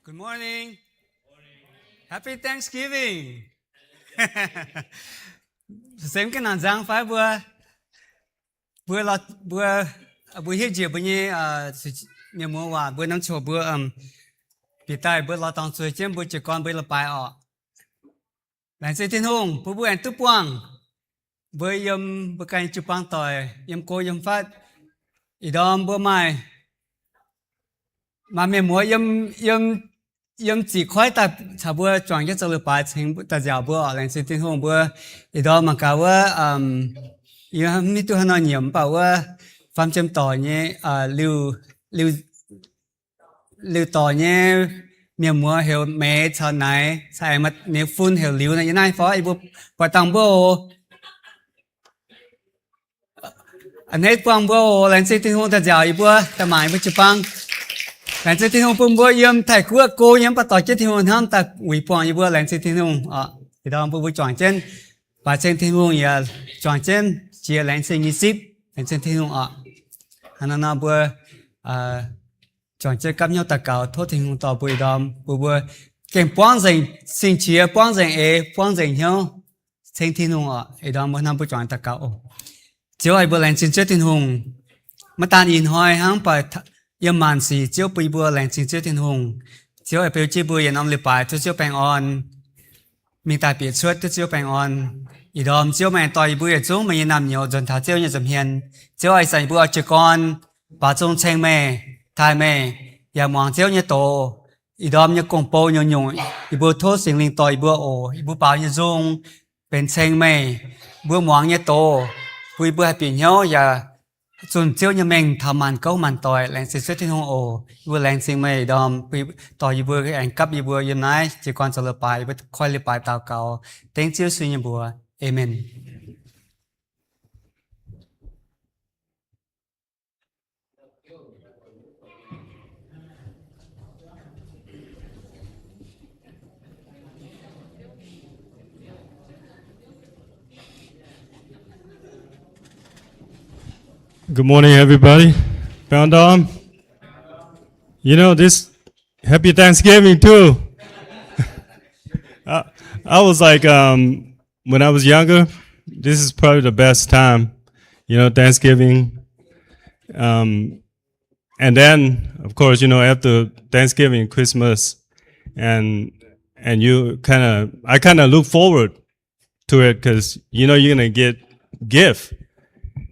Good morning. Happy Thanksgiving. Semx ganh nangc nzang fai mbuo, mbuo, mbuo, mbuo hiuv njiec mbuo nyei mienh muoz waac, mbuo norm coc mbuo bieqc daaih mbuo lorz dorngx zueiz jienv mbuo jiez gorn mbuo nyei leiz-baaix orqc. Laengz zingh Tin-Hungh bun mbuo aengx duqv buangh mbuo yiem mbuo ganh jiu-baang doic, yiem go yiem fatv. Ih ndorm mbuo maaih, maaih mienh muoz yiem, yiem, yiem ziqc koiv daaih caux mbuo juangc jienv zoux leiz-baaix cengx daaih nziaauc mbuo orqc. Laengz zingh Tin-Hungh mbuo ih ndorm mangc gaax wuov, yie mv hiuv duqv haaix nor nyiemc mv baac wuov faam jiem dorc nyei, liuz, liuz dorc nyei mienh muoz heuc Meix caux Naix, caux aengx maaih ninh fun heuc Liuz nor. Yiem naaiv fai yie mbuo buatc dangh mbuo oc. A'hneiv buangh mbuo oc. Laengz zingh Tin-Hungh daaih nziaauc yie mbuo, daaih mangc yie mbuo jiu-baang. Laengz zingh Tin-Hungh bun mbuo yiem Taiv-Guoqv go nyei mv baac dorh jienv Tin-Hungh hnamv daaih uix buangh yie mbuo. Laengz zingh Tin-Hungh oc. Ih ndorm mbuo, mbuo juangc jienv baaix ceng Tin-Hungh yaac juangc jienv jiex laengz zingh nyei zipv. Laengz zingh Tin-Hungh oc. Hnangv naaiv nor mbuo juangc jienv gapv hnyouv daux gaux, tov Tin-Hungh dorh mbuo ih ndorm, bun mbuo gengh buangv nzengc sing-qiex, buangv nzengc eix, buangv nzengc hnyouv, ceng Tin-Hungh oc. Ih ndorm mbuo hnamv, mbuo juangc daux gaux oc. Ziouv aah, yie mbuo laengz zingh Ziouv Tin-Hungh. Maiv daan ih hnoi hnangv, mv baac yiem maanc sic Ziouv bun yie mbuo laengz zingh Ziouv Tin-Hungh. Ziouv aah, beu jienv mbuo yietc norm leiz-baaix tov Ziouv baengh orn mingh daaih bieqc cuotv, tov Ziouv baengh orn. Ih ndorm Ziouv maaih dorh yie mbuo yietc zungv maaih nyei naamh nyouz nzuonx taux Ziouv nyei nza'hmien. Ziouv aah, ih zanc yie mbuo oix jiez gorn baaux nzung ceng meih, taaih meih, yaac muangx Ziouv nyei doz. Ih ndorm nyei gong-bou nyungc-nyungc yie mbuo tov Singx Lingh dorh yie mbuo oc. Yie mbuo baaux nyei nzung benx ceng meih, mbuo muangx nyei doz bun yie mbuo haih bieqc hnyouv yaac zunh Ziouv nyei mengh taux maanc gouv maanc doic. Laengz zingh Ziouv Tin-Hungh oc. Yie mbuo laengz zingh meih ih ndorm dorh yie mbuo aengx gapv yie mbuo yiem naaiv jiez gorn zoux leiz-baaix. Yie mbuo koi leiz-baaix daux gaux dengv Ziouv Yesu nyei mbuox. Aamen. Good morning, everybody. Baengh orn ndorm. You know, this, happy Thanksgiving too. I, I was like, um, when I was younger, this is probably the best time, you know, Thanksgiving. Um, and then, of course, you know, after Thanksgiving, Christmas, and, and you kind of, I kind of look forward to it because you know you're gonna get gift,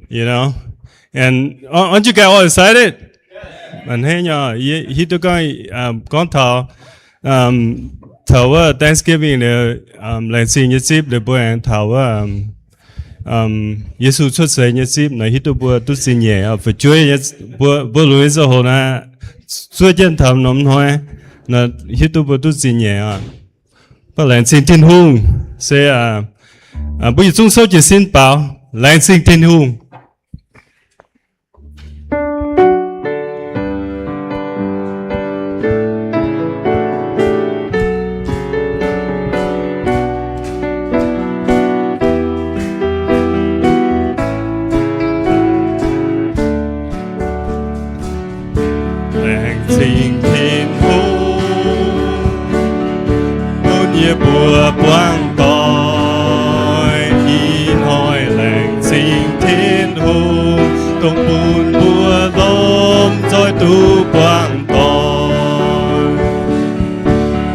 you know? And aren't, aren't you guys all excited? A'hneiv nyei, hiuv duqv gorngv, gorngv taux, taux wuov Thanksgiving, laengz zingh nyei zipv, liuz mbuo aengx taux wuov Yesu cuotv seix nyei zipv nor, hiuv duqv mbuo duqv zingh nyeic, fu'jueiv nyei, mbuo, mbuo lungh ndiev ziangh hoc naaiv zuov jienv taux norm hnoi, hiuv duqv mbuo duqv zingh nyeic oc. Mv baac laengz zingh Tin-Hungh se, mbuo yietc zungv souv jiez sin baaux, laengz zingh Tin-Hungh. Laengz zingh Tin-Hungh, bun yie mbuo buangh doic. Ih hnoi laengz zingh Tin-Hungh, dongh bun mbuo lomh nzoih duqv buangh doic.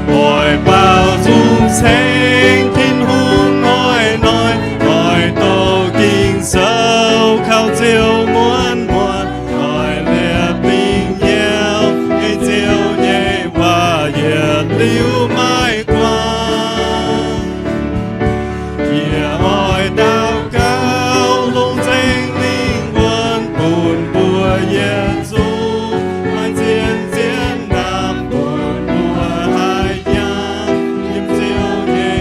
Oix baaux nzung ceng Tin-Hungh hnoi-hnoi, oix doqc Ging-Sou kaux Ziouv muonz muonz, oix liepc dingc hnyouv ei Ziouv nyei waac yietc liuz maiv guangc. Yie oix daux gaux longc Singx Lingh wuonx bun mbuo yietc zungv maaih zien-zien ndaamv bun mbuo haih nyaanh yiem Ziouv nyei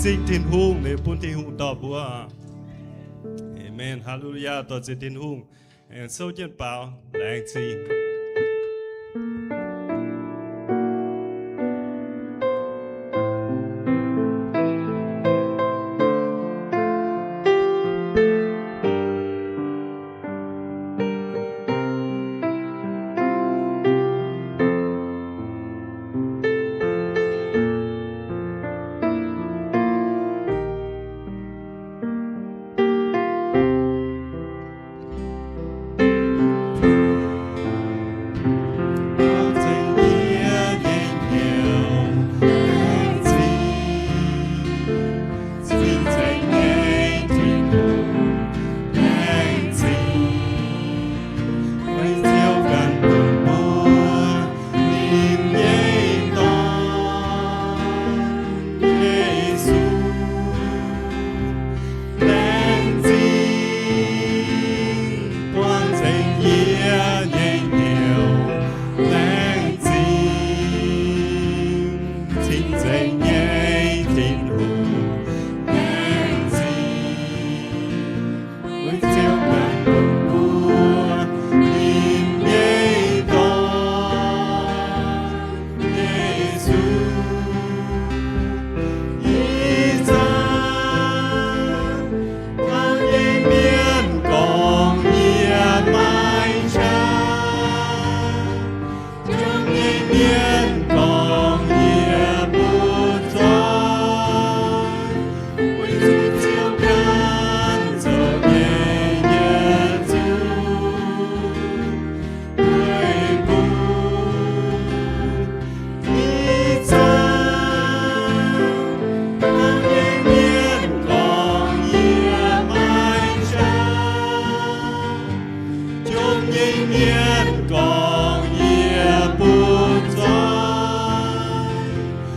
Zingh Tin-Hungh, liuz bun Tin-Hungh dorh mbuo. Aamen. Haa^lu^yaa, dorh nziex Tin-Hungh. Aengx souv jienv baaux, laengz zingh. Laengz zingh, buangh nzengc yie nyei hnyouv. Laengz zingh, cing-nzengc nyei Tin-Hungh. Laengz zingh, weic Ziouv ganh bun mbuo ninh nyei Dorn, Yesu. Ih zanc hnangv nyei mienh gorngv yie maiv qaqv, jomc nyei mienh gorngv yie mbuo zoih, weic zuqc Ziouv ganh zoux nyei yietc zungv. Ih zanc hnangv nyei mienh gorngv yie maiv qaqv, jomc nyei mienh gorngv yie mbuo zoih,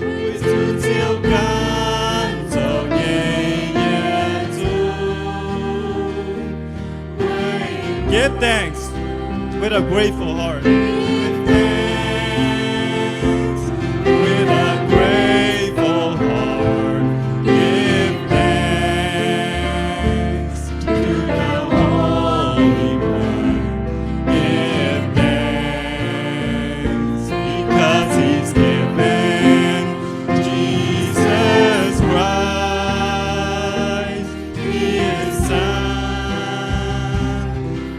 weic zuqc Ziouv ganh zoux nyei yietc zungv. Give thanks with a grateful heart. Give thanks with a grateful heart. Give thanks to the Holy One. Give thanks because he's given Jesus Christ, his Son.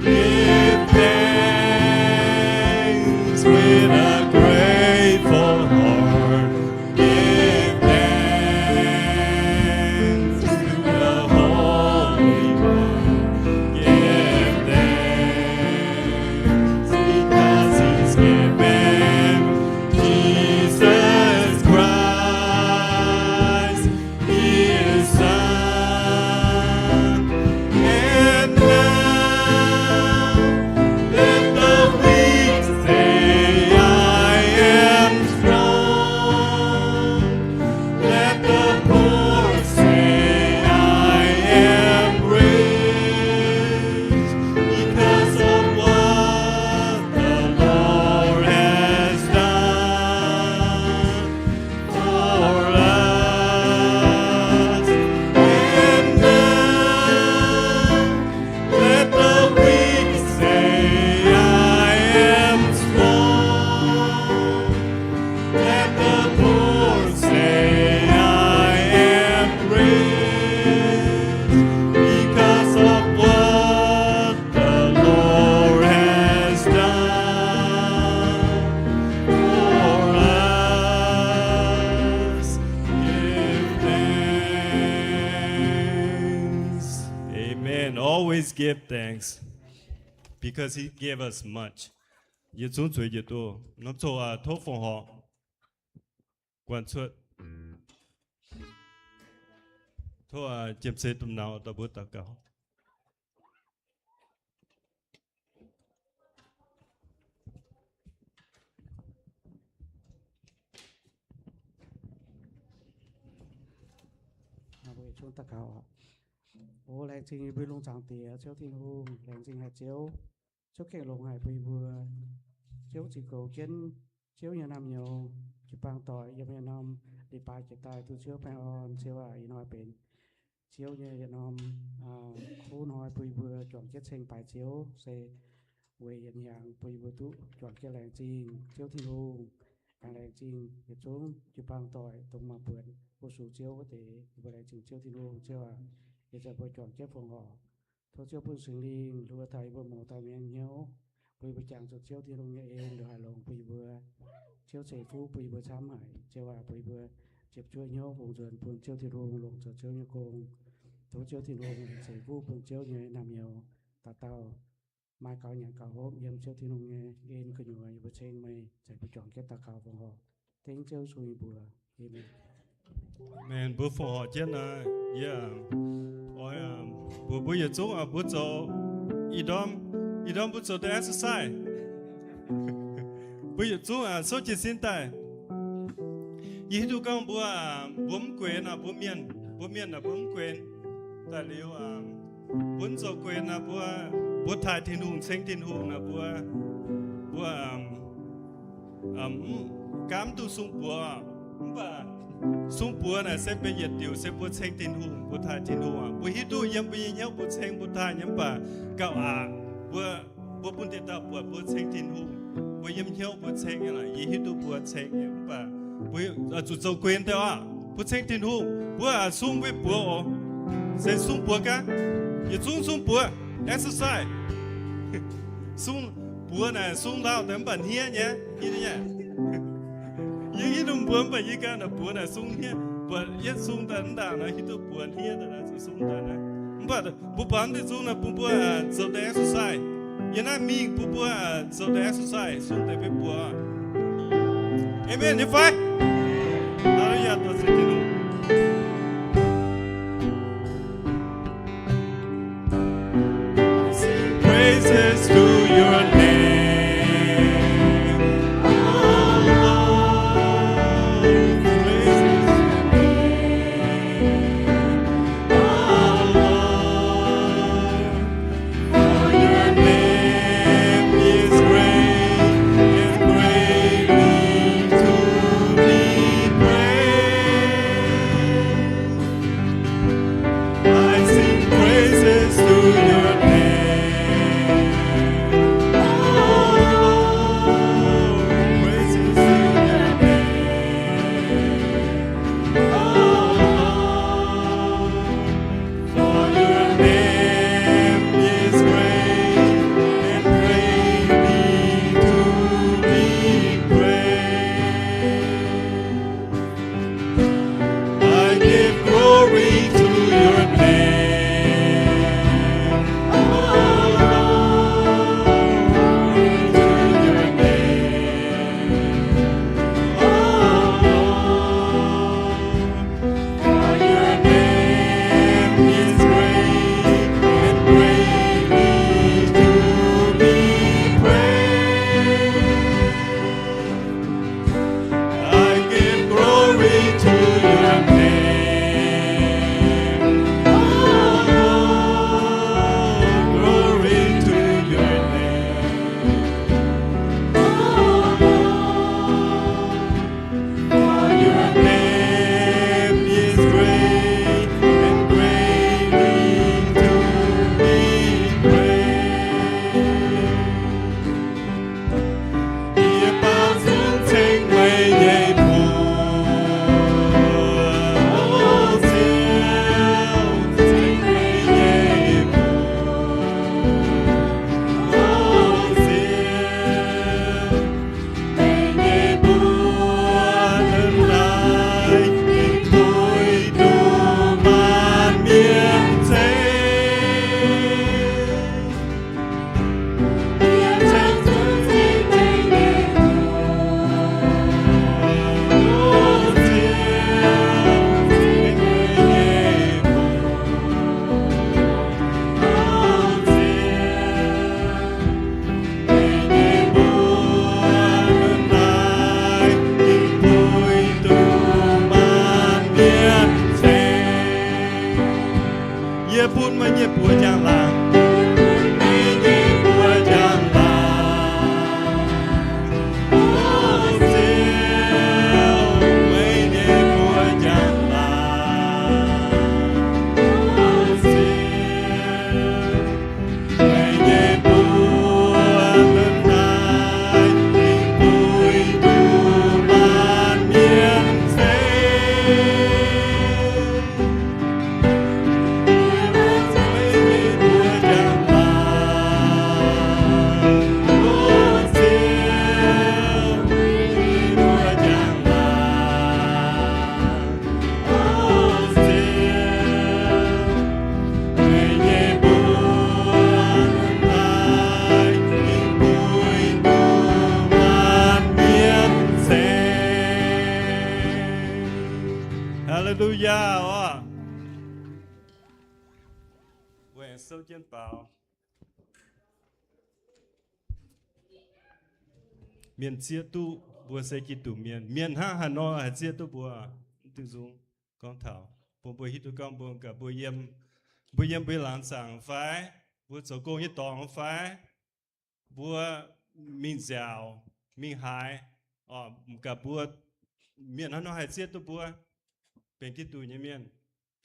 Give thanks with a grateful heart. Give thanks to the Holy One. Give thanks because he's given Jesus Christ, his Son. And now let the weak say, "I am strong." Let the poor say, "I am rich because of what the Lord has done for us." And now let the weak say, "I am strong." Let the poor say, "I am rich because of what the Lord has done for us." Give thanks. Amen. Always give thanks because he gave us much. Yietc zungv zueiz njiec duqv. Norm coqv aac, tov fongc horc guanh cuotv. Tov aac, jiem-seix domh nauz dorh mbuo daux gaux. Mbuo yietc zungv daux gaux. O laengz zingh yie mbuo lungh zaangc Diex, Ziouv Tin-Hungh, laengz zingh haic Ziouv. Ziouv gengh longx haic bun yie mbuo. Ziouv ziux goux jienv Ziouv nyei naamh nyouz, jiu-baang doic yiem nyei norm leiz-baaix jiex daaih duqv Ziouv baengh orn. Ziouv aac, ih hnoi benx Ziouv nyei yietc norm kuv hnoi bun yie mbuo juangc jienv ceng baaix Ziouv, se weic yietc hnyangx bun yie mbuo duqv juangc jienv laengz zingh Ziouv Tin-Hungh. Aengx laengz zingh yietc zungv jiu-baang doic dongh maaih buonc fu-sux Ziouv wuov deix. Yie mbuo laengz zingh Ziouv Tin-Hungh. Ziouv aac, yie zanc mbuo juangc jienv fongc horc. Tov Ziouv bun Singx Lingh hluo taux yie mbuo mouz dauh mienh hnyouv, bun yie mbuo jangx zuqc Ziouv Tin-Hungh nyei en ndongc haaix longx bun yie mbuo. Ziouv ceix fuqv bun yie mbuo camv haic. Ziouv aac, bun yie mbuo ziepc zuoqv hnyouv fungx nzuonx bun Ziouv Tin-Hungh, longc zoux Ziouv nyei gong. Tov Ziouv Tin-Hungh ceix fuqv bun Ziouv nyei naamh nyouz dauh dauh maaih gaux nyanc gaux hopv yiem Ziouv Tin-Hungh nyei en gu'nyuoz. Yie mbuo ceng meih, ceix mbuo juangc jienv daux gaux fongc horc, dengv Ziouv Yesu nyei mbuox. Aamen. Aamen. Mbuo fongc horc jienv naaiv, yie oix, mbuox mbuo yietc zungv, mbuo zoux, ih ndorm, ih ndorm mbuo zoux deix exercise. Mbuo yietc zungv souv jiez sin daaih. Yie hiuv duqv gorngv mbuo, mbuo mv guenx naaic, mbuo mienh, mbuo mienh naaic mbuo mv guenx. Daaih liuz, mbuo mv zoux guenx naaic, mbuo, mbuo taaih Tin-Hungh, ceng Tin-Hungh naaic, mbuo, mbuo, mv, gaamv duqv sung buoz. Mv baac sung buoz naaic se benx yietc diuc se mbuo ceng Tin-Hungh, mbuo taaih Tin-Hungh aqv. Mbuo hiuv duqv yiem mbuo nyei hnyouv mbuo ceng mbuo taaih nyei, mv baac gauh aqc, mbuo, mbuo bun dieh dauh buatc mbuo ceng Tin-Hungh. Mbuo yiem hnyouv mbuo ceng nyei lorqc, yie hiuv duqv mbuo ceng nyei, mv baac mbuo zuqc zoux guenx deix aqv. Mbuo ceng Tin-Hungh, mbuo sung mbuo buoz oc. Se sung buoz gaax. Yietc zungv sung buoz, exercise. Sung buoz naaic sung lauh deix mv baac hniev nyei, hiuv duqv nyei. Yie hiuv duqv mbuox mv baac yie ganh naaic buoz naaic sung hniev, buatc yietv sung daaih mv ndaangc naaic hiuv duqv buoz hniev daaih naaic zuqc sung daaih naaic. Mv baac mbuo baamz deix sung naaic bun mbuo zoux deix exercise. Yiem naaiv mingh bun mbuo zoux deix exercise, sung deix mbuo buoz. Aamen nyei fai? Hallelujah, dorh sienx Tin-Hungh. Sing praises to your name, our Lord. Praises to your name, our Lord. For your name is great and greatly to be praised. Haleluyaa oc. Mbuo aengx souv jienv baaux. Mienh zieqv duqv mbuo se Giduc mienh. Mienh hnangv haaix nor haih zieqv duqv mbuo? Mv diuh nzung gorngv taux bun mbuo hiuv duqv gorngv mbuo gaax mbuo yiem, mbuo yiem mbuo laangz zaangc fai, mbuo zoux gong nyei dorngx fai, mbuo mingh nziaauc, mingh haaix, gaax mbuo, mienh hnangv nor haih zieqv duqv mbuo benx Giduc nyei mienh.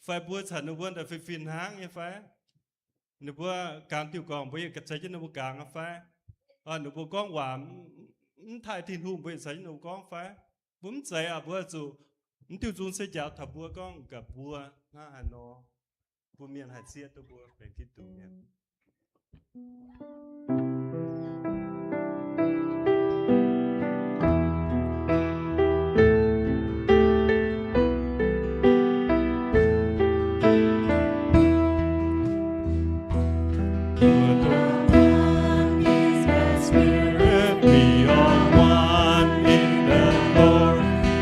Fai mbuo caux ninh mbuo daaih fih fih hnangv nyei fai? Ninh mbuo gangx diuh gorngv mbuo yaac caux jienv ninh mbuo gangx fai? Ninh mbuo gorngv waac mv taaih Tin-Hungh mbuo yaac caux jienv ninh mbuo gorngv fai? Mbuo mv zeiz aqv. Mbuo zuqc, mv diuh nzung se njaaux taux mbuo gorngv gaax mbuo hnangv haaix nor bun mienh haih zieqv duqv mbuo benx Giduc mienh. Spirit, we are one in the Lord.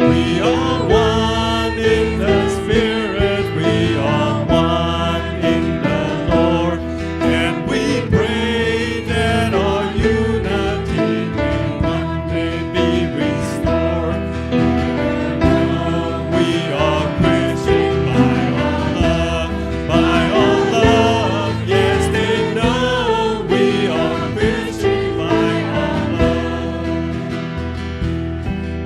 We are one in the Spirit. We are one in the Lord. And we pray that our unity may one day be restored. We are Christian by our love, by our love. Yes, they know we are Christian by our love.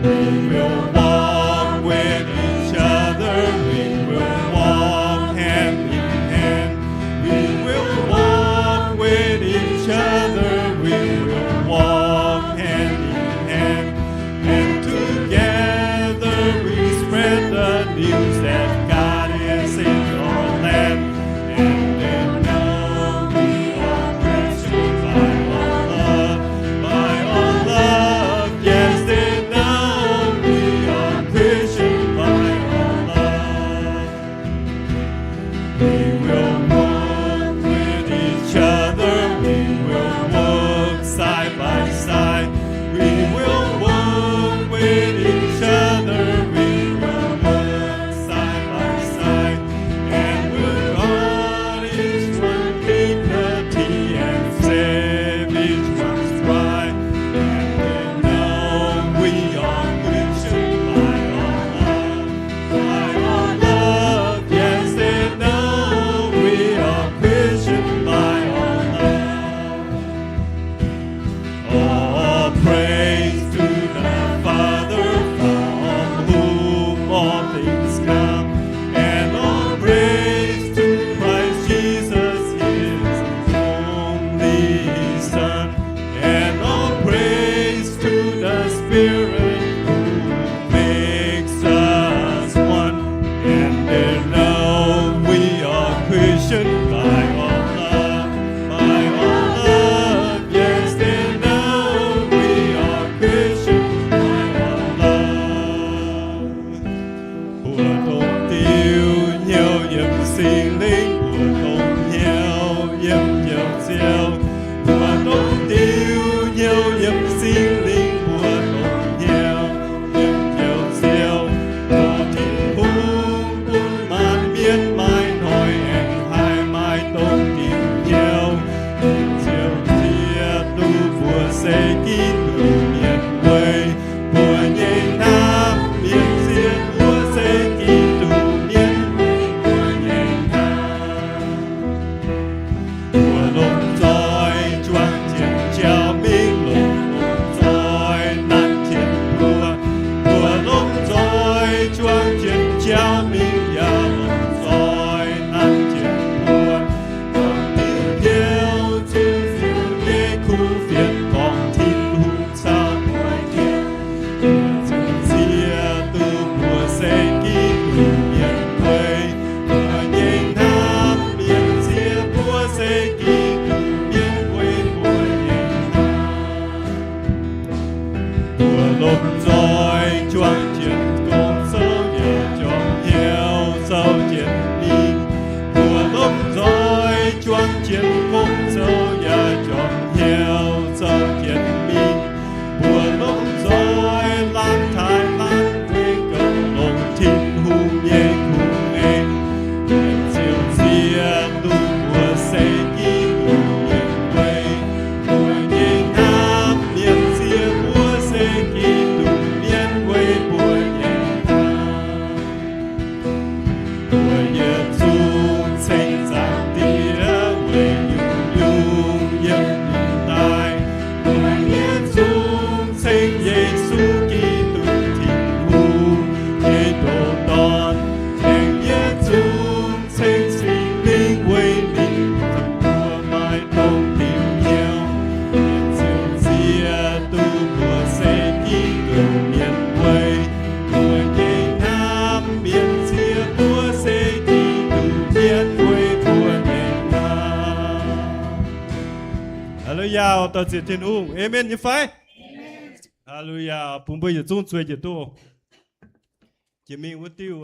We will walk with each other. We will walk hand in hand. We will walk with each other. We will walk hand in hand. And together we spread the news that God is in our land. And they know we are Christian by our love, by our love. Yes, they know we are Christian by Dauh ziec Tin-Hungh. Aamen nyei fai? Haleluyaa. Bun mbuo yietc zungv zueiz njiec duqv. Jiex mingh wuov diuh,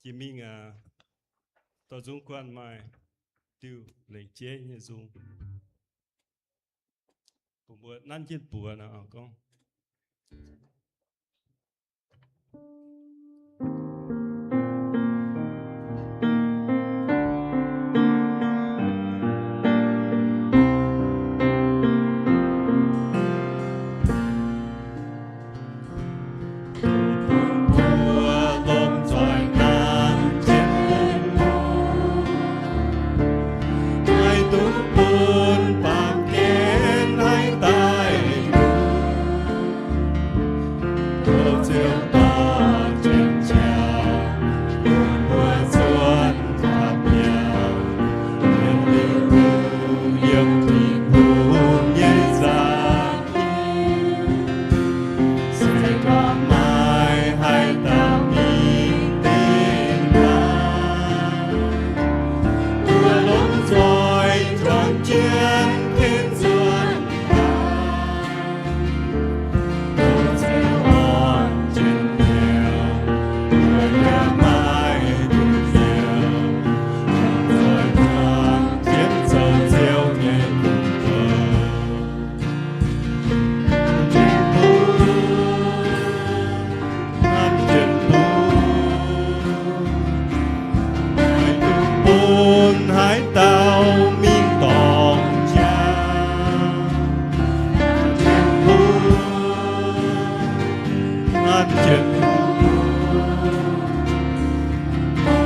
jiex mingh dorh nzung guanh maaih diuh lengc jeiv nyei nzung. Bun mbuo nanv jienv buoz nor gorngv.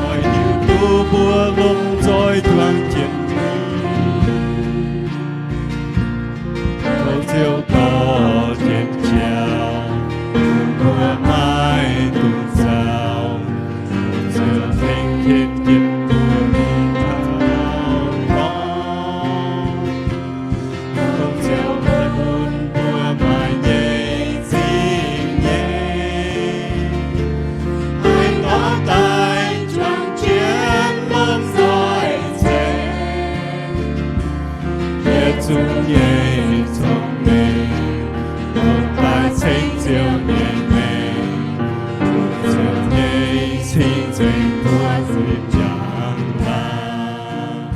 Oix hiuv duqv mbuo lomh nzoih juangc jienv Ziouv dorh jienv jauv, mbuo maiv dungx zaux. Ziouv tengx jienv mbuo mingh taux dorngx. Dongh Ziouv bun mbuo maaih nyei zingh nyeic, haih dorh daaih juangc jienv lomh nzoih ceix. Yietc zungv nyei cong-mengh dorh daaih ceng Ziouv nyei mengh, Ziouv nyei cing nzengc mbuo zuiz jangx laangc.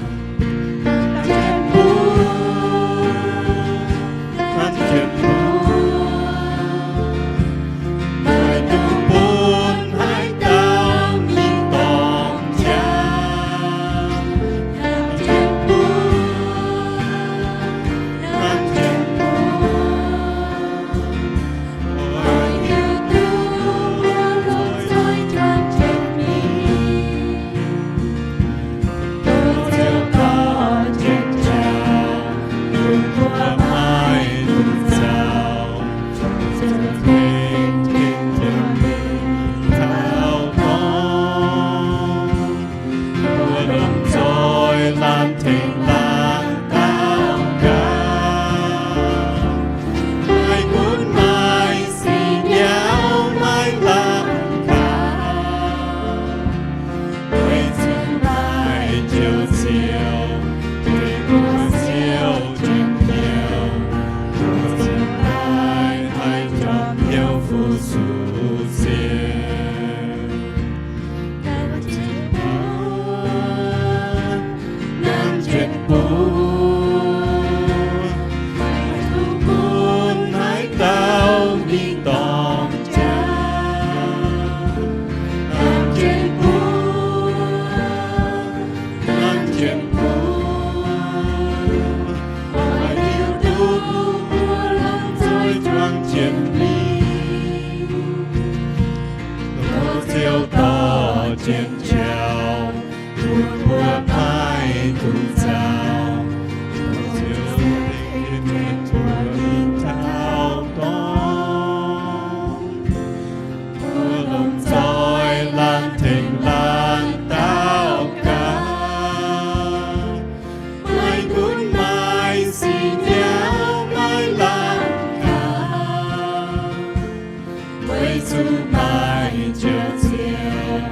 Mbuo lomh nzoih laanh tengx laanh daux gaux, maiv gunv maaih sic nyauv maiv lamh kaux. Weic zuqc maaih Njoux Ziouv, dengv mbuo siou jienv hnyouv, mbuo ziouc daaih haih njormh hnyouv fu-sux Ziouv. Nanv jienv bun, maiv dungx gunv haaix dauh mingh dorngc jaax. Nanv jienv bun, nanv jienv bun, oix hiuv duqv mbuo lomh nzoih juangc jienv mingh. Dongh Ziouv dorh jienv jauv, bun mbuo maiv dungx zaux. Dongh Ziouv tengx jienv mbuo mingh taux dorngx. Mbuo lomh nzoih laanh tengx laanh daux gaux, maiv gunv maaih sic nyauv maiv lamh kaux. Weic zuqc maaih Njoux Ziouv,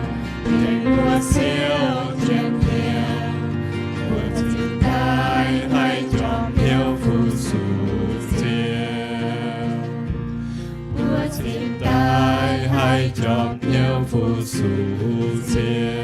dengv mbuo siou jienv hnyouv, mbuo ziouc daaih haih Cingx daaih haih jorm hnyouv fu-sux cien.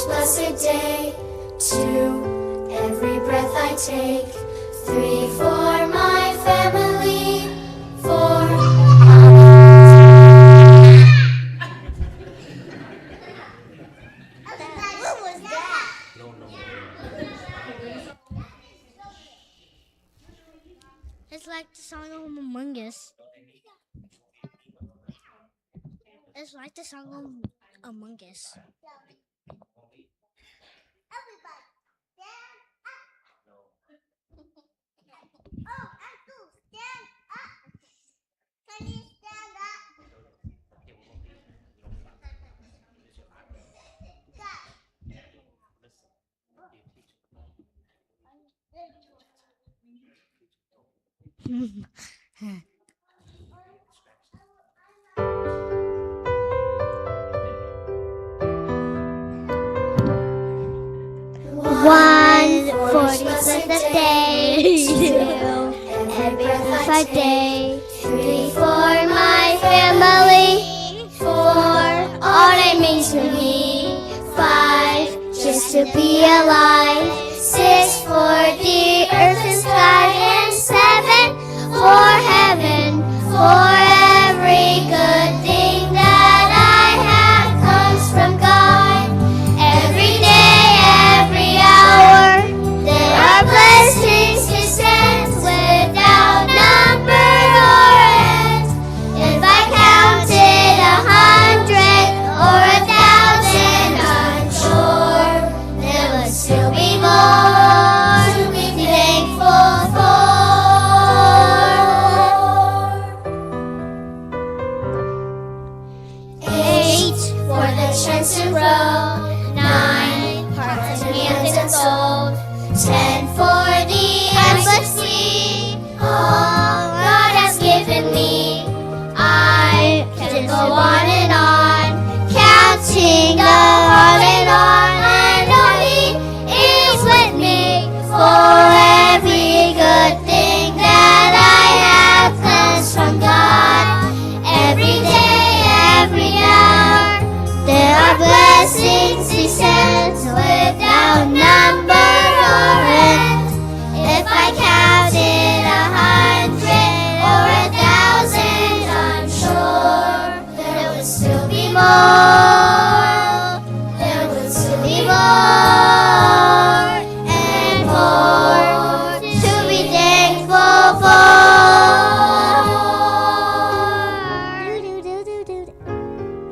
Blessed day. Two, every breath I take. Three, for my family. Four, It's like the song of Among Us. It's like the song of Among Us. Everybody, stand up. Oh, Uncle, stand up. Can you stand up? Guys. One, for this is the day. Two, every breath I take. Three, for my family. Four, all it means to me. Five, just to be alive. Six, for the earth and sky. And seven, for heaven. For every good thing that I have comes from God. Every day, every hour, there are blessings He sends without number or end. If I counted a hundred or a thousand, I'm sure there would still be more to be thankful for. Eight, for the chance to grow. Nine, hearts and hands and soul. Ten, for the endless sea. All God has given me, I can go on and on, counting the on and on. I know He is with me, for every good thing that I have comes from God. Every day, every hour, there are blessings He sends without number or end. If I counted a hundred or a thousand, I'm sure there would still be more. There would still be more and more to be thankful for.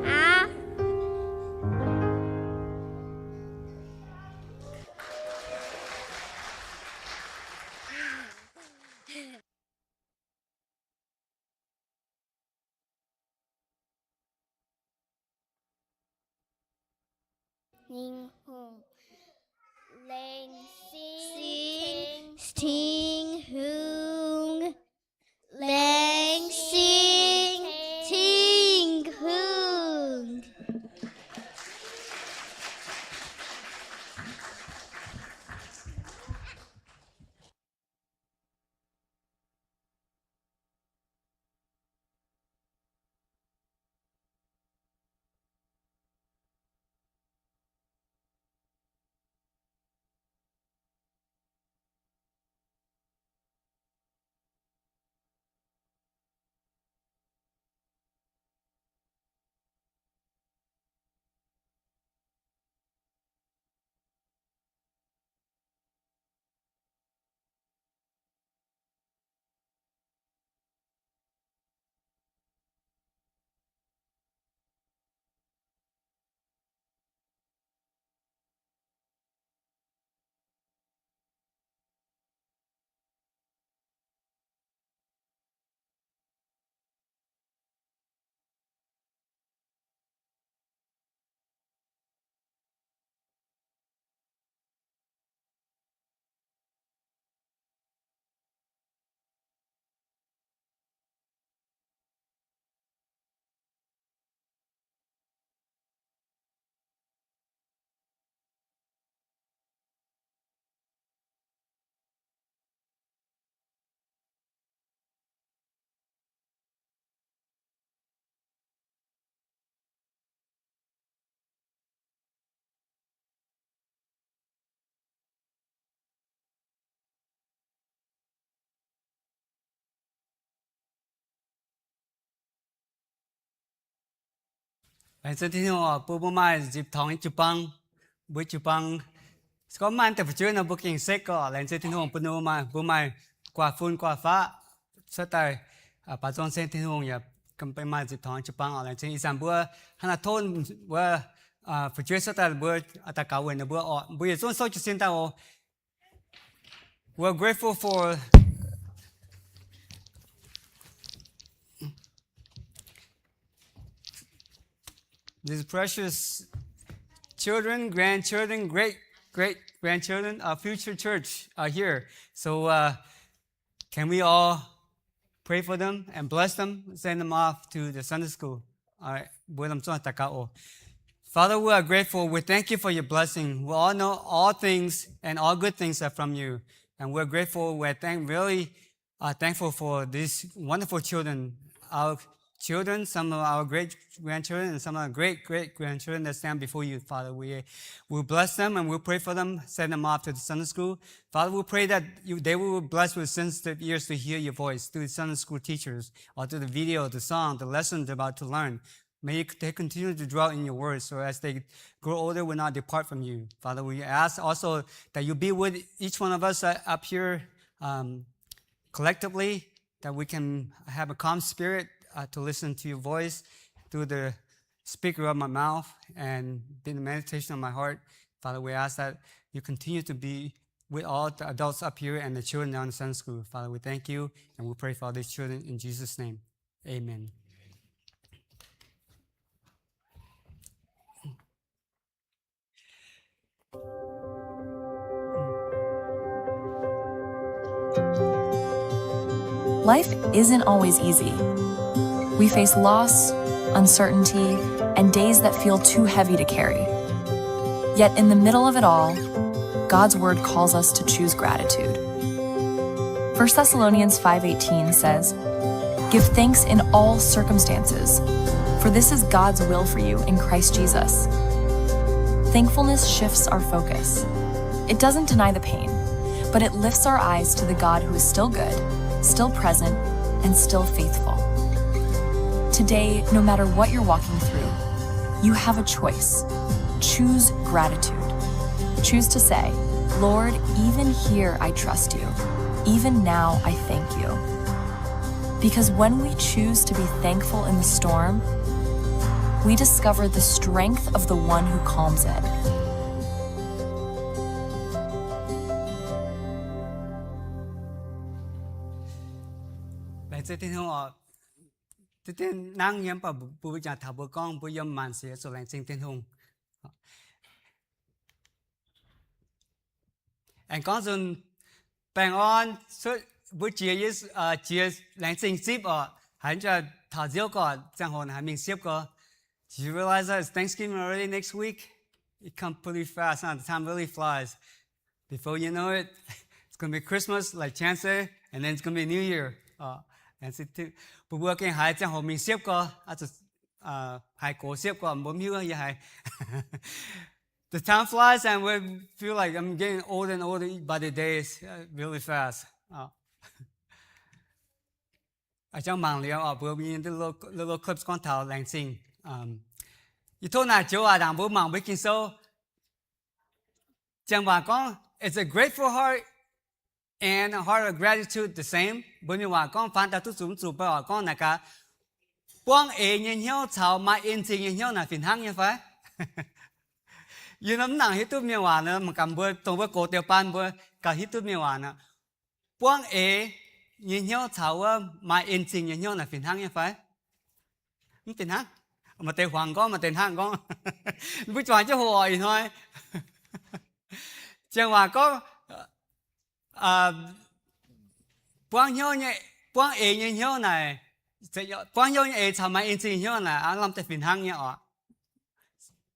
Ah. Ninh Hungh. Laengz zingh Tin-Hungh. Laengz zingh Tin-Hungh. Laengz zingh Tin-Hungh oc, bun mbuo maaih nzipc tongx jiu-baang. Mbuo jiu-baang se gorngv maaih deix fu'jueiv nor, mbuo gengh sekv oc. Laengz zingh Tin-Hungh bun mbuo maaih, mbuo maaih guaax fun guaax faqv cuotv daaih. Baaux nzung ceng Tin-Hungh yaac maaih nzipc tongx jiu-baang oc. Laengz zingh ih zanc mbuo hnangv naaiv tov wuov fu'jueiv cuotv daaih, mbuo daux gaux weic ninh mbuo oc. Mbuo yietc zungv souv jiez sin daaih oc. We're grateful for these precious children, grandchildren, great great grandchildren, our future church are here. So uh, can we all pray for them and bless them, send them off to the Sunday school? All right, mbuo lomh nzoih daux gaux oc. Father, we are grateful. We thank you for your blessing. We all know all things and all good things are from you. And we're grateful. We're thank, really uh, thankful for these wonderful children, our children, some of our great grandchildren, and some of our great great grandchildren that stand before you, Father. We will bless them and we'll pray for them, send them off to the Sunday school. Father, we pray that you, they will be blessed with sensitive ears to hear your voice through the Sunday school teachers or through the video, the song, the lesson they're about to learn. May they continue to dwell in your word, so as they grow older, will not depart from you. Father, we ask also that you be with each one of us uh, up here um, collectively, that we can have a calm spirit uh, to listen to your voice through the speaker of my mouth and in the meditation of my heart. Father, we ask that you continue to be with all the adults up here and the children down in Sunday school. Father, we thank you and we pray for all these children in Jesus' name. Amen. Life isn't always easy. We face loss, uncertainty, and days that feel too heavy to carry. Yet in the middle of it all, God's word calls us to choose gratitude. First Thessalonians five eighteen says, "Give thanks in all circumstances, for this is God's will for you in Christ Jesus." Thankfulness shifts our focus. It doesn't deny the pain, but it lifts our eyes to the God who is still good, still present, and still faithful. Today, no matter what you're walking through, you have a choice. Choose gratitude. Choose to say, "Lord, even here I trust you. Even now I thank you." Because when we choose to be thankful in the storm, we discover the strength of the one who calms it. Laengz zingh Tin-Hungh oc. Deix dien nangv nyei, mv baac mbuo jangx taux mbuo gorngv mbuo yiem maanc siec zuqc laengz zingh Tin-Hungh. Aengx gorngv nzunc baengh orn cuotv, mbuo jiex, jiex laengz zingh zipv oc, haiz taux nziouv gorqv, ziangh hoc haiz mingh siepv gorx. Do you realize that it's Thanksgiving already next week? It comes pretty fast, huh? The time really flies. Before you know it, it's gonna be Christmas, like Chance said, and then it's gonna be New Year. Mbuo mbuo gengh haiz ziangh hoc mingh siepv gorx, haiz gox siepv gorx, mbuo mv hiuv yie haiz. The time flies and we feel like I'm getting older and older by the days, uh, really fast. A'jang mangc liuz oc, mbuo nyei little clips gorngv taux laengz zingh. Yie tov naaic joux waac ndaangc mbuo mangc mbuo Ging-Sou. Janx waac gorngv, it's a grateful heart and a heart of gratitude the same. Mbuo mienh waac gorngv faan daaih duqv zuqc mv zuqc, mbuo waac gorngv naaic gaax, buangv eix nyei hnyouv caux maaih en zingh nyei hnyouv naaic fih hnangv nyei fai? Yie nor mv nangc hiuv duqv mienh waac nor, mangc gaax mbuo dongh wuov gox deix baan mbuo gauh hiuv duqv mienh waac nor. Buangv eix nyei hnyouv caux wuov maaih en zingh nyei hnyouv naaic fih hnangv nyei fai? Mv fih hnangv. Maaih deix huangx gorngv, maaih deix hnangv gorngv. Mbuo juangc jienv hoqc oc ih hnoi. Janx waac gorngv, buangv hnyouv nyei, buangv eix nyei hnyouv naaic, buangv hnyouv nyei eix caux maaih en zingh hnyouv naaic aav lamh deix fih hnangv nyei oc.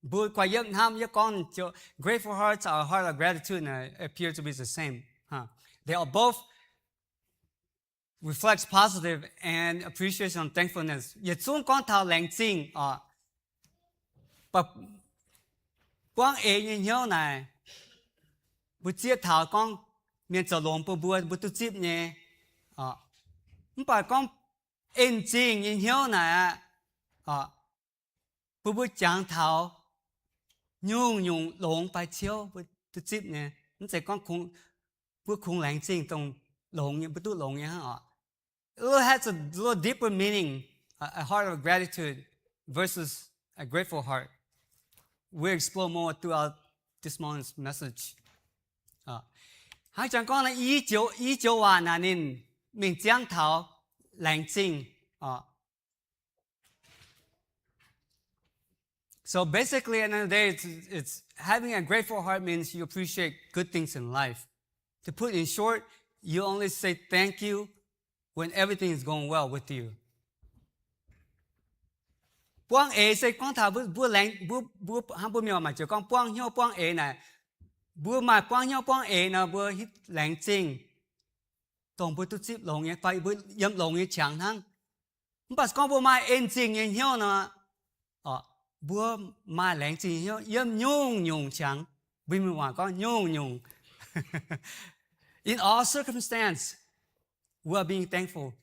Mbuo guai yiemv hnamv yie gorngv, grateful hearts or heart of gratitude naaic appear to be the same. They are both reflects positive and appreciation, thankfulness. Yietc zungv gorngv taux laengz zingh oc. Buangv eix nyei hnyouv naaic, mbuo zieqv taux gorngv mienh zoux longx bun mbuo, mbuo duqv zipv nyei. Mv baac gorngv en zingh nyei hnyouv naaic aqv, bun mbuo jangx taux nyungc-nyungc longx fai ciouv mbuo duqv zipv nyei. Mv zeiz gorngv mbuo kungx laengz zingh dongh longx nyei, mbuo duqv longx nyei hnangv oc. It has a little deeper meaning, a heart of gratitude versus a grateful heart. We'll explore more throughout this morning's message. Hnangv jangx gorngv naaiv i joux waac naaic ninh mingh ziangv taux laengz zingh. So basically, at the end of the day, it's, it's having a grateful heart means you appreciate good things in life. To put in short, you only say thank you when everything is going well with you. Buangv eix se gorngv taux mbuo, mbuo laengz, mbuo, mbuo hnangv mbuo mienh maaih joux gorngv buangv hnyouv buangv eix naaic, mbuo maaih buangv hnyouv buangv eix nor mbuo hitv laengz zingh dongh mbuo duqv zipv longx nyei fai mbuo yiem longx nyei qangx hnangv. Mv baac se gorngv mbuo maaih en zingh nyei hnyouv nor, mbuo maaih laengz zingh nyei hnyouv yiem nyungc-nyungc qangx. Mbuo mienh waac gorngv nyungc-nyungc. In all circumstance, we are being thankful.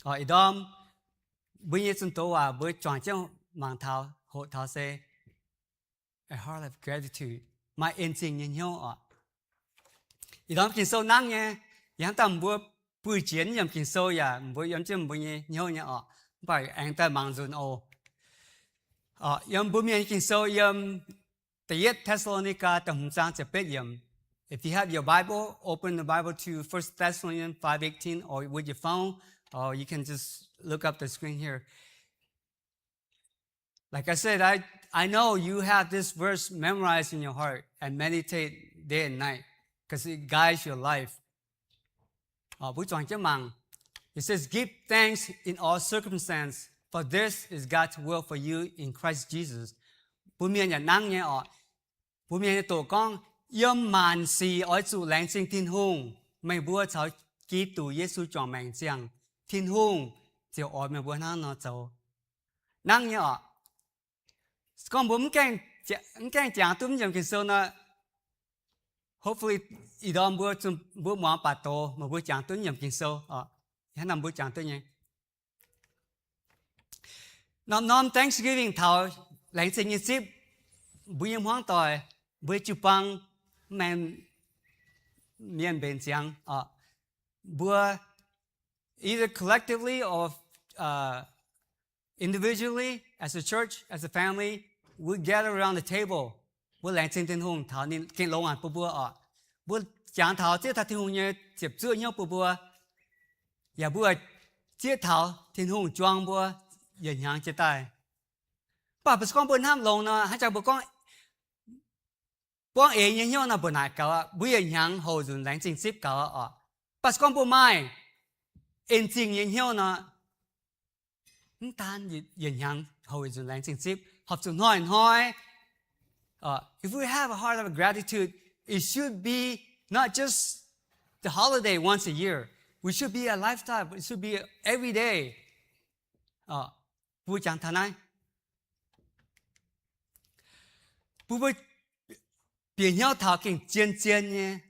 Ih ndorm mbuo nyei zunh doz waac mbuo juangc jienv mangc taux, hoqc taux se a heart of gratitude, maaih en zingh nyei hnyouv oc. Ih ndorm Ging-Sou nangv nyei, yie hnamv daaih mbuo buih jiex yiem Ging-Sou yaac mbuo yiem jienv mbuo nyei hnyouv nyei oc. Mv baac aengx daaih mangc nzunc oc. Yiem mbuo mienh nyei Ging-Sou yiem Da'yietv Tessalonika da'hmz zaang ziepc betv yiemc. If you have your Bible, open the Bible to First Thessalonians five eighteen, or with your phone, or you can just look up the screen here. Like I said, I, I know you have this verse memorized in your heart and meditate day and night, 'cause it guides your life. Mbuo juangc jienv mangc. It says, "Give thanks in all circumstance, for this is God's will for you in Christ Jesus." Mbuo mienh yaac nangv nyei oc. Mbuo mienh nyei doqc gorngv, yiem maanc sic oix zuqc laengz zingh Tin-Hungh, meih mbuo caux Giduc Yesu juangc maengc ziangh, Tin-Hungh ziouc oix meih mbuo hnangv nor zoux. Nangv nyei oc. Se gorngv mbuo mv gaengh jangx duqv mv yiemc Ging-Sou nor, hopefully ih ndorm mbuo, mbuo muangx baac doz, meih mbuo jangx duqv mv yiemc Ging-Sou oc. Hnangv naaiv mbuo jangx duqv nyei. Norm-norm Thanksgiving taux laengz zingh nyei zipv, mbuo nyei hmuangv doic, mbuo jiu-baang, mv maengx mienh mbenc ziangx oc, mbuo either collectively or individually, as a church, as a family, we gather around the table. Mbuo laengz zingh Tin-Hungh taux ninh gengh longx haic bun mbuo oc. Mbuo jangx taux zieqv taux Tin-Hungh nyei ziepc zuoqv hnyouv bun mbuo, yaac mbuo zieqv taux Tin-Hungh juang mbuo yietc hnyangx jiex daaih. Mv baac se gorngv mbuo hnamv longx nor, hnangv jangx mbuo gorngv buangv eix nyei hnyouv nor mbuo naaic gaux aqv. Mbuo yietc hnyangx houc nzunc laengz zingh zipv gaux aqv oc. Mv baac se gorngv mbuo maaih en zingh nyei hnyouv nor, mv daan yietc hnyangx houc nzunc laengz zingh zipv, horpc zuqc hnoi-hnoi. If we have a heart of gratitude, it should be not just the holiday once a year. We should be a lifestyle. It should be every day. Bun mbuo jangx taux naaiv, bun mbuo bieqc hnyouv taux gengh zien-zien nyei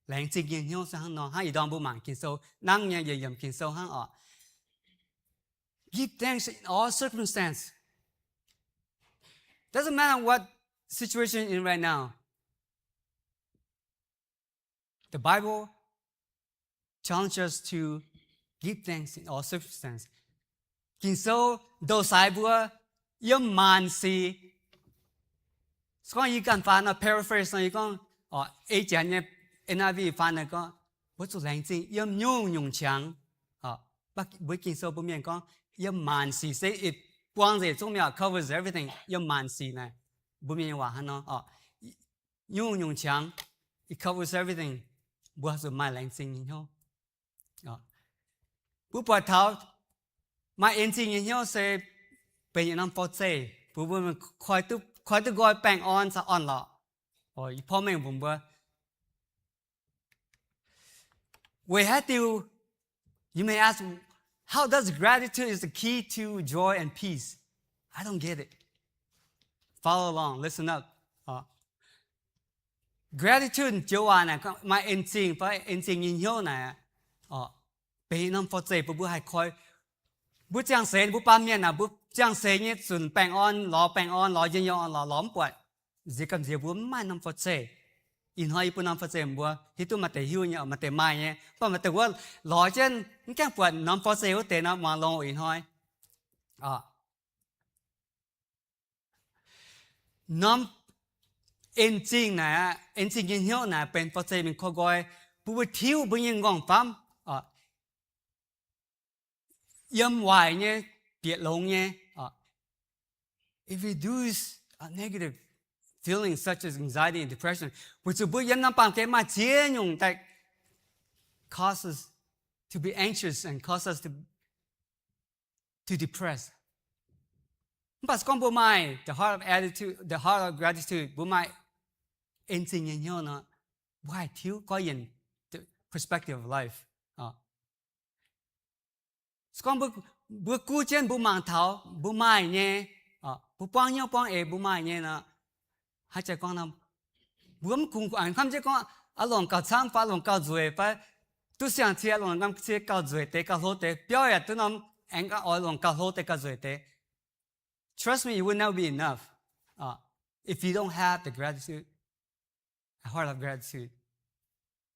laengz zingh nyei hnyouv se hnangv nor. Hnangv ih ndorm mbuo mangc Ging-Sou nangv nyei, yietc yiemc Ging-Sou hnangv oc. Give thanks in all circumstance. Doesn't matter what situation you're in right now. The Bible challenges us to give thanks in all circumstance. Ging-Sou ndoh saaix mbuo yiem maanc sic. Se gorngv yie ganh faan nor, paraphrase nor, yie gorngv, ei Janx nyei N I V faan naaic gorngv, mbuo zuqc laengz zingh yiem nyungc-nyungc qangx. Mbuo Ging-Sou mbuo mienh gorngv yiem maanc sic se it buang nzengc zungv mi'aqv, covers everything. Yiem maanc sic naaic, mbuo mienh nyei waac hnangv nor. Nyungc-nyungc qangx, it covers everything. Mbuo zuqc maaih laengz zingh nyei hnyouv. Mbuo buatc taux maaih en zingh nyei hnyouv se benx yietc norm forv-zeih bun mbuo koi duqv nqoi baengh orn caux orn-lorqc. Yie porv mengh mbuox mbuo, weic haaix diuc, you may ask, how does gratitude is the key to joy and peace? I don't get it. Follow along, listen up. Gratitude joux waac naaic maaih en zingh fai en zingh nyei hnyouv naaic, benx norm forv-zeih bun mbuo haih koi. Mbuo ziangh seix mbuo baamh mienh naaic, mbuo ziangh seix nyei zunc baengh orn lorz, baengh orn lorz, njien-youh orn lorz, lorz mv buatc, nziex gamh nziex mbuo mv maaih norm forv-zeih. Ih hnoi yie bun norm forv-zeih mbuo, hiuv duqv maaih deix hiuv nyei, maaih deix maaih nyei, mv baac maaih deix wuov lorz jienv mv gaengh buatc norm forv-zeih wuov deix nor, muangx longx ih hnoi. Norm en-zingh naaic, en-zingh nyei hnyouv naaic benx forv-zeih mingh korv nqoi bun mbuo tiuv mbuo nyei m'nqorngv famv, yiem waaic nyei, bieqc longx nyei. It reduce negative feelings such as anxiety and depression. Weic zuqc mbuo yiem norm baamh gen maaih ziex nyungc daaih cause us to be anxious and cause us to, to depress. Mv baac se gorngv mbuo maaih the heart of attitude, the heart of gratitude, mbuo maaih en-zingh nyei hnyouv nor, mbuo haih tiuv goiv yienc the perspective of life. Se gorngv mbuo, mbuo guv jienv mbuo mangc taux mbuo maaih nyei, mbuo buangv hnyouv buangv eix mbuo maaih nyei nor, haaix jaax gorngv nor, mbuo mv kungx aengx kamv jienv gorngv, aa, longc gauh camv fai longc gauh nzueic fai duqv siang-cie longc norm cie gauh nzueic deix gauh hlo deix, biauv yaac duqv norm aengx oix longc gauh hlo deix gauh nzueic deix. Trust me, it will never be enough if you don't have the gratitude, a heart of gratitude.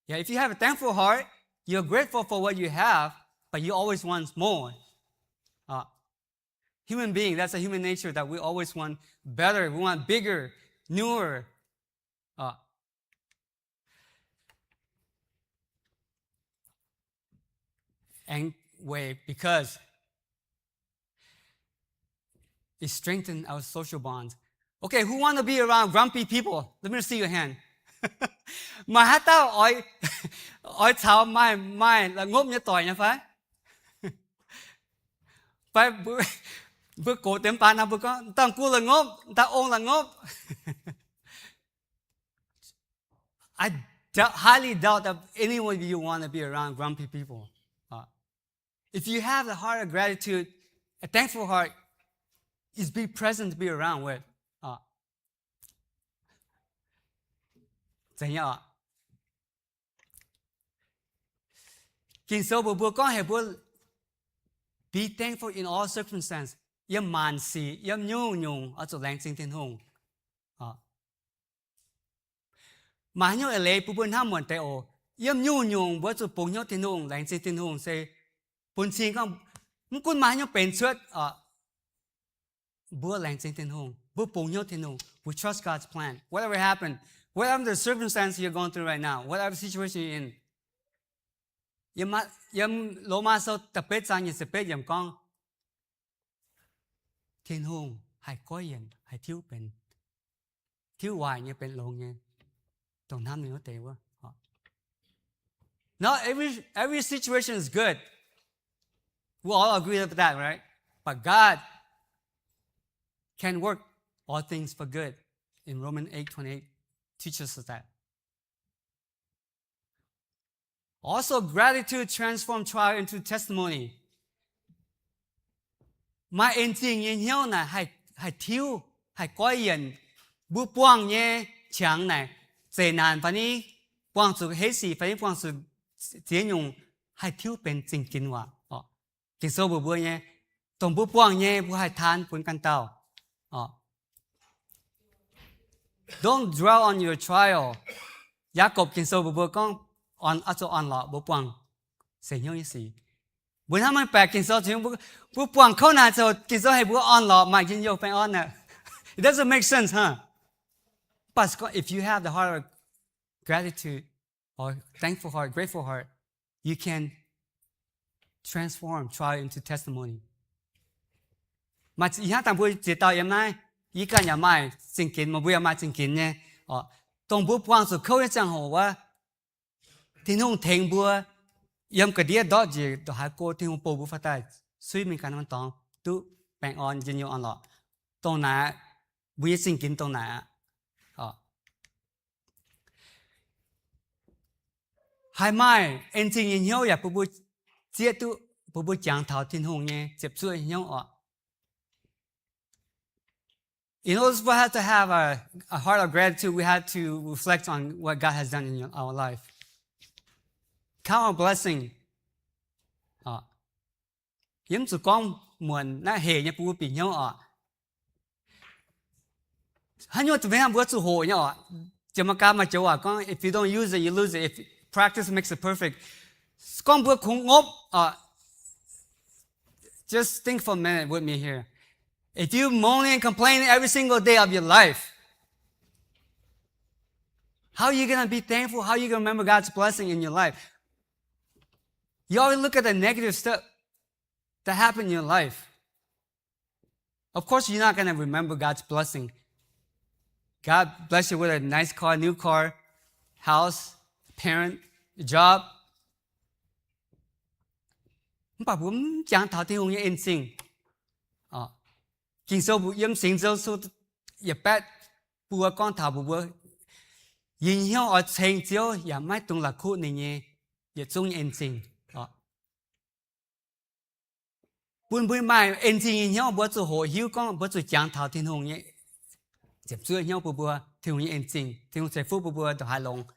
Yeah, if you have a thankful heart, you're grateful for what you have, but you always want more. Human being, that's a human nature that we always want better, we want bigger, newer. And way because it strengthen our social bonds. Okay, who want to be around grumpy people? Let me see your hand. Maaih haaix dauh oix, oix caux maaih, maaih la'ngopv nyei doic nyei fai? Fai mbuo gox deix mv baac nor mbuo gorngv, dangh gu la'ngopv, dangh ong la'ngopv. I highly doubt that any one of you want to be around grumpy people. If you have the heart of gratitude, a thankful heart, is be present to be around with. Ging-Sou mbuox mbuo gorngv heuc mbuo be thankful in all circumstance. Yiem maanc sic, yiem nyungc-nyungc oix zuqc laengz zingh Tin-Hungh. Maaih haaix nyungc eix leiz bun mbuo hnamv muonc deix oc. Yiem nyungc-nyungc mbuo zuqc bungx hnyouv Tin-Hungh, laengz zingh Tin-Hungh se bun cing gorngv mv gunv maaih haaix nyungc benx cuotv, mbuo laengz zingh Tin-Hungh, mbuo bungx hnyouv Tin-Hungh. We trust God's plan. Whatever happen, whatever the circumstance you're going through right now, whatever situation you're in, yiem Lomaa Sou da'betv zaang nyic ziepc betv yiemc gorngv, Tin-Hungh haih goiv yienc, haih tiuv benx, tiuv waaic nyei benx longx nyei, dongh hnamv ninh wuov deix wuov. Not every, every situation is good. We all agree with that, right? But God can work all things for good. In Romans eight twenty-eight teaches us that. Also, gratitude transforms trial into testimony. Maaih en-zingh nyei hnyouv naaic haih tiuv, haih goiv yienc mbuo buangh nyei qangx naaic, zeqc naanc fai ni, buangh zuqc heiv sic fai ni, buangh zuqc ziex nyungc, haih tiuv benx zingh ginx waac. Ging-Sou mbuox mbuo nyei, dongh mbuo buangh nyei mbuo haih taan bun ganh dauh. Don't dwell on your trial. Yaagorpc Ging-Sou mbuox mbuo gorngv, oix zuqc orn-lorqc mbuo buangh seix hnyouv nyei sic. Mbuo hnamv maiv baeqc Ging-Sou, mbuo buangh kouv naaic ziouc Ging-Sou heuc mbuo orn-lorqc maaih njien-youh baengh orn aqv. It doesn't make sense, huh? But if you have the heart of gratitude, or thankful heart, grateful heart, you can transform trial into testimony. Maaih ih hnangv dangh mbuo ziex dauh yiem naaiv, yie ganh yaac maaih zingh ginx, mbuo yaac maaih zingh ginx nyei. Dongh mbuo buangh zuqc kouv nyei ziangh hoc wuov, Tin-Hungh tengx mbuo yiem ga'ndiev ndortv njiec ndongc haaix go, Tin-Hungh bouh mbuo faaux daaih suiv mingh ganh norm dorngx duqv baengh orn, njien-youh orn-lorqc. Dongh naaic, mbuo nyei zingh ginx dongh naaic aqv. Haih maaih en-zingh nyei hnyouv yaac bun mbuo zieqv duqv, bun mbuo jangx taux Tin-Hungh nyei ziepc zuoqv hnyouv oc. In order for us to have a, a heart of gratitude, we have to reflect on what God has done in our life. Count our blessing. Yie mv zuqc gorngv muonc naaiv hec nyei bun mbuo bieqc hnyouv oc. Haaix nyungc mbuo zuqc hoqc nyei oc. Jiex Meigaa maaih joux waac gorngv, if you don't use it, you lose it. If practice makes it perfect. Gorngv mbuo kungx ngopv oc. Just think for a minute with me here. If you moaning and complaining every single day of your life, how are you gonna be thankful? How are you gonna remember God's blessing in your life? You always look at the negative stuff that happened in your life. Of course, you're not gonna remember God's blessing. God bless you with a nice car, new car, house, parent, job. Mv baac mbuo mv jangx taux Tin-Hungh nyei en zingh. Ging-Sou mbuo yiem Singx Nzung Sou yietc baeqv buo gorngv taux mbuo, mbuo yie nyei hnyouv oix ceng Ziouv yaac maiv dungx la'kuqv ninh nyei yietc zungv nyei en zingh. Bun mbuo maaih en zingh nyei hnyouv, mbuo zuqc hoqc hiuv gorngv mbuo zuqc jangx taux Tin-Hungh nyei ziepc zuoqv hnyouv bun mbuo, Tin-Hungh nyei en zingh, Tin-Hungh ceix fuqv bun mbuo ndongc haaix longx.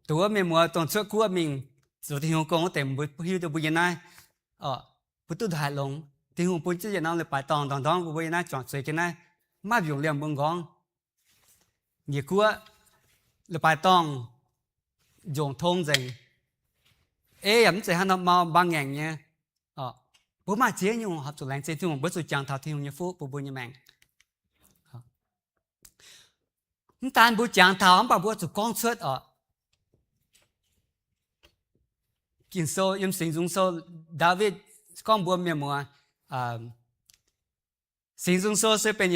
Dongh wuov mienh muoz dongh cuotv guoqv mingh zoux Tin-Hungh gong wuov deix, mbuo hiuv duqv mbuo yiem naaiv, mbuo duqv ndongc haaix longx. Tin-Hungh bun jienv yietc norm leiz-baaix dorngh ndorm-ndorm bun mbuo yiem naaiv juangc zuiz jienv naaiv, maiv mbiungc liemh mbuo nqorngv. Njiec guoqv, leiz-baaix dorngh, njongc tong nzengc. Ei yaac mv zeiz haaix norm mau mbaang ngaengc nyei. Mbuo maaih ziex nyungc horpc zuqc laengz zingh Tin-Hungh, mbuo zuqc jangx taux Tin-Hungh nyei fuqv bun mbuo nyei maengc. Mv daan mbuo jangx taux, mv baac mbuo zuqc gorngv cuotv oc. Ging-Sou yiem Singx Nzung Sou, Ndaawitv gorngv mbuo mienh muoz, Singx Nzung Sou se benx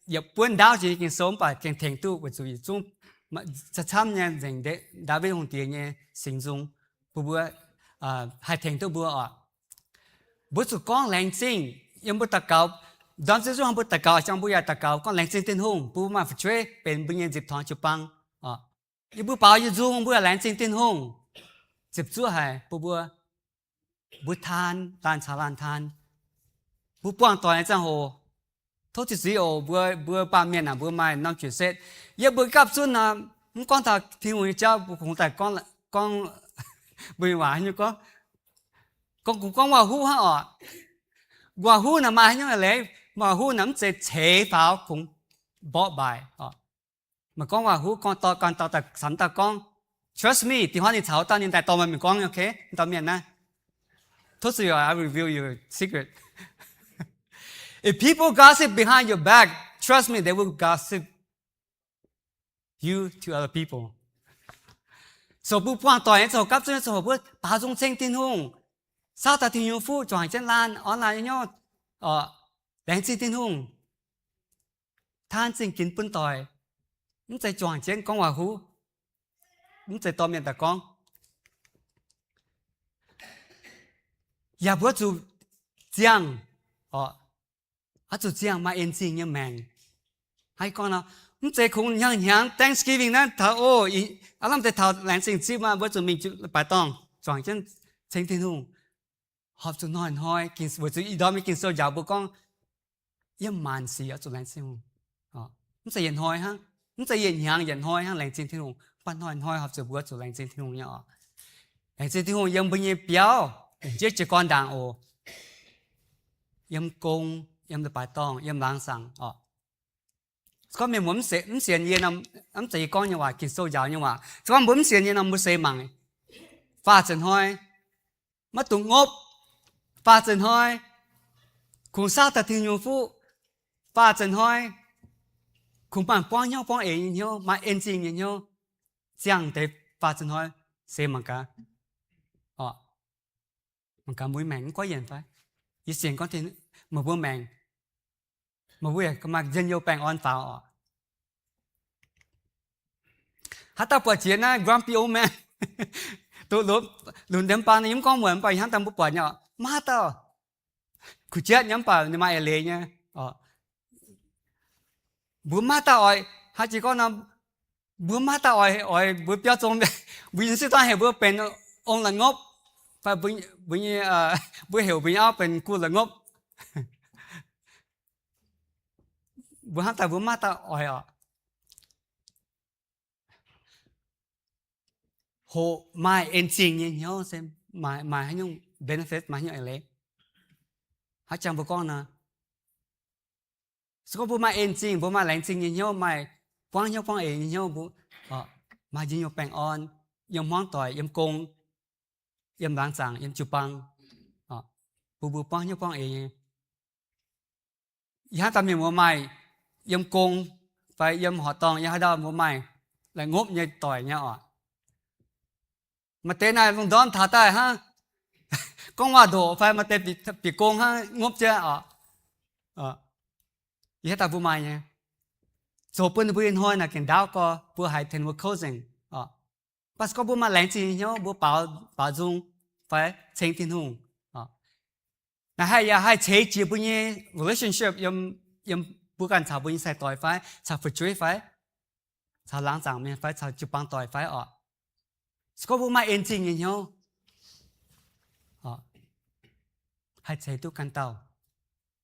yietc buonv ndaauv jiex nyei Ging-Sou, mv baac gengh tengx duqv weic zuqc yietc zungv camv-camv nyei nzengc, Ndaawitv Hungh Diex nyei Singx Nzung, bun mbuo haih tengx duqv mbuo oc. Mbuo zuqc gorngv laengz zingh yiem mbuo daux gaux. Ndorm ziouc zuqc mbuo daux gaux, jangx mbuo yaac daux gaux gorngv laengz zingh Tin-Hungh bun mbuo maaih fu'jueiv benx mbuo nyei nzipc torngx jiu-baang oc. Yie mbuo baaux yie nzung mbuo laengz zingh Tin-Hungh, ziepc zuoqv haic bun mbuo, mbuo taan laanh caux laanh taan, mbuo buangh doic nyei ziangh hoc, tov ziqc zuiz oc, mbuo, mbuo baamh mienh aac, mbuo maaih norm jueic setv. Yie mbuo gapv zunv nor, mv gorngv taux Tin-Hungh nyei jauv, mbuo kungx daaih gorngv, gorngv mbuo nyei waac nyei gorngv, gorngv, gorngv waac-huv hnangv oc. Waac-huv naaic maaih haaix nyungc leiz? Waac-huv naaic mv zeiz ceix faaux, kungx mborqv mbaaic oc. Meih gorngv waac-huv, gorngv dorh, gorngv dorh daaih, camv daaih gorngv, trust me, dinh hnoi ninh caux dauh ninh daaih dorh meih mingh gorngv, okay? Dauh mienh naaiv, tov zuqc, I reveal your secret. If people gossip behind your back, trust me, they will gossip you to other people. So mbuo buangh doic nyei ziangh hoc, gapv zunv nyei ziangh hoc, mbuo baaux nzung ceng Tin-Hungh, saauv daaih Tin-Hungh nyei fuqv, juangc jienv laanh, online nyei hnyouv, laengz zingh Tin-Hungh, taan zingh ginx bun doic, mv zeiz juangc jienv gorngv waac-huv, mv zeiz dorh mienh daaih gorngv. Yaac mbuo zuqc ziangh oc, oix zuqc ziangh maaih en zingh nyei maengc. Hnangv gorngv nor, mv zeiz kungx hnyangx-hnyangx Thanksgiving naaiv taux, o, aav lamh deix taux laengz zingh zipv maah, mbuo zuqc mingh leiz-baaix dorngh juangc jienv ceng Tin-Hungh. Horpc zuqc hnoi-hnoi, weic zuqc ih ndorm nyei Ging-Sou njaaux mbuo gorngv, yiem maanc sic oix zuqc laengz zingh Tin-Hungh. Mv zeiz yietc hnoi hnangv, mv zeiz yietc hnyangx yietc hnoi hnangv laengz zingh Tin-Hungh, mv baac hnoi-hnoi horpc zuqc mbuo zuqc laengz zingh Tin-Hungh nyei oc. Laengz zingh Tin-Hungh yiem mbuo nyei biauv, longc jienv jiez gorn ndaangc oc, yiem gong, yiem leiz-baaix dorngh, yiem laangz zaangc oc. Se gorngv mienh muoz mv sienx yie nor, mv zeiz yie gorngv nyei waac, Ging-Sou njaaux nyei waac. Se gorngv mbuo mv sienx yie nor, mbuo seix mangc, faah zeiz hnoi maiv dungx ngopv, faah zeiz hnoi kungx saauv daaih Tin-Hungh nyei fuqv, faah zeiz hnoi kungx maaih buangv hnyouv buangv eix nyei hnyouv, maaih en zingh nyei hnyouv, ziangh deix faah zeiz hnoi seix mangc gaax. Mangc gaax mbuo maengc mv goiv yienc fai? Yie sienx gorngv meih mbuo maengc, meih mbuo yaac maaih njien-youh baengh orn faaux oc. Haaix dauh buatc jiex naaiv grumpy old man, duqv lunx ndemv baan, yie mv gorngv muonc, mv baac hnangv daaih mbuo buatc nyei oc, maiv haaix dauh, kuh jatv nyei mv baac ninh maaih eix leiz nyei. Mbuo maiv haaix dauh oix, haaix jiex gorngv nor, mbuo maiv haaix dauh oix, oix mbuo biauv zong, mbuo nyei sieqv dorn heuc mbuo benx ong la'ngopv, fai mbuo nyei, mbuo heuc mbuo nyei auv benx gu la'ngopv. Mbuo hnamv daaih mbuo maiv haaix dauh oix oc. Hoqc maaih en zingh nyei hnyouv se maaih, maaih haaix nyungc benefit, maaih haaix nyungc eix leiz? Hnangv jangx mbuo gorngv nor, se gorngv mbuo maaih en zingh, mbuo maaih laengz zingh nyei hnyouv, maaih buangv hnyouv buangv eix nyei hnyouv, mbuo maaih njien-youh baengh orn yiem hmuangv doic, yiem gong, yiem laangz zaangc, yiem jiu-baang, bun mbuo buangv hnyouv buangv eix nyei. Ih hnangv dauh mienh mbuo maaih yiem gong fai yiem horqc dorngh, yiem haaix dauh mbuo maaih laengz ngopv nyei doic nyei oc. Maaih deix naaic lungh ndorm taux daaih hnangv gorngv waac-ndoqc fai maaih deix bieqc gong hnangv ngopv jienv oc. Ih hnangv dauh mbuo maaih nyei, zoux bun ninh mbuo ih hnoi naaic gengh ndaauv gorx, mbuo haiz tengx mbuo kouv nzengc oc. Mv baac se gorngv mbuo maaih laengz zingh nyei hnyouv, mbuo baaux, baaux nzung fai ceng Tin-Hungh, naaic haih yaac haih ceix jiez mbuo nyei relationship yiem, yiem mbuo ganh caux mbuo nyei sai-doic fai caux fu'jueiv fai caux laangz zaangc mienh fai caux jiu-baang doic fai oc. Se gorngv mbuo maaih en zingh nyei hnyouv, haih ceix duqv ganh dauh,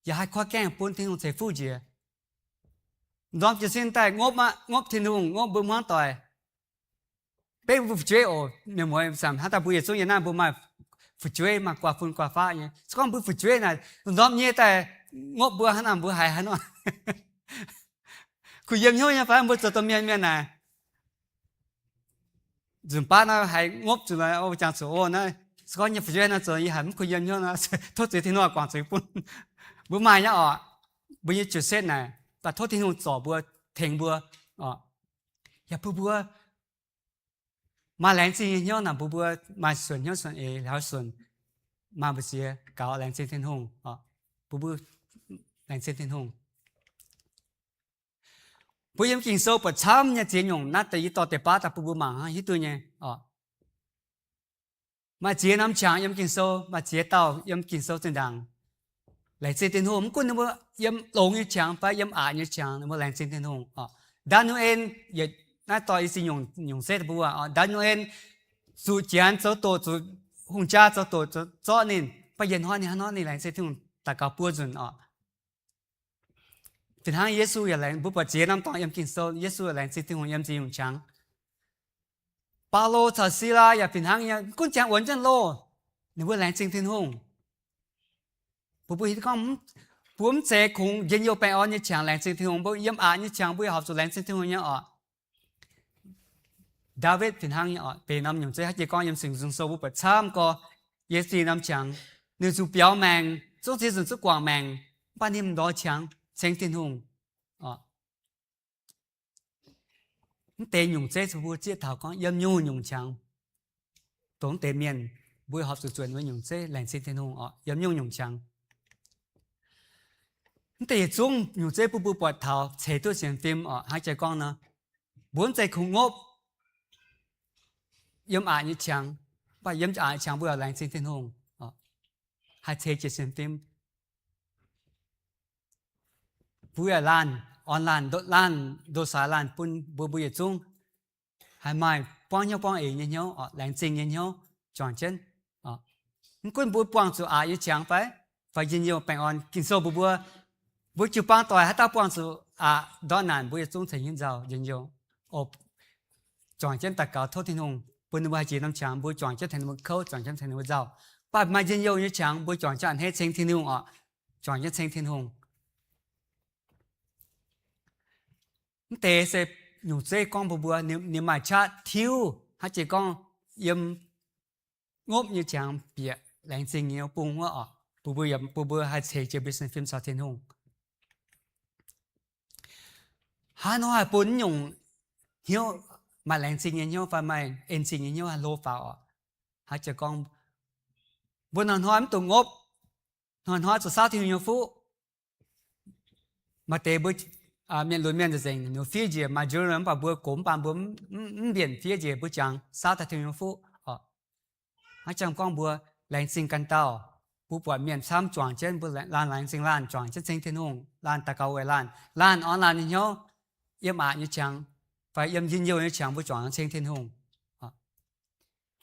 yaac haih korv gaengh bun Tin-Hungh ceix fuqv njiec. Ndorm jiez sin daaih ngopv aqv, ngopv Tin-Hungh, ngopv mbuo hmuangv doic, beiv mbuo fu'jueiv oc. Mienh muoz, hnangv daaih mbuo yietc zungv yiem naaiv mbuo maaih fu'jueiv, maaih guaax fun guaax faqv nyei. Se gorngv mbuo fu'jueiv naaic ndorm nyei daaih ngopv mbuo hnangv naaic, mbuo haiz haaix nor? Kuh yiem hnyouv nyei fai mbuo zoux domh mienh mienh naaic, nzunc baav naaiv haiz ngopv zuqc lorqc, jangx zuqc oc naaiv. Se gorngv nyei fu'jueiv naaiv zoux yie haiz mv kuh yiem hnyouv nor, tov zuiz Tin-Hungh guangc zuiz bun. Mbuo maaih nyei oc, mbuo nyei jiu-setv naaic, mv baac tov Tin-Hungh zorc mbuo, tengx mbuo oc. Yaac bun mbuo maaih laengz zingh nyei hnyouv naaic, bun mbuo maaih suonc hnyouv suonc eix, lorz suonc maaih mbu'ziex gaux laengz zingh Tin-Hungh oc. Bun mbuo laengz zingh Tin-Hungh. Mbuo yiem Ging-Sou buatc camv nyei ziex nyungc, naaiv deix yie dorh deix baav daaih bun mbuo mangc hnangv hiuv duqv nyei oc. Maaih ziex norm qangx yiem Ging-Sou, maaih ziex dauh yiem Ging-Sou zinh ndaangc laengz zingh Tin-Hungh. Mv gunv ninh mbuo yiem longx nyei qangx fai yiem aqc nyei qangx, ninh mbuo laengz zingh Tin-Hungh oc. Ndaa^ni^en, yietc naaiv dorh i ziex nyungc, nyungc zeiv bun mbuo oc. Ndaa^ni^en zuqc Janx zoux doqc, zuqc hungh jaa zoux doqc zorqv ninh, mv baac yietc hnoi ninh hnangv nor ninh laengz zingh Tin-Hungh daux gaux buo nzunc oc. Fih hnangv Yesu yaac laengz, mbuo buatc ziex norm dorngx yiem Ging-Sou, Yesu yaac laengz zingh Tin-Hungh yiem ziex nyungc qangx. Baulo caux Silaa yaac fih hnangv nyei, mv gunv janx wuonx jienv loh, ninh mbuo laengz zingh Tin-Hungh. Mbuo, mbuo hiuv duqv gorngv mbuo mv zeiz kungx njien-youh baengh orn nyei qangx laengz zingh Tin-Hungh, mbuo yiem aqc nyei qangx mbuo yaac horpc zuqc laengz zingh Tin-Hungh nyei oc. Ndaawitv fih hnangv nyei oc, deix norm nyungc zeiv hnangv jiex gorngv yiem Singx Nzung Sou mbuo buatc camv gorx, yiem ziex norm qangx, ninh zuqc biaux maengc, zungv ziex nzunc zungv guangc maengc, mv baac ninh mv ndorx qangx ceng Tin-Hungh oc. Mv deix nyungc zeiv mbuo zieqv taux gorngv yiem nyungc-nyungc qangx, dongh mv deix mienh mbuo horpc zuqc zuonc nyungc zeiv laengz zingh Tin-Hungh oc, yiem nyungc-nyungc qangx. Mv deix yietc zungv nyungc zeiv bun mbuo buatc taux ceix duqv sienx fim oc. Hnangv jiex gorngv nor, mbuo mv zeiz kungx ngopv yiem aqc nyei qangx, mv baac yiem aqc nyei qangx mbuo yaac laengz zingh Tin-Hungh oc, haih ceix jiez sienx fim. Mbuo yaac laanh, orn laanh, laanh ndoh saaix laanh bun mbuo, mbuo yietc zungv haih maaih buangv hnyouv buangv eix nyei hnyouv oc, laengz zingh nyei hnyouv juangc jienv oc. Mv gunv mbuo buangh zuqc aqc nyei qangx fai, fai njien-youh baengh orn, Ging-Sou mbuox mbuo, mbuo jiu-baang doic haaix dauh buangh zuqc aqc ndortv naanc, mbuo yietc zungv ceix hnyouv nzauh njien-youh oc. Juangc jienv daux gaux tov Tin-Hungh bun ninh mbuo haih jiex norm qangx, mbuo juangc jienv tengx ninh mbuo kouv, juangc jienv tengx ninh mbuo nzauh. Mv baac maaih njien-youh nyei qangx mbuo juangc jienv a'hneiv ceng Tin-Hungh oc, juangc jienv ceng Tin-Hungh. Mv deix se nyungc zeiv gorngv mbuox mbuo, ninh maaih qaqv tiuv hnangv jiex gorngv yiem ngopv nyei qangx bieqc laengz zingh nyei bung wuov oc, bun mbuo, bun mbuo haih ceix jiez mbuo sienx fim caux Tin-Hungh. Haaix nor haih bun nyungc hnyouv, maaih laengz zingh nyei hnyouv fai maaih en zingh nyei hnyouv haih hlo faaux oc? Hnangv jiex gorngv mbuo hnoi-hnoi mv dungx ngopv, hnoi-hnoi zuqc saauv Tin-Hungh nyei fuqv. Maaih deix mbuo mienh lunx mienh nzengc, ninh fiev njiec maaih journal, mv baac mbuo gox mv baac mbuo mv mbienc fiev njiec, mbuo jangx saauv daaih Tin-Hungh nyei fuqv oc. Hnangv jangx gorngv mbuo laengz zingh ganh dauh, mbuo buatc mienh camv juangc jienv, mbuo laanh laengz zingh laanh juangc jienv ceng Tin-Hungh, laanh daux gaux weic laanh, laanh orn laanh nyei hnyouv, yiem aqc nyei qangx fai yiem njien-youh nyei qangx mbuo juangc ceng Tin-Hungh.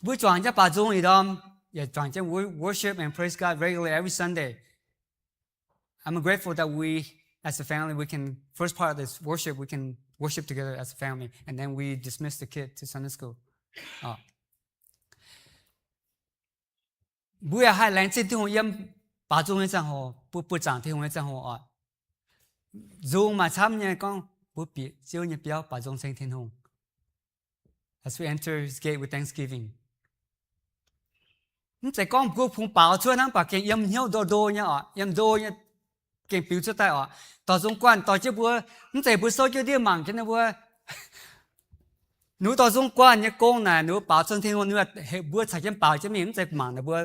Mbuo juangc jienv baaux nzung ih ndorm, yaac juangc jienv wor-, worship and praise God regularly every Sunday. I'm grateful that we, as a family, we can, first part of this worship, we can worship together as a family, and then we dismiss the kid to Sunday school. Mbuo yaac haih laengz zingh Tin-Hungh yiem baaux nzung nyei ziangh hoc, mbuo buoqc zaangc Tin-Hungh nyei ziangh hoc oc, nzung maaih camv nyei gorngv mbuo bieqc Ziouv nyei biauv baaux nzung ceng Tin-Hungh. As we enter his gate with thanksgiving. Mv zeiz gorngv mbuo kungx baaux cuotv hnangv, mv baac gengh yiem hnyouv ndo ndo nyei oc, yiem ndo nyei gengh biux cuotv daaih oc. Dorh nzung guanh dorh jienv mbuo, mv zeiz mbuo souv jienv ndiev mangc jienv ninh mbuo. Ninh dorh nzung guanh nyei gong naaic ninh mbuo baaux zong Tin-Hungh, ninh mbuo caux jienv baaux jienv mingh, mv zeiz mangc ninh mbuo,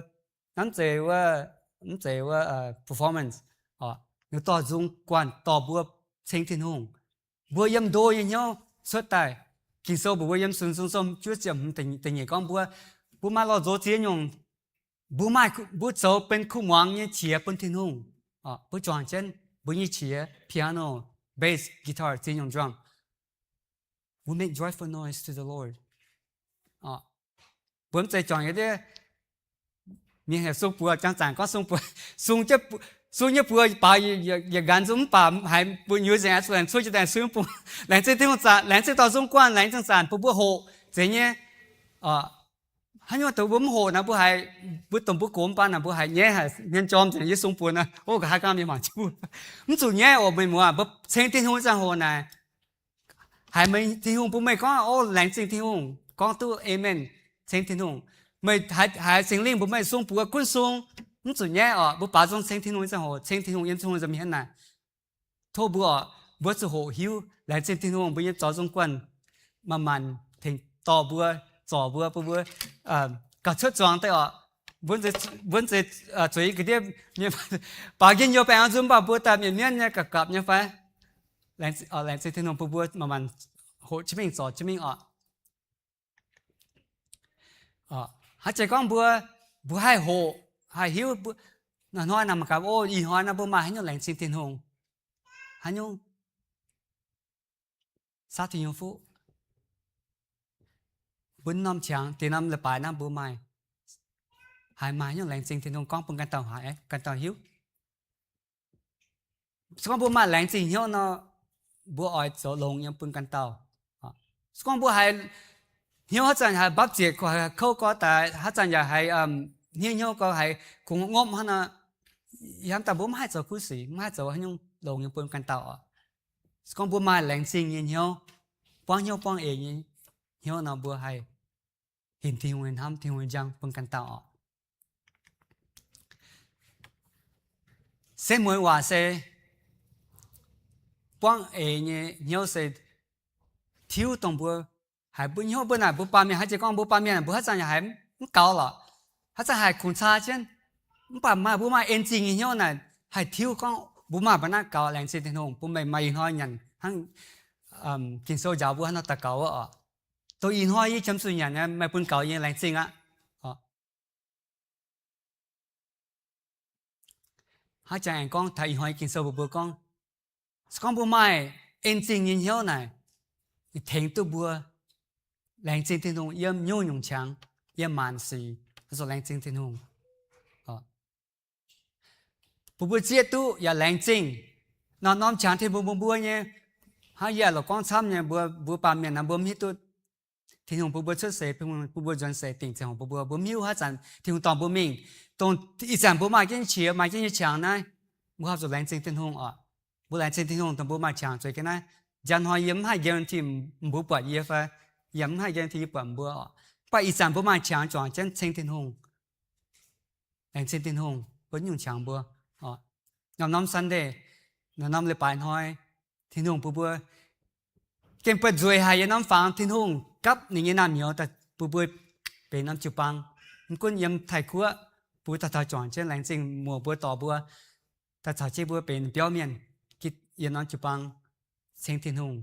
mv zeiz wuov, mv zeiz wuov performance oc. Ninh dorh nzung guanh dorh mbuo ceng Tin-Hungh. Mbuo yiem ndo nyei hnyouv cuotv daaih. Ging-Sou mbuox mbuo yiem Sung Sung Sou juov ziepc hmz da'nyeic gorngv mbuo, mbuo maaih lorh nzox ziex nyungc. Mbuo maaih, mbuo zoux benx kuv muangx nyei qiex bun Tin-Hungh. Mbuo juangc jienv mbuo nyei qiex, piano, bass, guitar, ziex nyungc drum. We make joyful noise to the Lord. Mbuo mv zeiz juangc nyei, mienh heuc sung buoz, jangx zanc gorngv sung buoz, sung, sung nyei buoz baaux yietc nqanx nzung mv baac haiz mbuo nyuoz nzengc, zuqc laengz cuotv jienv daaih sung bung, laengz zingh Tin-Hungh zanc, laengz zingh dorh nzung guanh, laengz zingh zanc bun mbuo hoqc zeiz nyei. Haaix nyungc dongh mbuo mv hoqc naaic, mbuo haiz, mbuo dongh mbuo gox mv baac naaic mbuo haiz nyaiv haic, hmien jorm nzengc, yie sung buoz naaic, o, nqa'haav gangv mienh mangc jienv mbuo. Mv zuqc nyaiv oc, meih muoz, mbuo ceng Tin-Hungh ziangh hoc naaic, haiz meih Tin-Hungh bun meih gorngv, o, laengz zingh Tin-Hungh, gorngv duqv amen, ceng Tin-Hungh. Meih haiz Singx Lingh mbuox meih sung buoz gunv sung, mv zuqc nyaiv oc, mbuo baaux nzung ceng Tin-Hungh nyei ziangh hoc, ceng Tin-Hungh yiem Tin-Hungh nza'hmien naaic. Tov mbuo oc, mbuo zuqc hoqc hiuv laengz zingh Tin-Hungh, mbuo nyei zoux nzung guanh maaih maanc tengx dorh mbuo, zorc mbuo, bun mbuo gauh cuotv zuangx deix oc. Mbuo, mbuo zeiz zueiz ga'ndiev, baaux njien-youh baengh nzunc mv baac mbuo daaih mietc mienv nyei gapv gapv nyei fai? Laengz zingh Tin-Hungh bun mbuo maaih maanc hoqc jienv mingh, zorc jienv mingh oc. Hnangv jiex gorngv mbuo, mbuo haih hoqc, haih hiuv, hnoi-hnoi naaic mangc gaax, o, ih hnoi naaiv mbuo maaih haaix nyungc laengz zingh Tin-Hungh, haaix nyungc saav Tin-Hungh fuqv, mbuo norm qangx deix norm leiz-baaix naaiv mbuo maaih, haiz maaih haaix nyungc laengz zingh Tin-Hungh gorngv bun ganh dauh haiz, ganh dauh hiuv. Se gorngv mbuo maaih laengz zingh hnyouv nor, mbuo oix zoux longx yiem bun ganh dauh. Se gorngv mbuo haiz hnyouv haaix zanc haiz mbapv zietc, haiz kouv gorx daaih, haaix zanc yaac haiz hniev hnyouv gorx, haiz kungx ngopv hnangv nor, yiem daaih mbuo mv haih zoux kuv sic, mv haih zoux haaix nyungc longx yiem bun ganh dauh oc. Se gorngv mbuo maaih laengz zingh nyei hnyouv, buangv hnyouv buangv eix nyei hnyouv nor, mbuo haih hinc Tin-Hungh nyei hnamv, Tin-Hungh nyei njang bun ganh dauh oc. Setv mueiz waac se buangv eix nyei hnyouv se tiuv dongh mbuo haiz mbuo hnyouv mbuo naaic, mbuo baamh mienh, haaix jiex gorngv mbuo baamh mienh mbuo haaix zanc yaac haiz mv gaux lorqc, haaix zanc haiz kungx caa jienv. Mv baac maaih, mbuo maaih en zingh nyei hnyouv naaic haih tiuv gorngv mbuo maaih mbu'naaiv gaux, laengz zingh Tin-Hungh bun meih maaih ih hnoi nyanc hnangv Ging-Sou njaaux mbuo hnangv nor daux gaux wuov oc. Dongh ih hnoi yie qiemx zuqc nyanc nyei, meih bun gaux yie, laengz zingh aqv. Haaix zanc aengx gorngv taux ih hnoi Ging-Sou mbuox mbuo gorngv, se gorngv mbuo maaih en zingh nyei hnyouv naaic, tengx duqv mbuo laengz zingh Tin-Hungh yiem nyungc-nyungc qangx, yiem maanc sic, zuqc laengz zingh Tin-Hungh. Bun mbuo zieqv duqv yaac laengz zingh. Norm-norm qangx Tin-Hungh bun mbuo nyei, hnangv yie loc gorngv camv nyei, mbuo, mbuo baamh mienh naaic mbuo mv hiuv duqv Tin-Hungh bun mbuo cuotv seix, bun mbuo nzuonx seix, dingc ziangh hoc bun mbuo, mbuo mv hiuv haaix zanc Tin-Hungh dorh mbuo mingh. Dongh ih zanc mbuo maaih jienv qiex, maaih jienv nyei qangx naaiv, mbuo horpc zuqc laengz zingh Tin-Hungh oc. Mbuo laengz zingh Tin-Hungh dongh mbuo maaih qangx zueiz jienv naaiv. Njang hnoi yie mv haih guarantee mbuo buatc yie fai yie mv haih guarantee yie buatc mbuo oc. Mv baac ih zanc mbuo maaih qangx juangc jienv ceng Tin-Hungh, laengz zingh Tin-Hungh bun nyungc qangx mbuo oc. Norm-norm Sunday, norm-norm leiz-baaix hnoi, Tin-Hungh bun mbuo gengh buatc nzueic haic yiem norm fangx, Tin-Hungh gapv ninh nyei naamh nyouz daaih bun mbuo benx norm jiu-baang. Mv gunv yiem Taiv-Guoqv, bun mbuo daaih taux juangc jienv laengz zingh muoc mbuo dorh mbuo daaih caux jienv mbuo benx biauv mienh, yiem norm jiu-baang ceng Tin-Hungh.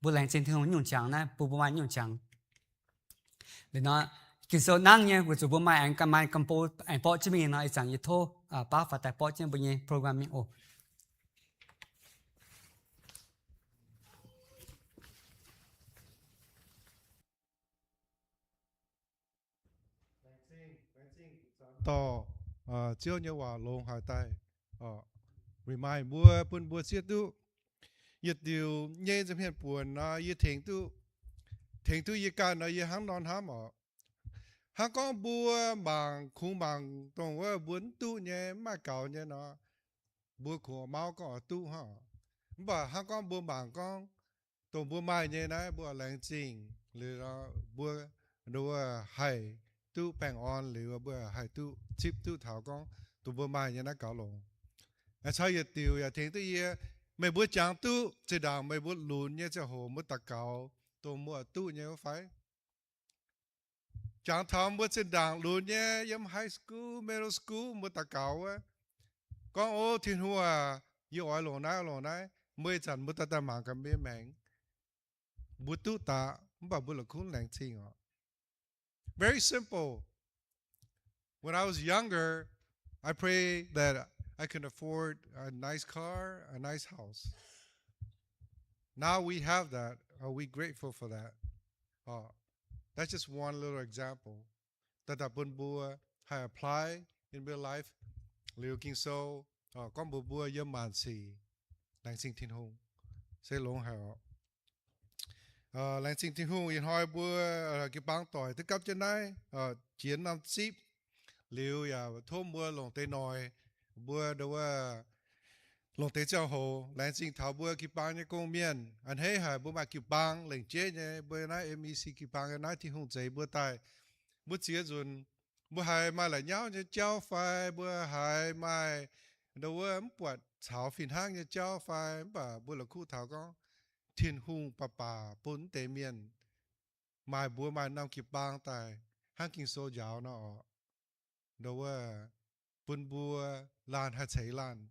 Mbuo laengz zingh Tin-Hungh nyungc qangx naaiv, bun mbuo maaih nyungc qangx. Liuz nor, Ging-Sou nangv nyei weic zuqc mbuo maaih aengx maaih ga'mbou aengx borqv jienv mingh nor, ih zanc yie tov baav faaux daaih borqv jienv mbuo nyei program mingh oc. Dorh Ziouv nyei waac longx haic daaih remind mbuo, bun mbuo zieqv duqv yietc diuc nyei nza'hmien buonc nor, yie tengx duqv, tengx duqv yie ganh nor, yie hnangv nor hnamv oc. Hnangv gorngv mbuo mangc, kungx mangc dongh wuov mbuo mv duqv nyei, mv maaih gaux nyei nor, mbuo kungx mauv gorngv oix duqv hnangv. Mv baac hnangv gorngv mbuo mangc gorngv dongh mbuo maaih nyei naaiv, mbuo laengz zingh liuz, mbuo, wuov, haih duqv baengh orn liuz, mbuo haih duqv zipv duqv taux gorngv dongh mbuo maaih nyei naaiv gaux longx. Caux yietc diuc yaac tengx duqv yie, meih mbuo jangx duqv zinh ndaangc meih mbuo lunx nyei ziangh hoc mbuo daux gaux dongh mbuo duqv nyei wuov fai? Jangx taux mbuo zinh ndaangc lunx nyei yiem high school, middle school mbuo daux gaux wuov, gorngv, O Tin-Hungh aac, yie oix longc naaiv, longc naaiv. Mbuo ih zanc mbuo daaih daaih mangc gaax mbuo nyei maengc, mbuo duqv daqc mv baac mbuo la'kuqv laengz zingh oc. Very simple. When I was younger, I prayed that I can afford a nice car, a nice house. Now we have that. Are we grateful for that? Uh, that's just one little example. Daaih daaih bun mbuo haih apply in real life. Liuz Ging-Sou, uh, gorngv mbuox mbuo yiem maanc sic laengz zingh Tin-Hungh se longx haic oc. Laengz zingh Tin-Hungh, ih hnoi mbuo jiu-baang doic duqv gapv jienv naaiv, jiex norm zipv. Liuz yaac tov mbuo longc deix noic, mbuo nduov wuov longc deix ziangh hoc laengz zingh taux mbuo jiu-baang nyei gong-mienh. A'hneiv haic mbuo maaih jiu-baang lengc jeiv nyei, mbuo naaiv M E C jiu-baang naaiv Tin-Hungh zeix mbuo daaih. Mbuo ziex nzunc, mbuo haiz maaih la'nyauv nyei jauv fai mbuo haiz maaih nduov wuov mv buatc caux fih hnangv nyei jauv fai, mv baac mbuo la'kuqv taux gorngv Tin-Hungh baac baac bun mv deix mienh maaih, mbuo maaih norm jiu-baang daaih hnangv Ging-Sou njaaux nor oc. Nduov wuov bun mbuo laanh haih ceix laanh.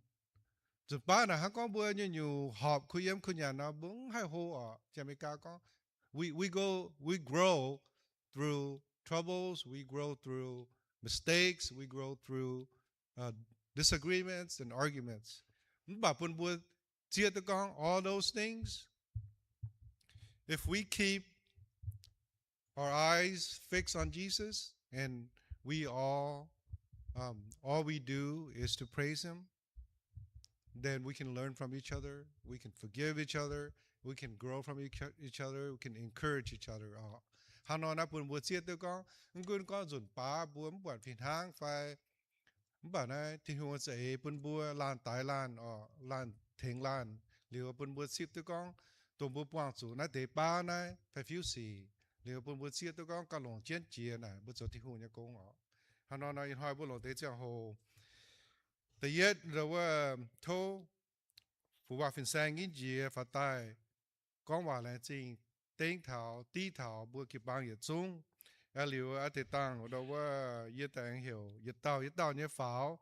Nzunc baav naaic hnangv gorngv mbuo nyei nyungc horpc kuh yiem kuh nyanc nor, mbuo mv haih hlo oc. Janx-Meigaa gorngv, we, we go, we grow through troubles, we grow through mistakes, we grow through, uh, disagreements and arguments. Mv baac bun mbuo zieqv duqv gorngv all those things, if we keep our eyes fixed on Jesus and we all, um, all we do is to praise Him, then we can learn from each other, we can forgive each other, we can grow from each, each other, we can encourage each other. Hnangv nor naaiv bun mbuo zieqv duqv gorngv, mv gunv gorngv nzunc baav mbuo mv buatc fih hnangv fai, mv baac naaiv Tin-Hungh za'eix bun mbuo laanh daix laanh oc, laanh tengx laanh. Liuz bun mbuo zipv duqv gorngv dongh mbuo buangh zuqc naaiv deix baav naaiv fai fiuv sic. Liuz bun mbuo zieqv duqv gorngv gauh longc jienv jiex naaic mbuo zoux Tin-Hungh nyei gong oc. Hnangv nor nor ih hnoi mbuo longc deix ziangh hoc, da'yietv nduov wuov tov Fu Waac Fin-Saeng nyei njiec faaux daaih gorngv waac laengz zingh dengv taux div taux mbuo jiu-baang yietc zungv. Aa liuz aa deix dangh nduov wuov yie daaih aengx heuc yietc dauh yietc dauh nyei faaux.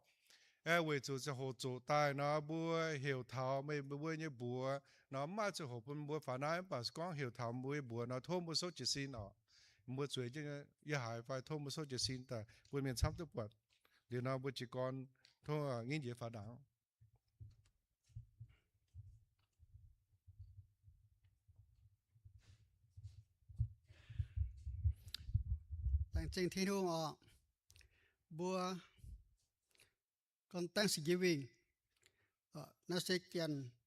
Aeqv, weic zuqc ziangh hoc zoqc daaih nor mbuo heuc taux meih mbuo nyei mbuox nor, mv maaih ziangh hoc bun mbuo faaux naaiv, mv baac se gorngv heuc taux mbuo nyei mbuox nor tov mbuo souv jiez sin oc. Mbuo zueiz jienv yiem haaix fai tov mbuo souv jiez sin daaih bun mienh camv duqv buatc. Liuz nor mbuo jiez gorn tov nginv njiec faaux ndaangc. Laengz zingh Tin-Hungh oc. Mbuo gorngv Thanksgiving, naaiv se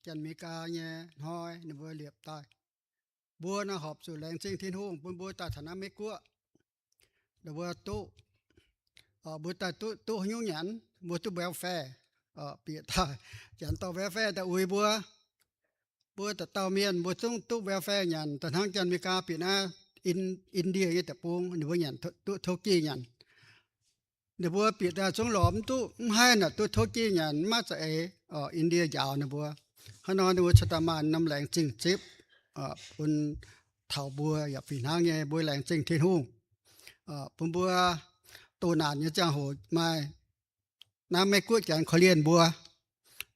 Janx-Meigaa nyei hnoi ninh mbuo liepc daaih. Mbuo naaiv horpc zuqc laengz zingh Tin-Hungh bun mbuo daaih taux naaiv Meiv-Guoqv. Mbuo duqv, mbuo daaih duqv, duqv nyungc nyanc, mbuo duqv welfare, bieqc daaih, Janx dorh welfare daaih uix mbuo. Mbuo dauh dauh mienh mbuo zungv duqv welfare nyanc, da'hnangv Janx-Meigaa bieqc naaiv India nyei deic-bung ninh mbuo nyanc duqv tov jienv nyanc. Ninh mbuo bieqc daaih zungv lorz mv duqv, mv haih naaic duqv tov jienv nyanc, mv maaih za'eix India njaaux ninh mbuo. Hnangv nor ninh mbuo cingx daaih maaih norm laengz zingh zipv bun taux mbuo yaac fih hnangv nyei mbuo laengz zingh Tin-Hungh bun mbuo doh naanc nyei ziangh hoc maaih naaiv Meiv-Guoqv Janx korv-lienh mbuo,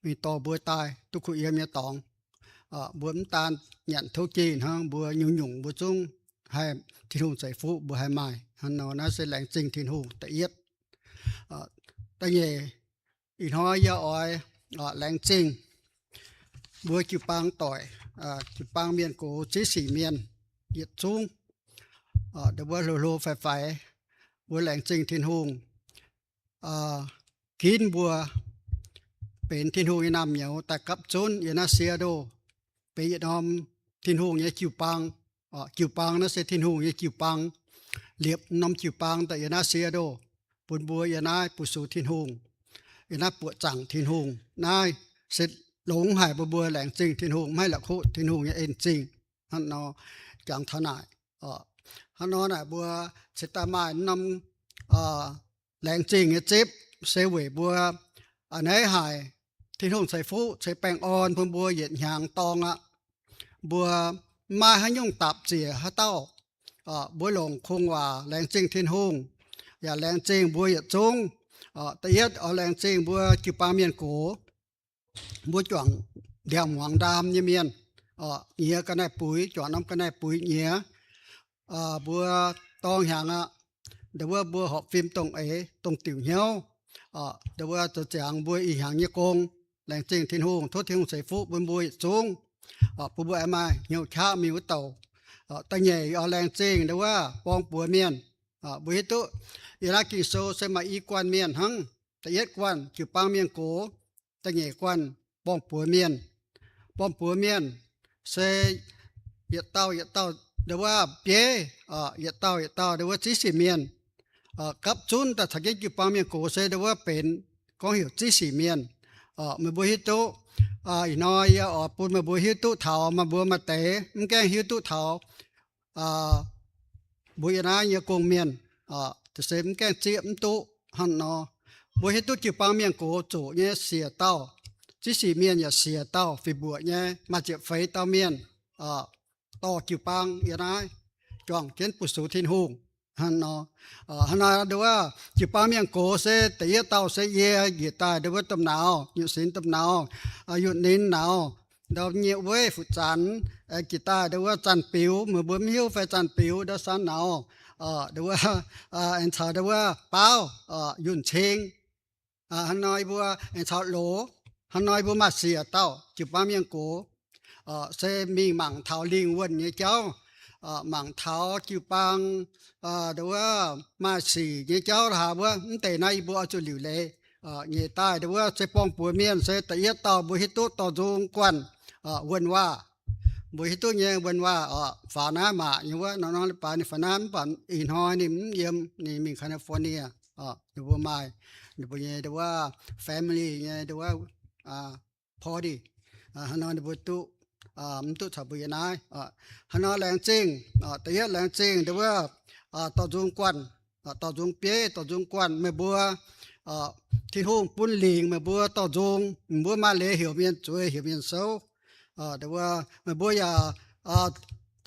mingh dorh mbuo daaih duqv kuh yiem nyei dorngx. Mbuo mv daan nyanc tov jienv hnangv, mbuo nyungc-nyungc mbuo zungv haih Tin-Hungh ceix fuqv mbuo haih maaih. Hnangv nor naaiv se laengz zingh Tin-Hungh da'yietv. Da'nyeic, ih hnoi yie oix laengz zingh mbuo jiu-baang doic, jiu-baang mienh gox ziex sic mienh yietc zungv, mbuo hlo hlo faix faix, mbuo laengz zingh Tin-Hungh ginv mbuo benx Tin-Hungh nyei naamh nyouz daaih gapv zunv yiem naaiv Seattle, benx yietc norm Tin-Hungh nyei jiu-baang. Jiu-baang naaiv se Tin-Hungh nyei jiu-baang. liepc norm jiu-baang daaih yiem naaiv sie ndoh, bun mbuo yiem naaiv bu sux Tin-Hungh, yiem naaiv buoqc zaangc Tin-Hungh. Naaiv se longx haic mbuo, mbuo laengz zingh Tin-Hungh, maiv haih la'kuqv Tin-Hungh nyei en-zingh. Hnangv nor, jangx taux naaic, hnangv nor naaic mbuo cingx daaih maaih norm laengz zingh nyei zipv, se weic mbuo a'hneiv haic, Tin-Hungh ceix fuqv ceix baengh orn bun mbuo yietc hnyangx dorngx aqv. Mbuo maiv maaih haaix nyungc dapc ziec haaix dauh, mbuo longc kungx waac laengz zingh Tin-Hungh, yaac laengz zingh mbuo yietc zungv. Da'yietv oix laengz zingh mbuo jiu-baang mienh gox, mbuo juangc ndiangx-muangx ndaam nyei mienh, nyiex ga'naaiv-buix, juangc norm ga'naaiv-buix nyiex. Mbuo dorng hnyangx aqv, ndau wuov mbuo horpc fim dongh eix, dongh diuc hnyouv, ndau wuov zoux ziangx mbuo ih hnyangx nyei gong. Laengz zingh Tin-Hungh, tov Tin-Hungh ceix fuqv bun mbuo yietc zungv, bun mbuo aengx maaih hnyouv qaqv mingh wuov douc. Da'nyeic oix laengz zingh ndau wuov borng buoz mienh. Mbuo hiuv duqv yiem naaiv Ging-Sou se maaih i guanh mienh hnangv. Da'yietv guanh jiu-baang mienh gox, da'nyeic guanh borng buoz mienh. Borng buoz mienh se yietc dauh yietc dauh ndau wuov bieiv, yietc dauh yietc dauh ndau wuov ziv sic mienh. Gapv zunv daaih caux jienv jiu-baang mienh gox se ndau wuov benx gorngv heuc ziv sic mienh. Meih mbuo hiuv duqv, ih hnoi yie oix bun meih mbuo hiuv duqv taux meih mbuo maaih deix mv gaengh hiuv duqv taux mbuo yiem naaiv nyei gong-mienh, se mv gaengh zieqv mv duqv hnangv nor. Mbuo hiuv duqv jiu-baang mienh gox zuqc nyei siec dauh, ziv sic mienh yaac siec dauh, fih mbuoqc nyei maaih ziepc feix dauh mienh dorh jiu-baang yiem naaiv juangc jienv bu sux Tin-Hungh hnangv nor. Hnangv nor ndau wuov jiu-baang mienh gox se da'yietv dauh se yie njiec daaih ndau wuov domh nauz, Nyutc Sinx domh nauz, Yunh Ninh nauz, ndau nyei weiv fu'zanx, aengx jiex daaih ndau wuov Zanh Biux, meih mbuo mv hiuv fai Zanh Biux ndau San nauz, ndau wuov, aengx caux ndau wuov Baauv, Yunh Cing, hnangv nor yie mbuo aengx caux Loz, hnangv nor yie mbuo maaih siec dauh jiu-baang mienh gox, se mingh mangc taux lingh wuonh nyei jauv, mangc taux jiu-baang ndau wuov maaih sic nyei jauv lorqc wuov. Mv deix naaiv yie mbuo oix zuqc liuc leiz. Nyeic daaih ndau wuov se borng buoz mienh se da'yietv dauh mbuo hiuv duqv dorh nzung guanh wuonh waac. Mbuo hiuv duqv nyei wuonh waac oc, faaux naaiv maac nyei wuov, nor nor leiz-baaix ninh faaux naaiv, mv baac ih hnoi ninh mv yiem, ninh mingh California. Ninh mbuo maaih ninh mbuo nyei ndau wuov family nyei ndau wuov party. Hnangv nor ninh mbuo duqv, mv duqv caux mbuo yiem naaiv. Hnangv nor laengz zingh, da'yietv laengz zingh ndau wuov dorh nzung guanh, dorh nzung bieiv, dorh nzung guanh meih mbuo. Tin-Hungh bun lingc meih mbuo dorh nzung, meih mbuo maaih leiz heuc mienh zueiz, heuc mienh souv. Ndau wuov meih mbuo yaac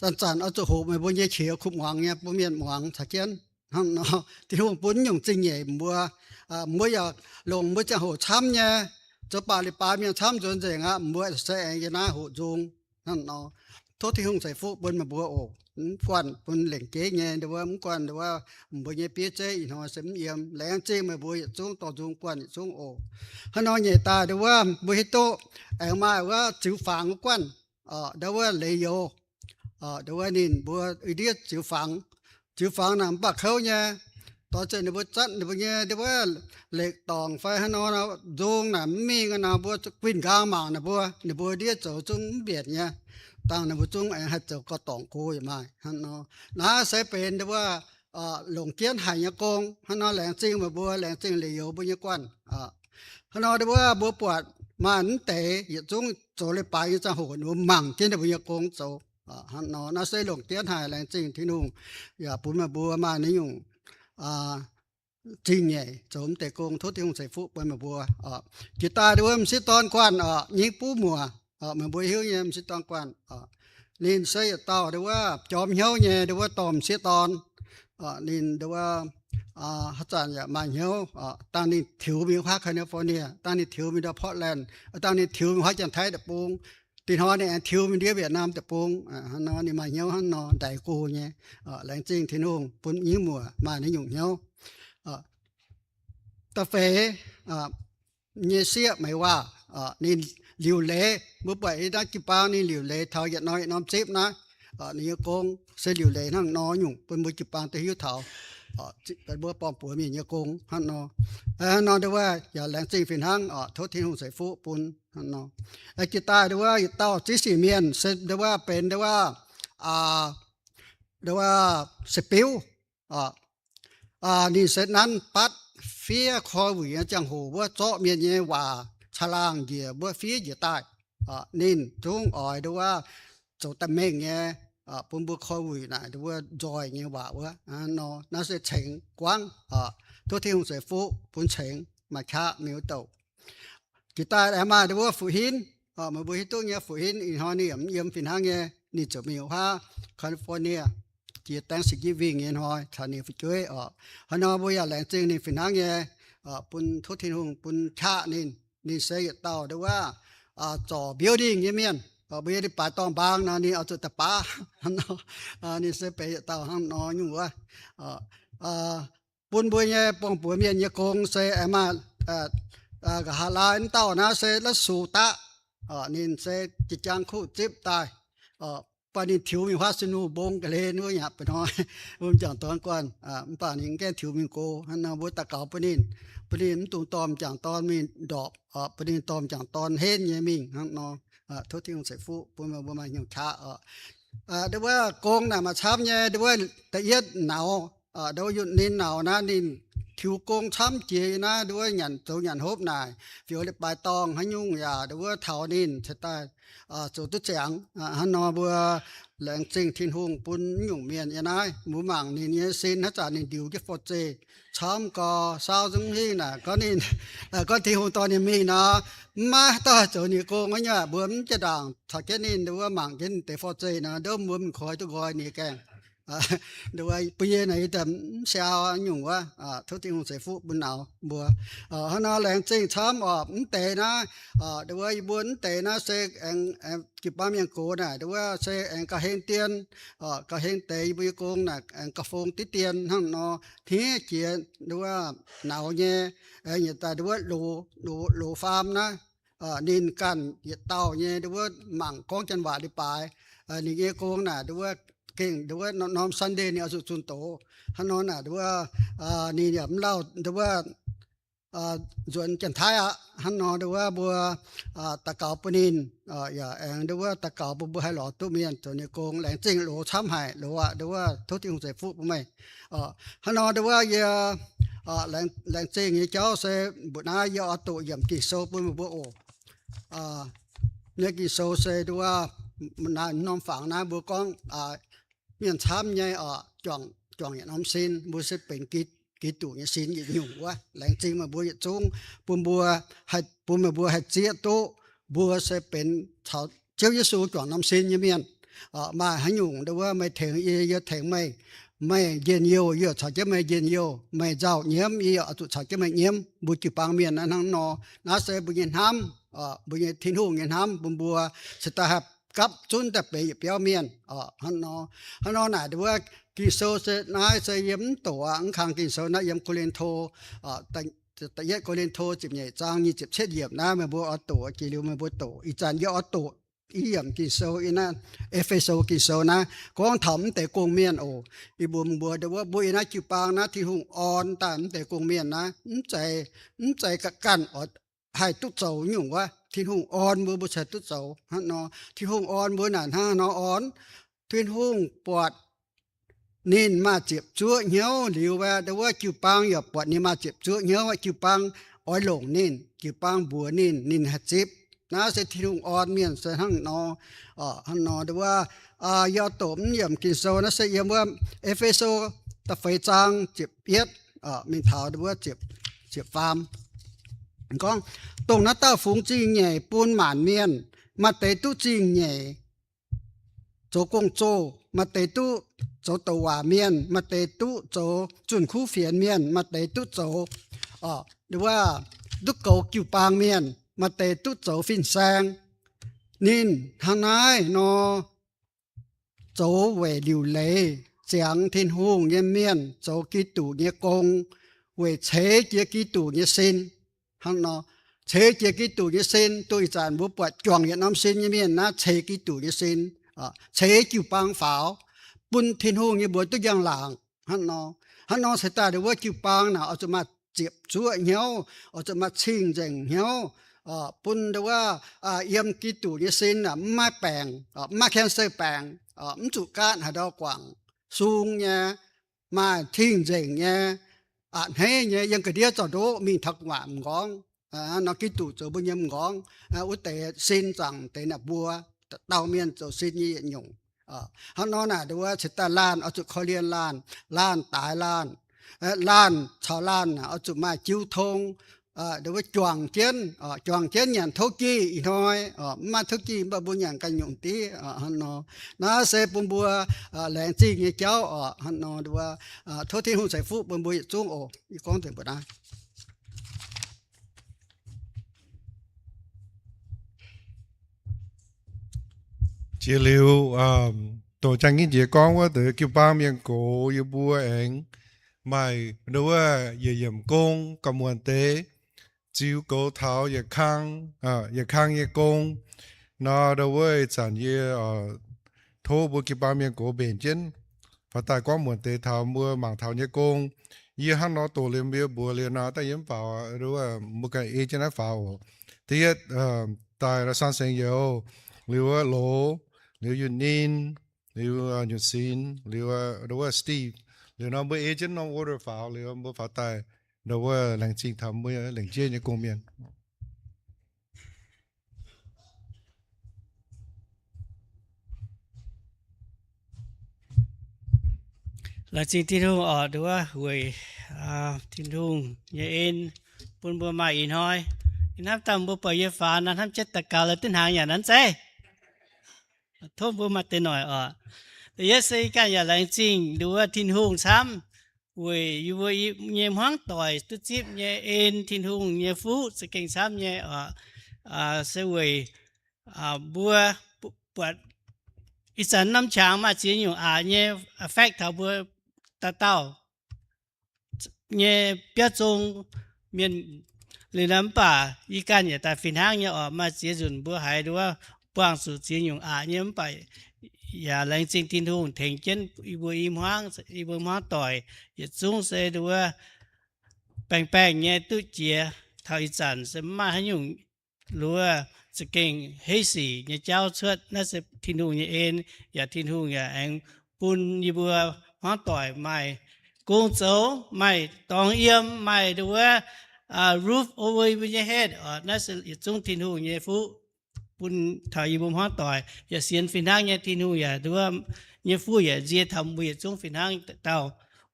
zanc-zanc oix zuqc hoqc meih mbuo nyei qiex kuv muangx nyei, bun mienh muangx caux jienv. Hnangv nor Tin-Hungh bun nyungc zingh nyeic mbuo, mbuo yaac longc mbuo ziangh hoc camv nyei, zoux baac leiz-baaix mienh camv nzuonx nzengc aqv. Mbuo se aengx yiem naaiv hoqc nzung. Hnangv nor, tov Tin-Hungh ceix fuqv bun meih mbuo oc. Mv guanh bun lengc jeiv nyei ndau wuov, mv guanh ndau wuov mbuo nyei bieiv zeiv ih hnoi se mv yiem. Laengz zingh meih mbuo yietc zungv dorh nzung guanh yietc zungv oc. Hnangv nor nyeic daaih ndau wuov mbuo hiuv duqv aengx maaih wuov ziux fangx wuov guanh, ndau wuov leiz youz. Ndau wuov ninh mbuo i ndiev ziux fangx, ziux fangx naaic mv baac kouv nyei. Doix zeiz ninh mbuo zatv ninh mbuo nyei ndau wuov lekv dorngc fai hnangv nor, nzung naaic mv mingh nor, mbuo guinh nqaang mangc ninh mbuo, ninh mbuo ndiev zoux zungv mv mbienc nyei. Dangh ninh mbuo zungv aengx haih zoux gauh dorngc go yaac maaih hnangv nor. Naaiv se benx ndau wuov longc jienv haic nyei gong. Hnangv nor laengz zingh meih mbuo, laengz zingh leiz youz mbuo nyei guanh. Hnangv nor ndau wuov mbuo buatc maaih mv deix yietc zungv zoux leiz-baaix nyei ziangh hoc ninh mbuo mangc jienv ninh mbuo nyei gong zoux. Hnangv nor naaiv se longc jienv haic, laengz zingh Tin-Hungh yaac bun meih mbuo maaih naaiv nyungc zingh nyeic zoux mv deix gong. Tov Tin-Hungh ceix fuqv bun meih mbuo. Jiex daaih ndau wuov m'sieqv dorn guanh, nyingv buv muoc, meih mbuo hiuv nyei m'sieqv dorn guanh. Ninh se yietc dauh ndau wuov jorm hnyouv nyei ndau wuov dorh m'sieqv dorn. Ninh ndau wuov haaix zanc yaac maaih hnyouv. Dangh ninh tiux mingh wuov California, dangh ninh tiux mingh ndau Portland, dangh ninh tiux mingh huaav Janx-Taiv deic-bung. Dinh hnoi ninh aengx tiux mingh ndiev Vietnam deic-bung. Hnangv nor ninh maaih hnyouv hnangv nor ndaix go nyei. Laengz zingh Tin-Hungh bun nyingv muoc maaih naaiv nyungc hnyouv. Da'feix nyei sieqv Meix Waac, ninh liuc leiz, mbuo buatc i naaiv jiu-baang ninh liuc leiz taux yietc norm yietc norm zipv naaiv. Ninh nyei gong se liuc leiz hnangv nor nyungc bun mbuo jiu-baang duqv hiuv taux mbuo borng-buoz mienh nyei gong hnangv nor. Hnangv nor ndau wuov yaac laengz zingh fih hnangv oc. Tov Tin-Hungh ceix fuqv bun hnangv nor. Jiex daaih ndau wuov yietc dauh ziv sic mienh se ndau wuov benx ndau wuov, ndau wuov se biuv. Ninh se nanv batv fiev koi wuic nyei ziangh hoc wuov zorqv mienh nyei waac caangh laangh njiec mbuo fiev njiec daaih. Ninh zungv oix nduov wuov zoux daaih mengh nyei, bun mbuo koi wuic naaic nduov wuov nzoih nyei waac wuov. Naaiv se cengx guangv, tov Tin-Hungh ceix fuqv bun cengx maaih qaqv mingh wuov douc. Jiex daaih aengx maaih nduov wuov Fu Hinv, meih mbuo hiuv duqv nyei Fu Hinv ih hnoi ninh yaac mv yiem fih hnangv nyei, ninh ziouc mingh wuov California jiex Thanksgiving nyei hnoi caux ninh fu'jueiv oc. Hnangv nor mbuo yaac laengz zingh ninh fih hnangv nyei, bun tov Tin-Hungh bun qaqv ninh. Ninh se yietc dauh nduov wuov zorc building nyei mienh. Mbuo yiem leiz-baaix dorngh mbaang nor ninh oix zuqc da'baav. Ninh se benx yietc dauh hnangv nor nyungc wuov. Bun mbuo nyei buangh buoz mienh nyei gong se aengx maaih nqa'haav laai wuov dauh naaiv se La'su Daqv. Ninh se jiex jaang kuv zipv daaih, baac ninh tiux mingh huaav sinu mbong ga'hlen wuov yaac ba'hnoi mbuo m'jangc dorn guanh, mv baac ninh mv gaengh tiux mingh go. Hnangv nor mbuo daux gaux bun ninh, bun ninh mv dungx dorh m'jangc dorn mingh ndorpc, bun ninh dorh m'jangc dorn henv nyei mingh hnangv nor. Tov Tin-Hungh ceix fuqv bun meih mbuo maaih hnyouv qaqv oc. Nduov wuov gong naaic maaih camv nyei, nduov wuov da'yietv nauz, nduov wuov Yunh Ninh nauz naaiv ninh tiux gong camv jiex naaiv, nduov wuov nyanc zoux nyanc hopv naaic, fioux leiz-baaix dorngh haaix nyungc yaac nduov wuov taux ninh ceix daaih zoux duqv ziangx. Hnangv nor mbuo laengz zingh Tin-Hungh bun nyungc mienh yiem naaiv, mbuo mangc ninh nyei sin haaix zanc ninh ndiux jienv forv-zeih camv gau, saauv nzungv hingh naaic gorngv ninh, gorngv Tin-Hungh dorh ninh mingh nor, mv maaih dauh zoux ninh gong wuov nyei, mbuo mv jiex ndaangc caux jienv ninh nduov wuov mangc jienv deix forv-zeih nor, nduov mbuo mingh koi duqv nqoi ninh gaengh. Nduov wuov bun yie naaic yie mv siau nyungc wuov, tov Tin-Hungh ceix fuqv bun nauz mbuo. Hnangv nor laengz zingh camv oc. Mv deix naaiv, nduov wuov yie mbuo mv deix naaiv se aengx jiu-baang mienh gox naaic, nduov wuov se aengx gauh heng dien, gauh heng deix yie mbuo nyei gong naaic aengx gauh fong diqv dien hnangv nor, hniev jiex nduov wuov nauz nyei, aengx yietc daaih nduov wuov loz, loz faam naaiv. Ninh ganh yietc dauh nyei nduov wuov mangc gorngv janx waac leiz-baaix. Ninh nyei gong naaic nduov wuov gengh nduov wuov norm Sunday ninh oix zuqc zunh doz. Hnangv nor naaic nduov wuov ninh yaac mv lauh nduov wuov nzuonx janx-taiv aqv. Hnangv nor nduov wuov mbuo daux gaux bun ninh, yaac aengx nduov wuov daux gaux bun mbuo haih lorz duqv mienh zoux ninh gong. Laengz zingh loz camv haic, loz aqv, nduov wuov tov Tin-Hungh ceix fuqv bun meih. Hnangv nor nduov wuov yie laengz zingh nyei jauv se mbuoqc naaiv yie oix doqc yiemc Ging-Sou bun meih mbuo oc. Nyei Ging-Sou se nduov wuov, naaiv norm fangx naaiv mbuo gorngv mienh camv nyei oc, juangc, juangc yietc norm sin, mbuo se benx Giduc nyei sin yietc nyungc wuov. Laengz zingh meih mbuo yietc zungv bun mbuo, haih bun meih mbuo haih zieqv duqv mbuo se benx caux Ziouv Yesu juangc norm sin nyei mienh. Maaih haaix nyungc nduov wuov meih tengx yie, yie tengx meih, meih njien-youh, yie caux jienv meih njien-youh, meih nzauh nyiemv, yie oix zuqc caux jienv meih nyiemv. Mbuo jiu-baang mienh naaiv hnangv nor. Naaiv se mbuo nyei hnamv, mbuo nyei Tin-Hungh nyei hnamv bun mbuo, se daaih haih gapv zunv daaih benx yietc biauv mienh. Hnangv nor, hnangv nor naaic nduov wuov Ging-Sou se naaiv se yiem mv doqc aqv. Mv kang Ging-Sou naaiv yiem Ko^lin^to, da'yietv Ko^lin^to ziepc nyeic zaang nyic ziepc cietv yiemc naaiv meih mbuo oix doqc jiex liuz meih mbuo doqc. Ih zanc yie oix doqc i yiemc Ging-Sou, yiem naaiv E^fe^so Ging-Sou naaiv gorngv taux mv deix gong-mienh oc. Ih mbuo mbuo nduov wuov mbuo yiem naaiv jiu-baang naaiv Tin-Hungh orn daaih mv deix gong-mienh naaiv mv zeiz, mv zeiz ga'ganh oix haih duqv zoux nyungc wuov. Tin-Hungh orn mbuo, mbuo cingx duqv zoux hnangv nor. Tin-Hungh orn mbuo naaic hnangv nor orn. Tin-Hungh buatc ninh maaih ziepc zuoqv hnyouv liuz, nduov wuov jiu-baang yaac buatc ninh maaih ziepc zuoqv hnyouv, jiu-baang oix longc ninh, jiu-baang mbuox ninh, ninh haih zipv. Naaiv se Tin-Hungh orn mienh se hnangv nor. Hnangv nor nduov wuov, yie doqc mv yiemc Ging-Sou naaiv se yiem wuov E^fe^so da'feix zaang ziepc yietv mingh taux nduov wuov ziepc, ziepc faam gorngv, dongh naaiv dauh fungx zingh nyeic bun maanc mienh, maaih deix duqv zingh nyeic zoux gong-zoh, maaih deix duqv zoux douc waac mienh, maaih deix duqv zoux zunh kuv fienx mienh, maaih deix duqv zoux, nduov wuov, duqv goux jiu-baang mienh, maaih deix duqv zoux fin-saeng. Ninh hnangv naaiv nor zoux weic liuc leiz ziangx Tin-Hungh nyei mienh zoux Giduc nyei gong, weic ceix jiez Giduc nyei sin. Hnangv nor, ceix jiez Giduc nyei sin, duqv ih zanc mbuo buatc juangc yietc norm sin nyei mienh naaiv ceix Giduc nyei sin, ceix jiu-baang faaux, bun Tin-Hungh nyei mbuox duqv njang-laangc. Hnangv nor, hnangv nor ceix daaih nduov wuov jiu-baang naaic oix zuqc maaih ziepc zuoqv hnyouv, oix zuqc maaih cing-nzengc hnyouv, bun nduov wuov yiem Giduc nyei sin mv maaih baengc, mv maaih cancer baengc, mv zuqc gaatv haaix ndau guangc, sung nyei, maaih cing-nzengc nyei, a'hneiv nyei, yiem ga'ndiev zorqv ndoqv mingh taux gu'nguaaic m'nqorngv. Nor Giduc zoux mbuo nyei m'nqorngv, wuov deix sin zaangc deix naaic mbuo dauh mienh zoux sin nyei yietc nyungc. Hnangv nor naaic, nduov cingx daaih laanh oix zuqc korv-lienh laanh, laanh daaix laanh, laanh caux laanh oix zuqc maaih jiu tong, nduov juangc jienv, juangc jienv nyanc tov gih ih hnoi, mv maaih tov gih mv baac mbuo nyanc ganh nyungc div. Hnangv nor, naaiv se bun mbuo laengz zingh nyei jauv oc. Hnangv nor, nduov tov Tin-Hungh ceix fuqv bun mbuo yietc zungv oc. Yie gorngv nzengc mbuo naaiv. Jiex liuz, dongh Jang Nginv Njiec gorngv wuov deix jiu-baang mienh gox yie mbuo aengx maaih nduov yietc yiemc gong gauh muonc deix, ziux goux taux yietc kang, yietc kang nyei gong. Nor nduov ih zanc yie tov mbuo jiu-baang mienh gox mbenc jienv faaux daaih gorngv muonc deix taux mbuo mangc taux nyei gong. Yie hnangv nor doqc liuz mbuo mbuox liuz nor daaih yie mv faaux, nduov mbuo ganh ei jienv naaiv faaux oc. Da'yietv daaih Laauh Saan Seng Youz, liuz wuov Loz, liuz Yunh Ninh, liuz Nyutc Sinx, liuz nduov Steve. Liuz nor mbuo ei jienv norm order faaux liuz mbuo faaux daaih nduov laengz zingh taux mbuo lengc jeiv nyei gong-mienh. Laengz zingh Tin-Hungh oc, nduov weic Tin-Hungh nyei en bun mbuo maaih ih hnoi. Ih hnamv daaih mbuo buatc yie faaux naaiv hnamv jienv daux gaux la'duqv hnaangx yaac nanv zeiv. Tov mbuo maaih deix noic oc. Da'yietv se yie ganh yaac laengz zingh nduov Tin-Hungh camv weic yie mbuo nyei hmuangv doic duqv zipv nyei en, Tin-Hungh nyei fuqv za'gengh camv nyei oc. Se weic mbuo buatc ih zanc norm qangx maaih ziex nyungc aqc nyei affect taux mbuo dauh dauh nyei biauv zong mienh liuz nor, mv baac yie ganh yaac daaih fih hnangv nyei oc. Maaih ziex nzunc mbuo haiz nduov buangh zuqc ziex nyungc aqc nyei, mv baac yaac laengz zingh Tin-Hungh tengx jienv yie mbuo i hmuangv, yie mbuo hmuangv doic yietc zungv se nduov baengh baengh nyei duqv jiex taux ih zanc se mv maaih haaix nyungc nduov za'gengh heiv sic nyei jauv cuotv. Naaiv se Tin-Hungh nyei en, yaac Tin-Hungh yaac aengx bun yie mbuo hmuangv doic maaih gong zoux, maaih dorngx yiem, maaih nduov roof over yie mbuo nyei head oc. Naaiv se yietc zungv Tin-Hungh nyei fuqv bun taux yie mbuo hmuangv doic. Yaac sienx fih hnangv nyei, Tin-Hungh yaac nduov nyei fuqv yaac nzie taux mbuo yietc zungv fih hnangv dauh.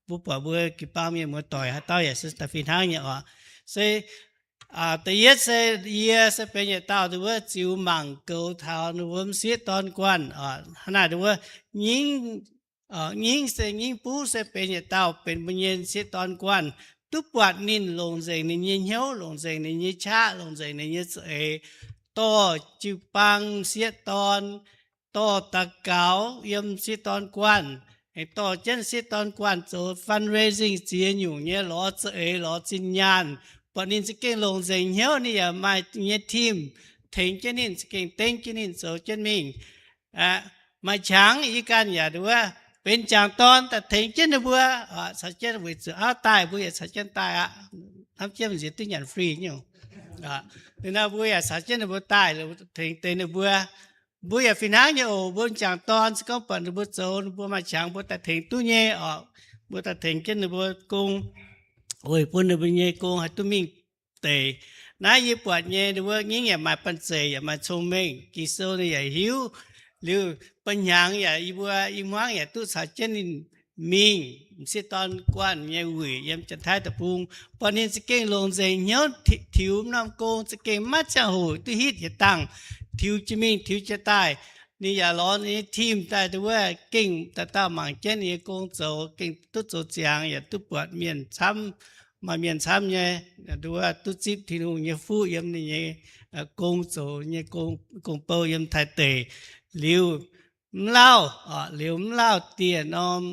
Mbuo buatc mbuo jiu-baang mienh muoz-doic haaix dauh yaac se daaih fih hnangv nyei oc. Se da'yietv se yie se benx yietc dauh nduov ziux mangc goux taux ninh mbuo m'sieqv dorn guanh oc. Hnangv naaic nduov nyingv, nyingv se nyingv buv se benx yietc dauh benx mbuo nyei m'sieqv dorn guanh. Duqv buatc ninh longc nzengc ninh nyei hnyouv, longc nzengc ninh nyei qaqv, longc nzengc ninh nyei za'eix dorh jiu-baang m'sieqv dorn, dorh daux gaux yiem m'sieqv dorn guanh, aengx dorh jienv m'sieqv dorn guanh zoux fundraising ziex nyungc nyei lorz za'eix lorz zinh nyaanh. Buatc ninh za'gengh longc nzengc hnyouv, ninh yaac maaih nyei team tengx jienv ninh, za'gengh dengv jienv ninh zoux jienv mingh. Maaih qangx yie ganh yaac nduov benx m'jangc dorn daaih tengx jienv ninh mbuo, caux jienv weic zuqc auv daaih mbuo yaac caux jienv daaih aqv. Hnamv jienv nziex duqv nyanc free nyungc. Ninh nor mbuo yaac caux jienv ninh mbuo daaih tengx deix ninh mbuo. Mbuo yaac fih hnangv nyei oc. Mbuo m'jangc dorn se gorngv buatc ninh mbuo zoux, ninh mbuo maaih qangx mbuo daaih tengx duqv nyei oc. Mbuo daaih tengx jienv ninh mbuo gong, weic bun ninh mbuo nyei gong haih duqv mingh deix. Naaiv yie buatc nyei, ninh mbuo nyingv yaac maaih banh zeic, yaac maaih cong-mengh, Ging-Sou ninh yaac hiuv. Liuz ba'hnyangx yaac yie mbuo i hmuangv yaac duqv caux jienv ninh mingh m'sieqv dorn guanh nyei wuic yiem Janx-Taiv Deic-Bung. Buatc ninh za'gengh longc nzengc hnyouv tiux norm gong, za'gengh maiv ziangh hoc duqv hitv yietc dangh, tiux jienv mingh tiux jienv daaih. Ninh yaac lorz ninh nyei team daaih nduov gengh dauh dauh mangc jienv ninh nyei gong zoux, gengh duqv zoux ziangx, yaac duqv buatc mienh camv, maaih mienh camv nyei nduov duqv zipv Tin-Hungh nyei fuqv yiem ninh nyei gong zoux nyei gong bou yiem Taiv deic. Liuz mv lauh, liuz mv lauh dieh norm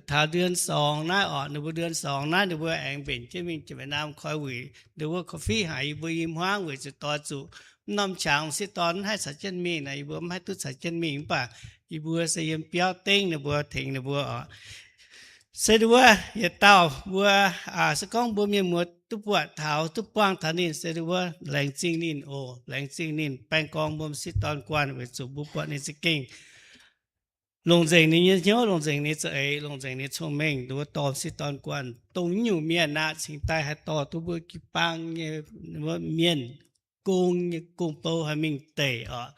taux เดือนสอง naaiv oc, ninh mbuo เดือนสอง naaiv ninh mbuo aengx mbenc jienv mingh Janx-Việt Nam koi wuic. Ninh mbuo korv-fiqv haic yie mbuo i hmuangv weic zuqc doix zuqc mv norm qangx m'sieqv dorn mv haih caux jienv mingh nor, yie mbuo mv haih duqv caux jienv mingh. Mv baac yie mbuo se yiem biauv dengv ninh mbuo, tengx ninh mbuo oc. Se nduov yietc dauh mbuo se gorngv mbuo mienh muoz duqv buatc taux, duqv buangh taux ninh, se nduov laengz zingh ninh oc. Laengz zingh ninh baeng gorngv mbuo m'sieqv dorn guanh weic zuqc mbuo buatc ninh za'gengh longc nzengc ninh nyei hnyouv, longc nzengc ninh za'eix, longc nzengc ninh cong-mengh, nduov dorh m'sieqv dorn guanh, dongh nyungc mienh aqv, cingx daaih haih dorh duqv mbuo jiu-baang nyei mienh gong nyei gong-bou haih mingh deic oc.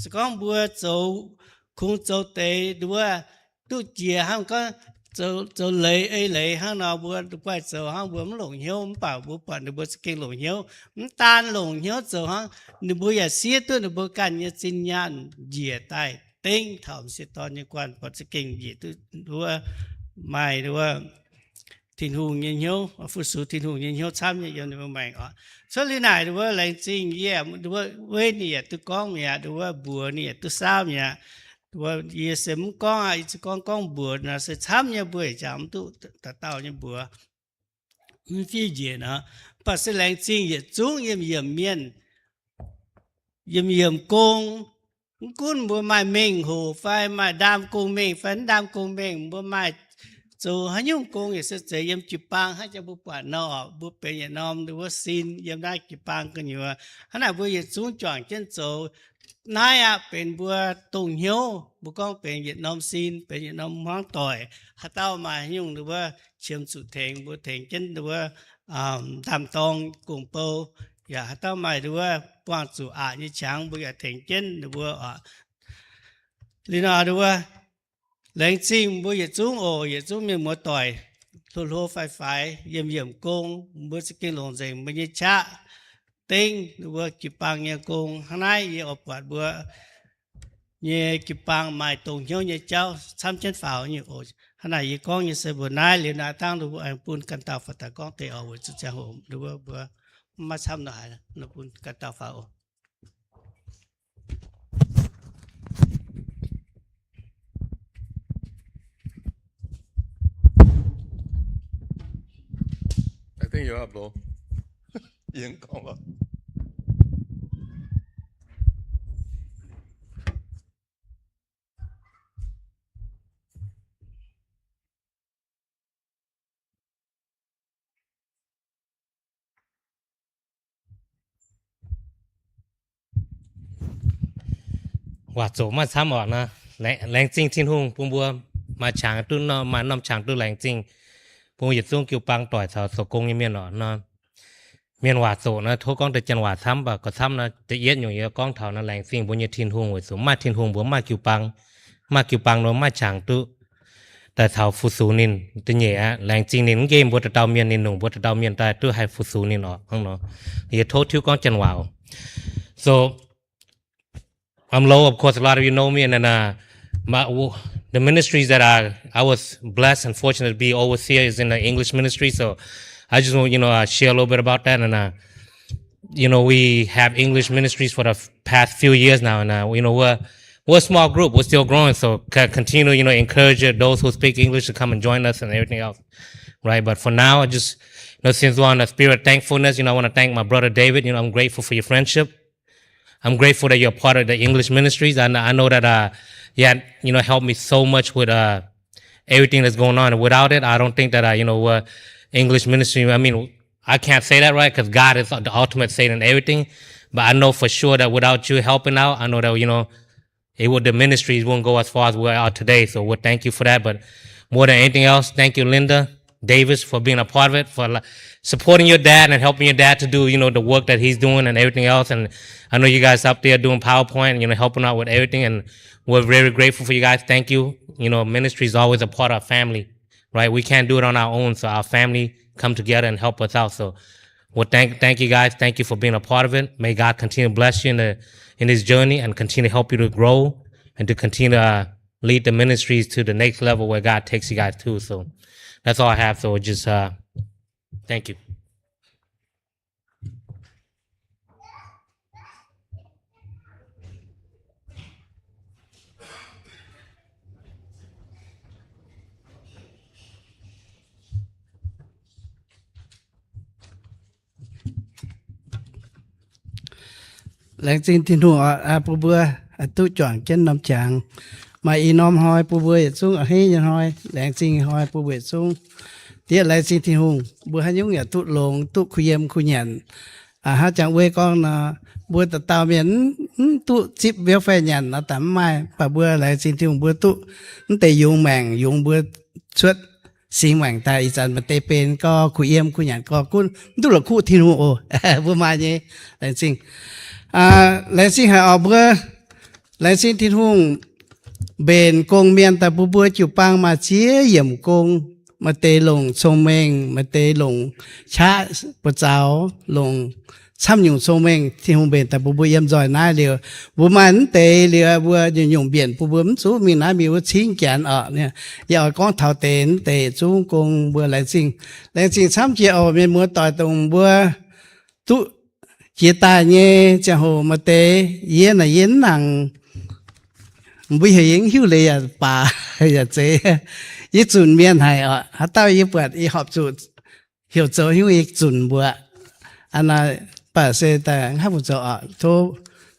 Se gorngv mbuo zoux kungx zoux deix nduov duqv jiex hnangv gorngv zoux, zoux leiz ei leiz hnangv nor, mbuo guaih zoux hnangv mbuo mv longc hnyouv, mv baac mbuo buatc ninh mbuo za'gengh longc hnyouv. Mv daan longc hnyouv zoux hnangv, ninh mbuo yaac siev duqv ninh mbuo ganh nyei zinh nyaanh njiec daaih dengv taux m'sieqv dorn nyei guanh, buatc za'gengh njiec duqv nduov maaih nduov Tin-Hungh nyei hnyouv, fu-sux Tin-Hungh nyei hnyouv camv nyei yiem ninh mbuo maengc oc. Cuotv liuz naaic nduov laengz zingh yie, nduov weiv ninh yaac duqv gorngv mi'aqv, nduov mbuox ninh yaac duqv saauv mi'aqv. Nduov yie se mv gorngv aqv, yie se gorngv, gorngv mbuox nor se camv nyei, mbuo yaac jangx mv duqv dauh dauh nyei mbuox. Mv fiev njiec nor, mv baac se laengz zingh yietc zungv yiem yiemc mienh, yiem yiemc gong. Mv gunv mbuo maaih mengh hoc fai maaih ndaam gong-mengh fai mv ndaam gong-mengh, mbuo maaih zoux haaix nyungc gong yaac se zeiz yiem jiu-baang hnangv jang mbuo buatc nor, mbuo benx yietc norm nduov sin yiem naaiv jiu-baang gu'nyuoz. Hnangv naaic mbuo yietc zungv juangc jienv zoux. Naaiv aqv benx mbuo dongh hnyouv, mbuo gorngv benx yietc norm sin, benx yietc norm hmuangv doic. Haaix dauh maaih haaix nyungc nduov qiemx zuqc tengx, mbuo tengx jienv nduov ndaam-dorng gong-bou. Yaac haaix dauh maaih nduov buangh zuqc aqc nyei qangx, mbuo yaac tengx jienv nduov oc. Liuz nor nduov laengz zingh mbuo yietc zungv oc, yietc zungv mienh muoz-doic, hlo hlo faix faix, yiemh yiemc gong, mbuo za'gengh longc nzengc mbuo nyei qaqv dengv mbuo jiu-baang nyei gong. Hnangv naaiv yie oix buatc mbuo nyei jiu-baang maaih dongh hnyouv nyei jauv camv jienv faaux nyei oc. Hnangv naaic yie gorngv nyei se mbuo naaiv liuz naaiv dangv nduov mbuo aengx bun ganh dauh faaux daaih gorngv deix oc, weic zuqc ziangh hoc nduov mbuo mv maaih camv nor haic, nor bun ganh dauh faaux oc. I think you're up, bro. Yie gorngv loh. Waac zoqc maaih camv oc nor. Laengz, laengz zingh Tin-Hungh bun mbuo maaih qangx duqv, maaih norm qangx duqv laengz zingh bun yietc zungv jiu-baang doic caux zoux gong nyei mienh oc nor. Mienh waac zoqc nor, tov gorngv deix janx waac camv, mv baac gorqv camv nor, da'yietv nyungc yie gorngv taux nor, laengz zingh mbuo nyei Tin-Hungh weic zuqc maaih Tin-Hungh mbuo maaih jiu-baang, maaih jiu-baang nor maaih qangx duqv daaih taux fu-sux ninh. Da'nyeic aqv, laengz zingh ninh mv nqemh mbuo dauh dauh mienh, ninh longc mbuo dauh dauh mienh daaih duqv haih fu-sux ninh oc hnangv nor. Yie tov tiuv gorngv janx waac oc. So, I'm Lo, of course, a lot of you know me, and then, uh, my, w-, the ministries that I, I was blessed and fortunate to be overseer is in the English ministry. So I just want, you know, uh, share a little bit about that. And, uh, you know, we have English ministries for the f-, past few years now. And, uh, you know, we're, we're a small group. We're still growing. So c-, continue, you know, encourage those who speak English to come and join us and everything else. Right. But for now, I just, you know, since we're on the spirit of thankfulness, you know, I wanna thank my brother David. You know, I'm grateful for your friendship. I'm grateful that you're a part of the English ministries. And I know that, uh, yeah, you know, helped me so much with, uh, everything that's going on. And without it, I don't think that, uh, you know, uh, English ministry, I mean, I can't say that, right? 'Cause God is the ultimate say in everything. But I know for sure that without you helping out, I know that, you know, it would, the ministries wouldn't go as far as we are today. So we'll thank you for that. But more than anything else, thank you, Linda Davis, for being a part of it, for, like, supporting your dad and helping your dad to do, you know, the work that he's doing and everything else. And I know you guys up there doing PowerPoint, you know, helping out with everything. And we're very grateful for you guys. Thank you. You know, ministry is always a part of our family, right? We can't do it on our own. So our family come together and help us out. So, well, thank, thank you guys. Thank you for being a part of it. May God continue to bless you in the, in this journey and continue to help you to grow and to continue to, uh, lead the ministries to the next level where God takes you guys to. So that's all I have. So just, uh, thank you. Laengz zingh Tin-Hungh oc, bun mbuo duqv juangc jienv norm qangx. Maaih ih norm hnoi bun mbuo yietc zungv a'hneiv nyei hnoi, laengz zingh nyei hnoi bun mbuo yietc zungv. Diev laengz zingh Tin-Hungh, mbuo haaix nyungc yaac duqv longx, duqv kuh yiem kuh nyanc. Hnangv Jangx Wei gorngv nor, mbuo dauh dauh mienh mv duqv zipv welfare nyanc nor, daaih mv maaih. Mv baac mbuo laengz zingh Tin-Hungh mbuo duqv mv deix yungz maengc, yungz mbuo cuotv singx maengc daaih. Ih zanc maaih deix benx gorx, kuh yiem kuh nyanc gorx gunv mv duqv la'kuqv Tin-Hungh oc. Mbuo maaih nyei. Laengz zingh. Laengz zingh haic oc mbuo. Laengz zingh Tin-Hungh mbenc gong-mienh daaih bun mbuo jiu-baang maaih ziex yiemc gong. Maaih deix longc cong-mengh, maaih deix longc qaqv buoz-zaux, longc camv nyungc cong-mengh Tin-Hungh mbenc daaih bun mbuo yiem nzoih naaiv liuz. Mbuo maaih mv deix liuz mbuo nyungc-nyungc mbienc bun mbuo mv zuqc mingh naaiv mingh wuov cingv janx oc. Yie oix gorngv taux deix mv deix zungv gong mbuo laengz zingh. Laengz zingh camv jiex oc mienh muoz doic, dongh mbuo duqv jiex daaih nyei ziangh hoc maaih deix yie naaic yie mv nangc, mbuo heuc yie mv hiuv leiz yaac baac yaac zeiz. Yie zunc mienh haic oc. Haaix dauh yie buatc yie horpc zuqc heuc zoux hnyouv yie zunc mbuoqc. Mv baac se daaih hnangv mbuo zoux oc,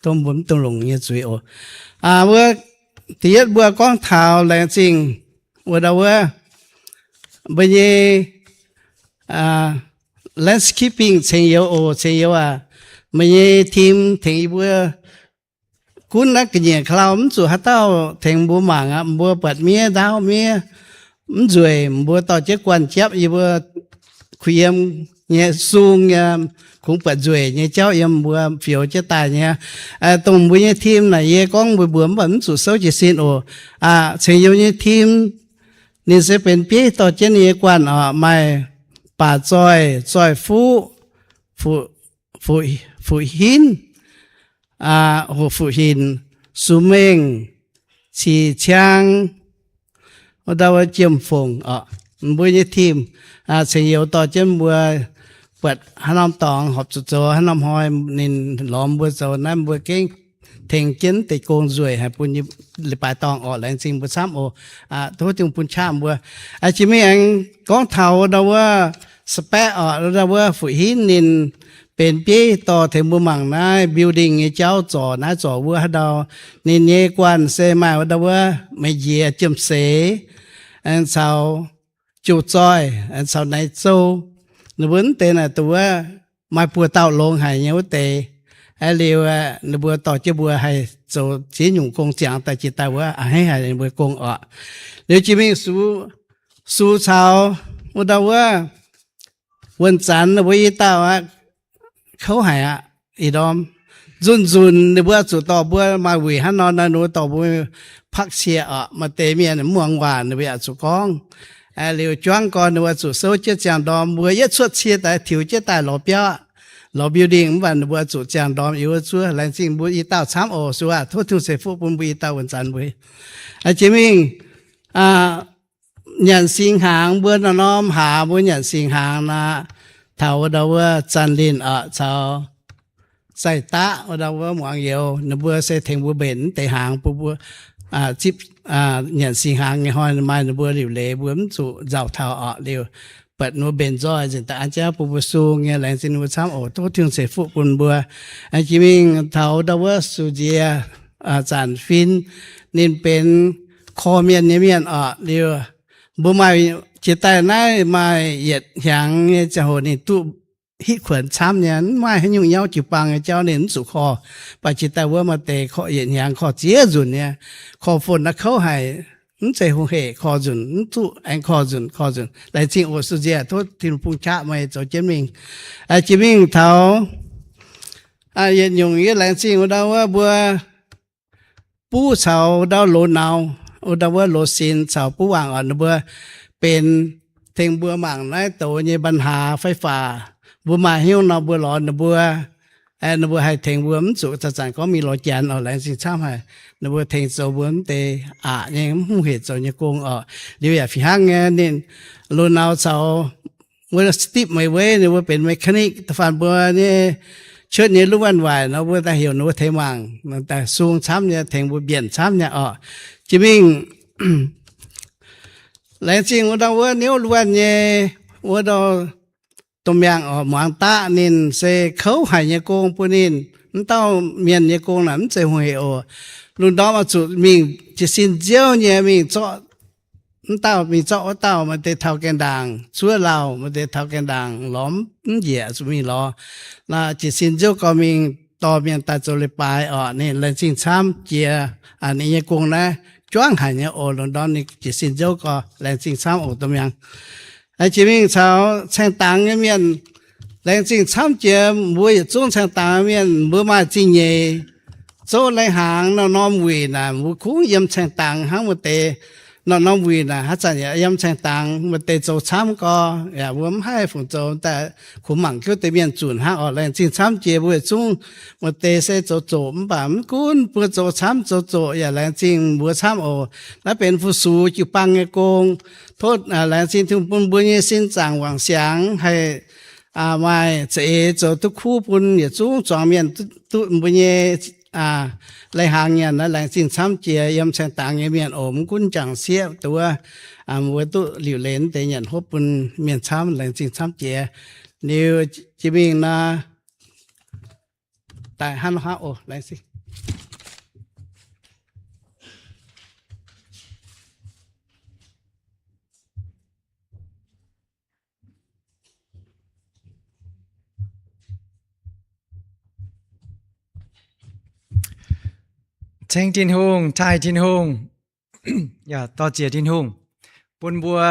tov mbuo mv dungx longc nyei zuiz oc. Wuov, da'yietv mbuo gorngv taux laengz zingh wuov ndau wuov, mbuo nyei landscaping ceng youz oc, ceng youz aac, meih nyei team tengx yie mbuo gunv naaiv ga'nyiec ka'lau mv zuqc haaix dauh tengx mbuo mangc aqv. Mbuo buatc miev ndaauv miev mv nzueic, mbuo dorh jienv guanh japv yie mbuo kuh yiem nyei sung nyei, kungx buatc nzueic nyei jauv yiem mbuo fioux jienv daaih nyei. Dongh mbuo nyei team naaic yie gorngv mbuox mbuo mv baac mv zuqc souv jiez sin oc. Ceng youz nyei team ninh se benx bieiv dorh jienv ninh nyei guanh oc, maaih baac zoih, zoih fuqv, fuqv hinv, hoqc fuqv hinc, sux mengh, cih ciang, wuov ndau wuov jiem-fongc oc. Mbuo nyei team ceng youz dorh jienv mbuo buatc haaix norm dorngx horpc zuqc zoux, haaix norm hnoi ninh lorz mbuo zoux naaiv, mbuo gengh tengx jienv deix gong nzueic haic bun leiz-baaix dorngh oc. Laengz zingh mbuo camv oc. Tov Tin-Hungh bun qaqv mbuo. Jiex mingh aengx gorngv taux ndau wuov spec oc, ndau wuov fuqv hinv ninh benx bieiv dorh tengx mbuo mangc naaiv building nyei jauv, zorc naaiv zorc wuov haaix ndau. Ninh nyei guanh se maaih ndau wuov meix njiec, jiem-seix, aengx caux jiu zoih, aengx caux naaiv zouv. Ninh mbuo mv deix naaic dongh wuov maaih buoz dauh longx haic nyei wuov deix. Aa liuz ninh mbuo dorh jienv mbuo haih zoux ziex nyungc gong ziangx daaih jiex daaih wuov a'hneiv haic ninh mbuo gong oc. Liuz jiex mingh sux caux wuov ndau wuov wuonh zanc ninh mbuo i dauh aqv, kouv haic aqv. Ih ndorm nzunc-nzunc ninh mbuo zuqc dorh mbuo maaih wuic hnangv nor, ninh mbuo dorh mbuo pakv cie oc. Maaih deix mienh mv muangx waac ninh mbuo yaac zuqc gorngv. Liuz juangv gorn ninh mbuo zuqc souv jienv ziangh ndorm, mbuo yietv cuotv cie daaih tiux jienv daaih lorz biauv, lorz building, mv baac ninh mbuo zuqc ziangh ndorm yiem wuov zuov. Laengz zingh mbuo i dauh camv oc. Sux aac, tov Tin-Hungh ceix fuqv bun mbuo i dauh wuonh zanc mbuo. Jiex mingh nyanc singx hnaangx, mbuo norm-norm hlaax mbuo nyanc singx hnaangx nor, taux wuov ndau wuov Zanc Linh oc caux Zaih Daqv wuov ndau wuov muangx youz, ninh mbuo se tengx mbuo mbenc mv deix hnaangx bun mbuo zipv nyanc singx hnaangx nyei hnoi maaih ninh mbuo liuc leiz mbuo mv zuqc nzauh taux oc. Liuz buatc ninh mbuo mbenc nzoih nzengc daaih an jienv bun mbuo sung nyei. Laengz zingh ninh mbuo camv oc. Tov Tin-Hungh ceix fuqv bun mbuo. Jiex mingh taux ndau wuov Sux Nziex, Zanc Fin, ninh benx korv mienh nyei mienh oc. Liuz mbuo maaih jiex daaih naaiv maaih yietc hnyangx nyei ziangh hoc ninh duqv hitv kuonx camv nyei, mv maaih haaix nyungc nyauv jiu-baang nyei jauv ninh mv zuqc korv. Mv baac jiex daaih wuov maaih deix korv yietc hnyangx korv ziex nzunc nyei. Korv-fon naaiv kouv haic, mv zeiz hungh hec korv nzunc, mv duqv aengx korv nzunc, korv nzunc. Laengz zingh oc Sux Nziex, tov Tin-Hungh bung qaqv meih zoux jienv mingh. Jiex mingh taux yietc nyungc yie laengz zingh wuov ndau wuov mbuo buv caux ndau Loz Nauz, wuov ndau wuov Loz Sinx caux Buv Wangc oc. Ninh mbuo benx tengx mbuo mangc naaiv douz nyei ปัญหาไฟฟ้า. Mbuo maaih hnyouv nor mbuo lorz ninh mbuo, ninh mbuo haih tengx mbuo, mv zuqc zanc-zanc gorngv mingh lorz janx oc. Laengz zingh camv haic. Ninh mbuo tengx zoux mbuo mv deix aqc nyei, mv hungh hec zoux nyei gong oc. Liuz yaac fih hnangv nyei ninh Loz Nauz caux wuov Steve Meiwei ninh mbuo benx mechanic, da'faanh mbuo nyei cuotv nyei luv waanc waaic nor mbuo daaih heuc ninh mbuo tengx mangc, daaih sung camv nyei, tengx mbuo mbienc camv nyei oc. Jiex mingh laengz zingh wuov ndau wuov niouv luv waanc nyei wuov ndau domh miangh oc, muangx daqv ninh se kouv haic nyei gong bun ninh. Mv dauh mienh nyei gong naaic mv zeiz hungh hec oc. Lungh ndorm oix zuqc mingh jiez sin nziouv nyei mingh zorqv mv dauh mingh zorqv wuov dauh, maaih deix taux gaengh ndaangc cuov lauh, maaih deix taux gaengh ndaangc lorz mv njiec zuqc mingh lorz. Naaiv jiez sin nziouv gorx mingh dorh mienh daaih zoux leiz-baaix orqc, ninh laengz zingh camv jiex ninh nyei gong naaiv juangv haic nyei oc. Longc ndorm ninh jiez sin nziouv gorx laengz zingh camv oc, domh miangh. Jiex mingh caux caeng dangx nyei mienh, laengz zingh camv jiex mbuo yietc zungv caeng dangx mienh. Mbuo maaih zingh nyeic zouv lai-hnaangx norm-norm wuic naaic, mbuo kungx yiem caeng dangx hnangv. Maaih deix norm-norm wuic naaic haaix zanc yaac yiem caeng dangx. Maaih deix zoux camv gorx yaac mbuo mv haih fungc zoux daaih, kungx mangc jienv deix mienh zunc hnangv oc. Laengz zingh camv jiex mbuo yietc zungv. Maaih deix se zoux zoqc mv baac mv gunv mbuo zoux camv zoux zoqc yaac laengz zingh mbuo camv oc. Naaiv benx fu-sux jiu-baang nyei gong. Tov laengz zingh Tin-Hungh bun mbuo nyei sin zaangc wangc siangx haih maaih za'eix zoux duqv kuv bun yietc zungv zuangx mienh duqv mbuo nyei lai-hnaangx nyanc. Naaiv laengz zingh camv jiex yiem caeng dangx nyei mienh oc. Mv gunv jangc sieqv duqv, mbuo duqv liuc leiz deix nyanc hopv bun mienh camv, laengz zingh camv jiex. Liuz jiex mingh nor, daaih hnangv nor hnangv oc. Laengz zingh. Ceng Tin-Hungh, taaih Tin-Hungh. Yaac dorh ziex Tin-Hungh bun mbuo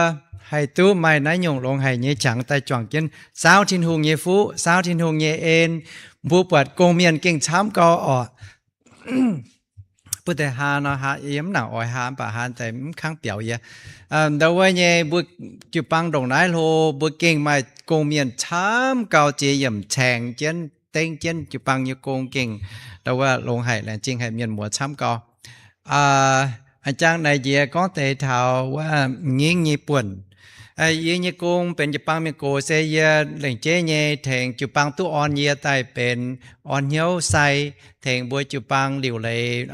haih duqv maaih naaiv nyungc longx haic nyei qangx daaih juangc jienv saauv Tin-Hungh nyei fuqv, saauv Tin-Hungh nyei en. Mbuo buatc gong-mienh gengh camv gau orqc. Butv deix haa nor, haa yie mv nangc oix haa, mv baac haa deix mv kangv biaux yie. Ndau wuov nyei mbuo jiu-baang ndongc naaiv hlo, mbuo gengh maaih gong-mienh camv gau ziex yiemc caengx jienv dengv jienv jiu-baang nyei gong gengh ndau wuov longx haic, laengz zingh haic mienh muoz camv gau. A'jang naaic njiec gorngv deix taux wuov m'njingv nyei buonc. Yie nyei gong benx jiu-baang mienh gox se yie lengc jeiv nyei tengx jiu-baang duqv orn yie daaih benx orn hnyouv sai, tengx mbuo jiu-baang liuc leiz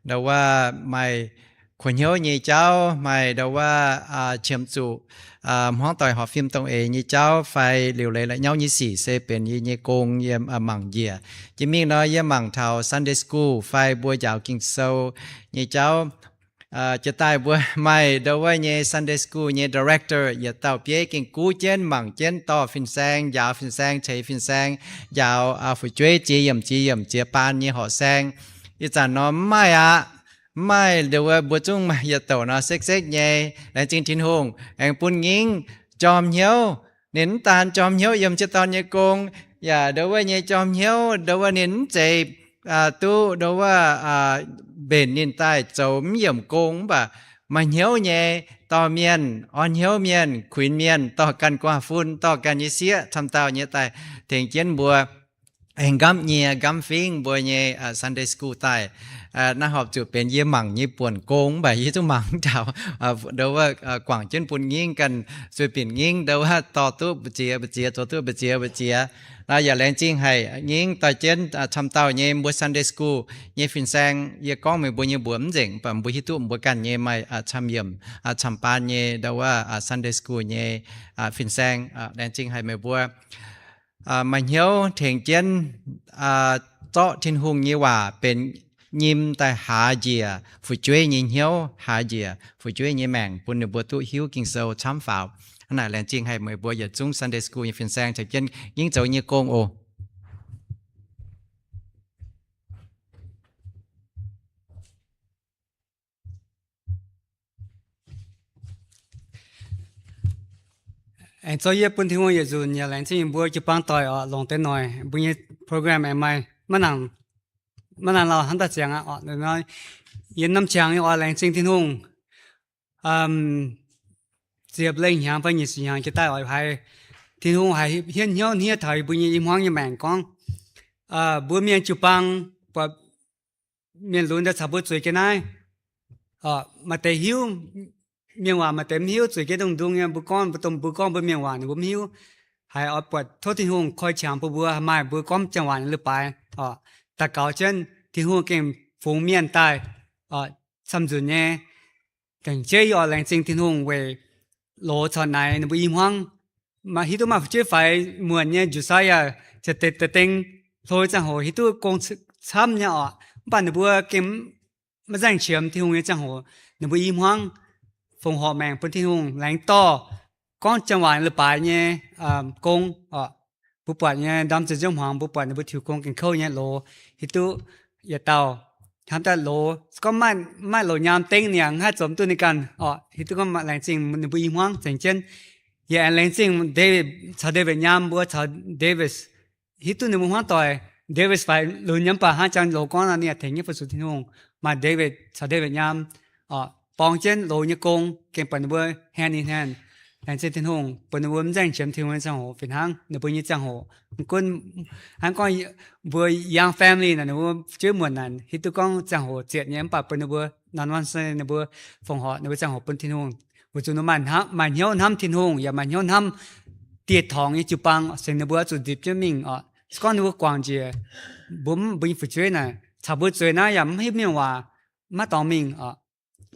ndau wuov maaih kuonx hnyouv nyei jauv, maaih ndau wuov qiemx zuqc hmuangv doic horpc fim dongh eix nyei jauv fai liuc leiz la'nyauv nyei sic se benx yie nyei gong yie mangc njiec. Jiex mingh nor yie mangc taux Sunday school fai mbuo njaaux Ging-Sou nyei jauv. Jiex daaih mbuo maaih ndau wuov nyei Sunday school nyei director yietc dauh bieiv gengh guv jienv mangc jienv dorh fin-saeng, njaaux fin-saeng, ceix fin-saeng, njaaux fu'jueiv ziex yiemc ziex yiemc ziex baan nyei horqc saeng. Ih zanc nor mv maaih aqv. Mv maaih ndau wuov, mbuo zungv maaih yietc douc nor sekv-sekv nyei. Laengz zingh Tin-Hungh aengx bun m'njingv jorm hnyouv. Ninh mv daan jorm hnyouv yiem ziex dorn nyei gong, yaac ndau wuov nyei jorm hnyouv ndau wuov ninh mv zeiz duqv ndau wuov mbenc ninh daaih zoux mv yiemc gong, mv baac maaih hnyouv nyei dorh mienh, orn hnyouv mienh, kuinx mienh, dorh ganh gu'nguaaz-fun, dorh ganh nyei sieqv camv dauh nyei daaih tengx jienv mbuo aengx nqamv nyie nqamv fingv mbuo nyei Sunday school daaih. Naaiv horpc zuqc benx yie mangc nyei buonc gong, mv baac yie zungv mangc mv taux. Ndau wuov guangc jienv bun m'njingv ganh sueih binc m'njingv ndau wuov dorh duqv mbu'ziex mbu'ziex, zoux duqv mbu'ziex mbu'ziex. Naaiv yaac laengz zingh haic m'njingv dorh jienv camv dauh nyei mbuo Sunday school nyei fin-saeng. Yie gorngv meih mbuo nyei mbuox mv nzengc, mv baac mbuo hiuv duqv mbuo ganh nyei maaih camv yiemc, camv baan nyei ndau wuov Sunday school nyei fin-saeng. Laengz zingh haic meih mbuo maaih hnyouv tengx jienv zorqv Tin-Hungh nyei waac benx nyim daaih haaz njiec fu'jueiv nyei hnyouv, haaz njiec fu'jueiv nyei maengc, bun ninh mbuo duqv hiuv Ging-Sou camv faaux. Hnangv naaic laengz zingh haic meih mbuo yietc zungv Sunday school nyei fin-saeng caux jienv m'njingv zoux nyei gong oc. Aengx zoux yie bun Tin-Hungh yietc nzunc yaac laengz zingh mbuo jiu-baang doic oc, longc deix noic mbuo nyei program aengx maaih maiv nangc, maiv nangc lauh hnangv daaih ziangx aqv oc. Yie norm ziangx nyei oc, laengz zingh Tin-Hungh. Ziepc lengh hnyangx fai nyic ziepc hnyangx jiex daaih oix haiz Tin-Hungh haiz hietv hnyouv hniev taux mbuo nyei i hmuangv nyei maengc gorngv, mbuo mienh jiu-baang buatc mienh lunx daaih caux mbuo zueiz jienv naaiv, maaih deix hiuv mienh waac, maaih deix mv hiuv, zueiz jienv ndongh ndung nyei. Mbuo gorngv, mbuo dongh mbuo gorngv mbuo mienh waac ninh mbuo mv hiuv. Haiz oix buatc tov Tin-Hungh koi qangx bun mbuo maaih mbuo gorngv janx waac nyei leiz-baaix oc, daux gaux jienv Tin-Hungh gengh fungx mienh daaih camv nzunc nyei. Gengh jeiv yie oix laengz zingh Tin-Hungh weic loz caux naaic ninh mbuo i hmuangv, maaih hiuv duqv maaih fu'jueiv faix muonc nyei Josiah, ziepc deix deix deng hlo nyei ziangh hoc hiuv duqv gong camv nyei oc. Mv baac ninh mbuo gengh maiv nzaengc qiemx Tin-Hungh nyei ziangh hoc, ninh mbuo i hmuangv fongc horc maengc bun Tin-Hungh, laengz dorh gorngv janx waac leiz-baaix nyei gong oc. Mbuo buatc nyei ndorm ziepc nziouv hmuangx mbuo buatc ninh mbuo tiux gong gengh kouv nyei loz, hiuv duqv yietc dauh hnamv daaih loz, gorngv maaih loz nyaam dengv ninh yaac mv haih zoux duqv ninh ganh oc. Hiuv duqv gorngv laengz zingh ninh mbuo i hmuangv zengc jienv. Yie aengx laengz zingh David caux David nyaam mbuo caux Davis, hiuv duqv ninh mbuo hmuangv doic. Davis faix lunx nyei mv baac hnangv jangx loz gorngv nor ninh yaac tengx jienv fu-sux Tin-Hungh. Maaih David caux David nyaam oc, borngz jienv loz nyei gong gengh buatc ninh mbuo hand in hand. Laengz zingh Tin-Hungh bun ninh mbuo mv nzaeng qiemx Tin-Hungh nyei ziangh hoc fih hnangv. Ninh mbuo nyei ziangh hoc mv gunv hnangv gorngv mbuo young family naaic, ninh mbuo fu'jueiv muonc naaic hiuv duqv gorngv ziangh hoc zietc nyei mv baac bun ninh mbuo nanv nanv se ninh mbuo fongc horc ninh mbuo ziangh hoc bun Tin-Hungh, weic zuqc ninh maaih hnyouv hnamv Tin-Hungh yaac maaih hnyouv hnamv dieh torngx nyei jiu-baang, cingx ninh mbuo oix zuqc nzipc jienv mingh oc. Se gorngv ninh mbuo guangc njiec, mbuo mv, mbuo nyei fu'jueiv naaic caux mbuo zueiz naaiv yaac mv hiuv mingh waac, maiv dorngx mingh oc.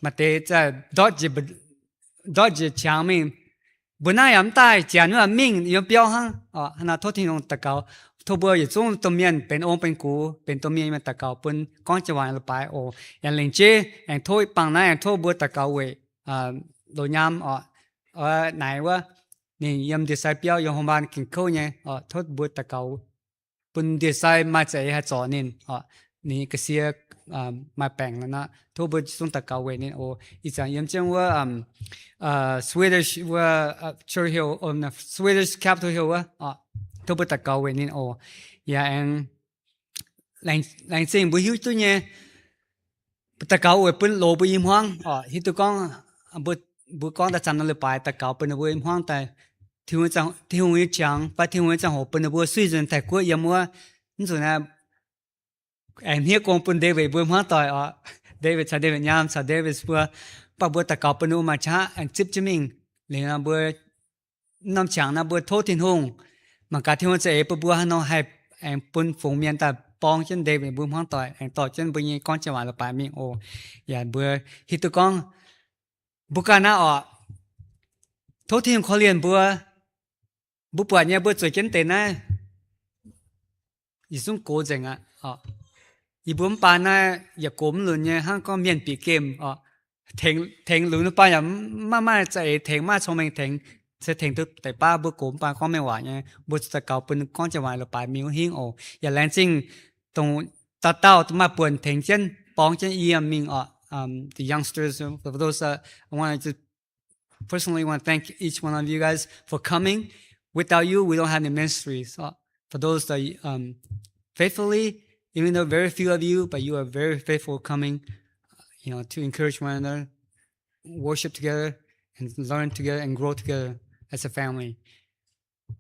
Maaih deix zaah ndortv njiec qangx mingh, mbuo naaiv yaac mv daaih, janx wuov mingh yiem biauv hnangv oc. Hnangv naaic tov Tin-Hungh daux gaux, tov mbuo yietc zungv domh mienh benx ong benx gux, benx domh mienh daux gaux bun gorngv janx waac leiz-baaix oc. Yaac lengc jeiv aengx tov bangc naaiv aengx tov mbuo daux gaux weic loz nyaam oc, naaic wuov, ninh yiem ndie-sai biauv yiem hong baan gengh kouv nyei oc. Tov mbuo daux gaux bun ndie-sai maaih za'eix haih zorc ninh oc. Ninh ga'sie maaih baengc nor, tov mbuo zungv daux gaux weic ninh oc. Ih zanc yiem jienv wuov Swedish wuov Churchill, Swedish Capitol Hill wuov, tov mbuo daux gaux weic ninh oc. Yaac aengx laengz zingh mbuo hiuv duqv nyei, daux gaux weic bun loz mbuo i hmuangv oc. Hiuv duqv gorngv mbuo gorngv daaih zanc nor leiz-baaix daux gaux bun ninh mbuo i hmuangv daaih, Tin-Hungh nyei qangx fai Tin-Hungh nyei ziangh hoc bun ninh mbuo suiv nzuonx Taiv-Guoqv yiem wuov, mv zuqc naaiv aengx hniev gong bun David mbuo hmuangv doic oc. David caux David nyaam caux David mbuo, mv baac mbuo daux gaux bun ninh mbuo maaih qaqv aengx zipv jienv mingh. Liuz nor mbuo norm qangx naaiv mbuo tov Tin-Hungh, mangc gaax Tin-Hungh za'eix bun mbuo haaix nor haih aengx bun fungx mienh daaih borng jienv David mbuo hmuangv doic aengx dorh jienv mbuo nyei gorngv janx waac leiz-baaix mingh oc. Yaac mbuo hiuv duqv gorngv mbuo ganh naaiv oc, tov Tin-Hungh korv-lienh mbuo. Mbuo buatc nyei mbuo zueiz jienv deix naaiv yietc zungv gox nzengc aqv oc. Yie mbuo mv baac naaiv yaac gox mv lunx nyei, hnangv gorngv mienh bieqc gemh oc. Tengx lunx baac yaac maiv maaih za'eix tengx, maaih cong-mengh tengx, se tengx duqv deix baav mbuo gox mv baac gorngv mengh waac nyei. Mbuo zuqc daux gaux bun gorngv janx waac leiz-baaix mingh wuov hingv oc. Yaac laengz zingh dongh dauh dauh maaih buonc tengx jienv borng jienv yiem mingh oc. The youngsters, for those, I want to personally want to thank each one of you guys for coming. Without you, we don't have the ministries. Uh, for those that um, faithfully, even though very few of you, but you are very faithful coming, you know, to encourage one another, worship together, and learn together and grow together as a family.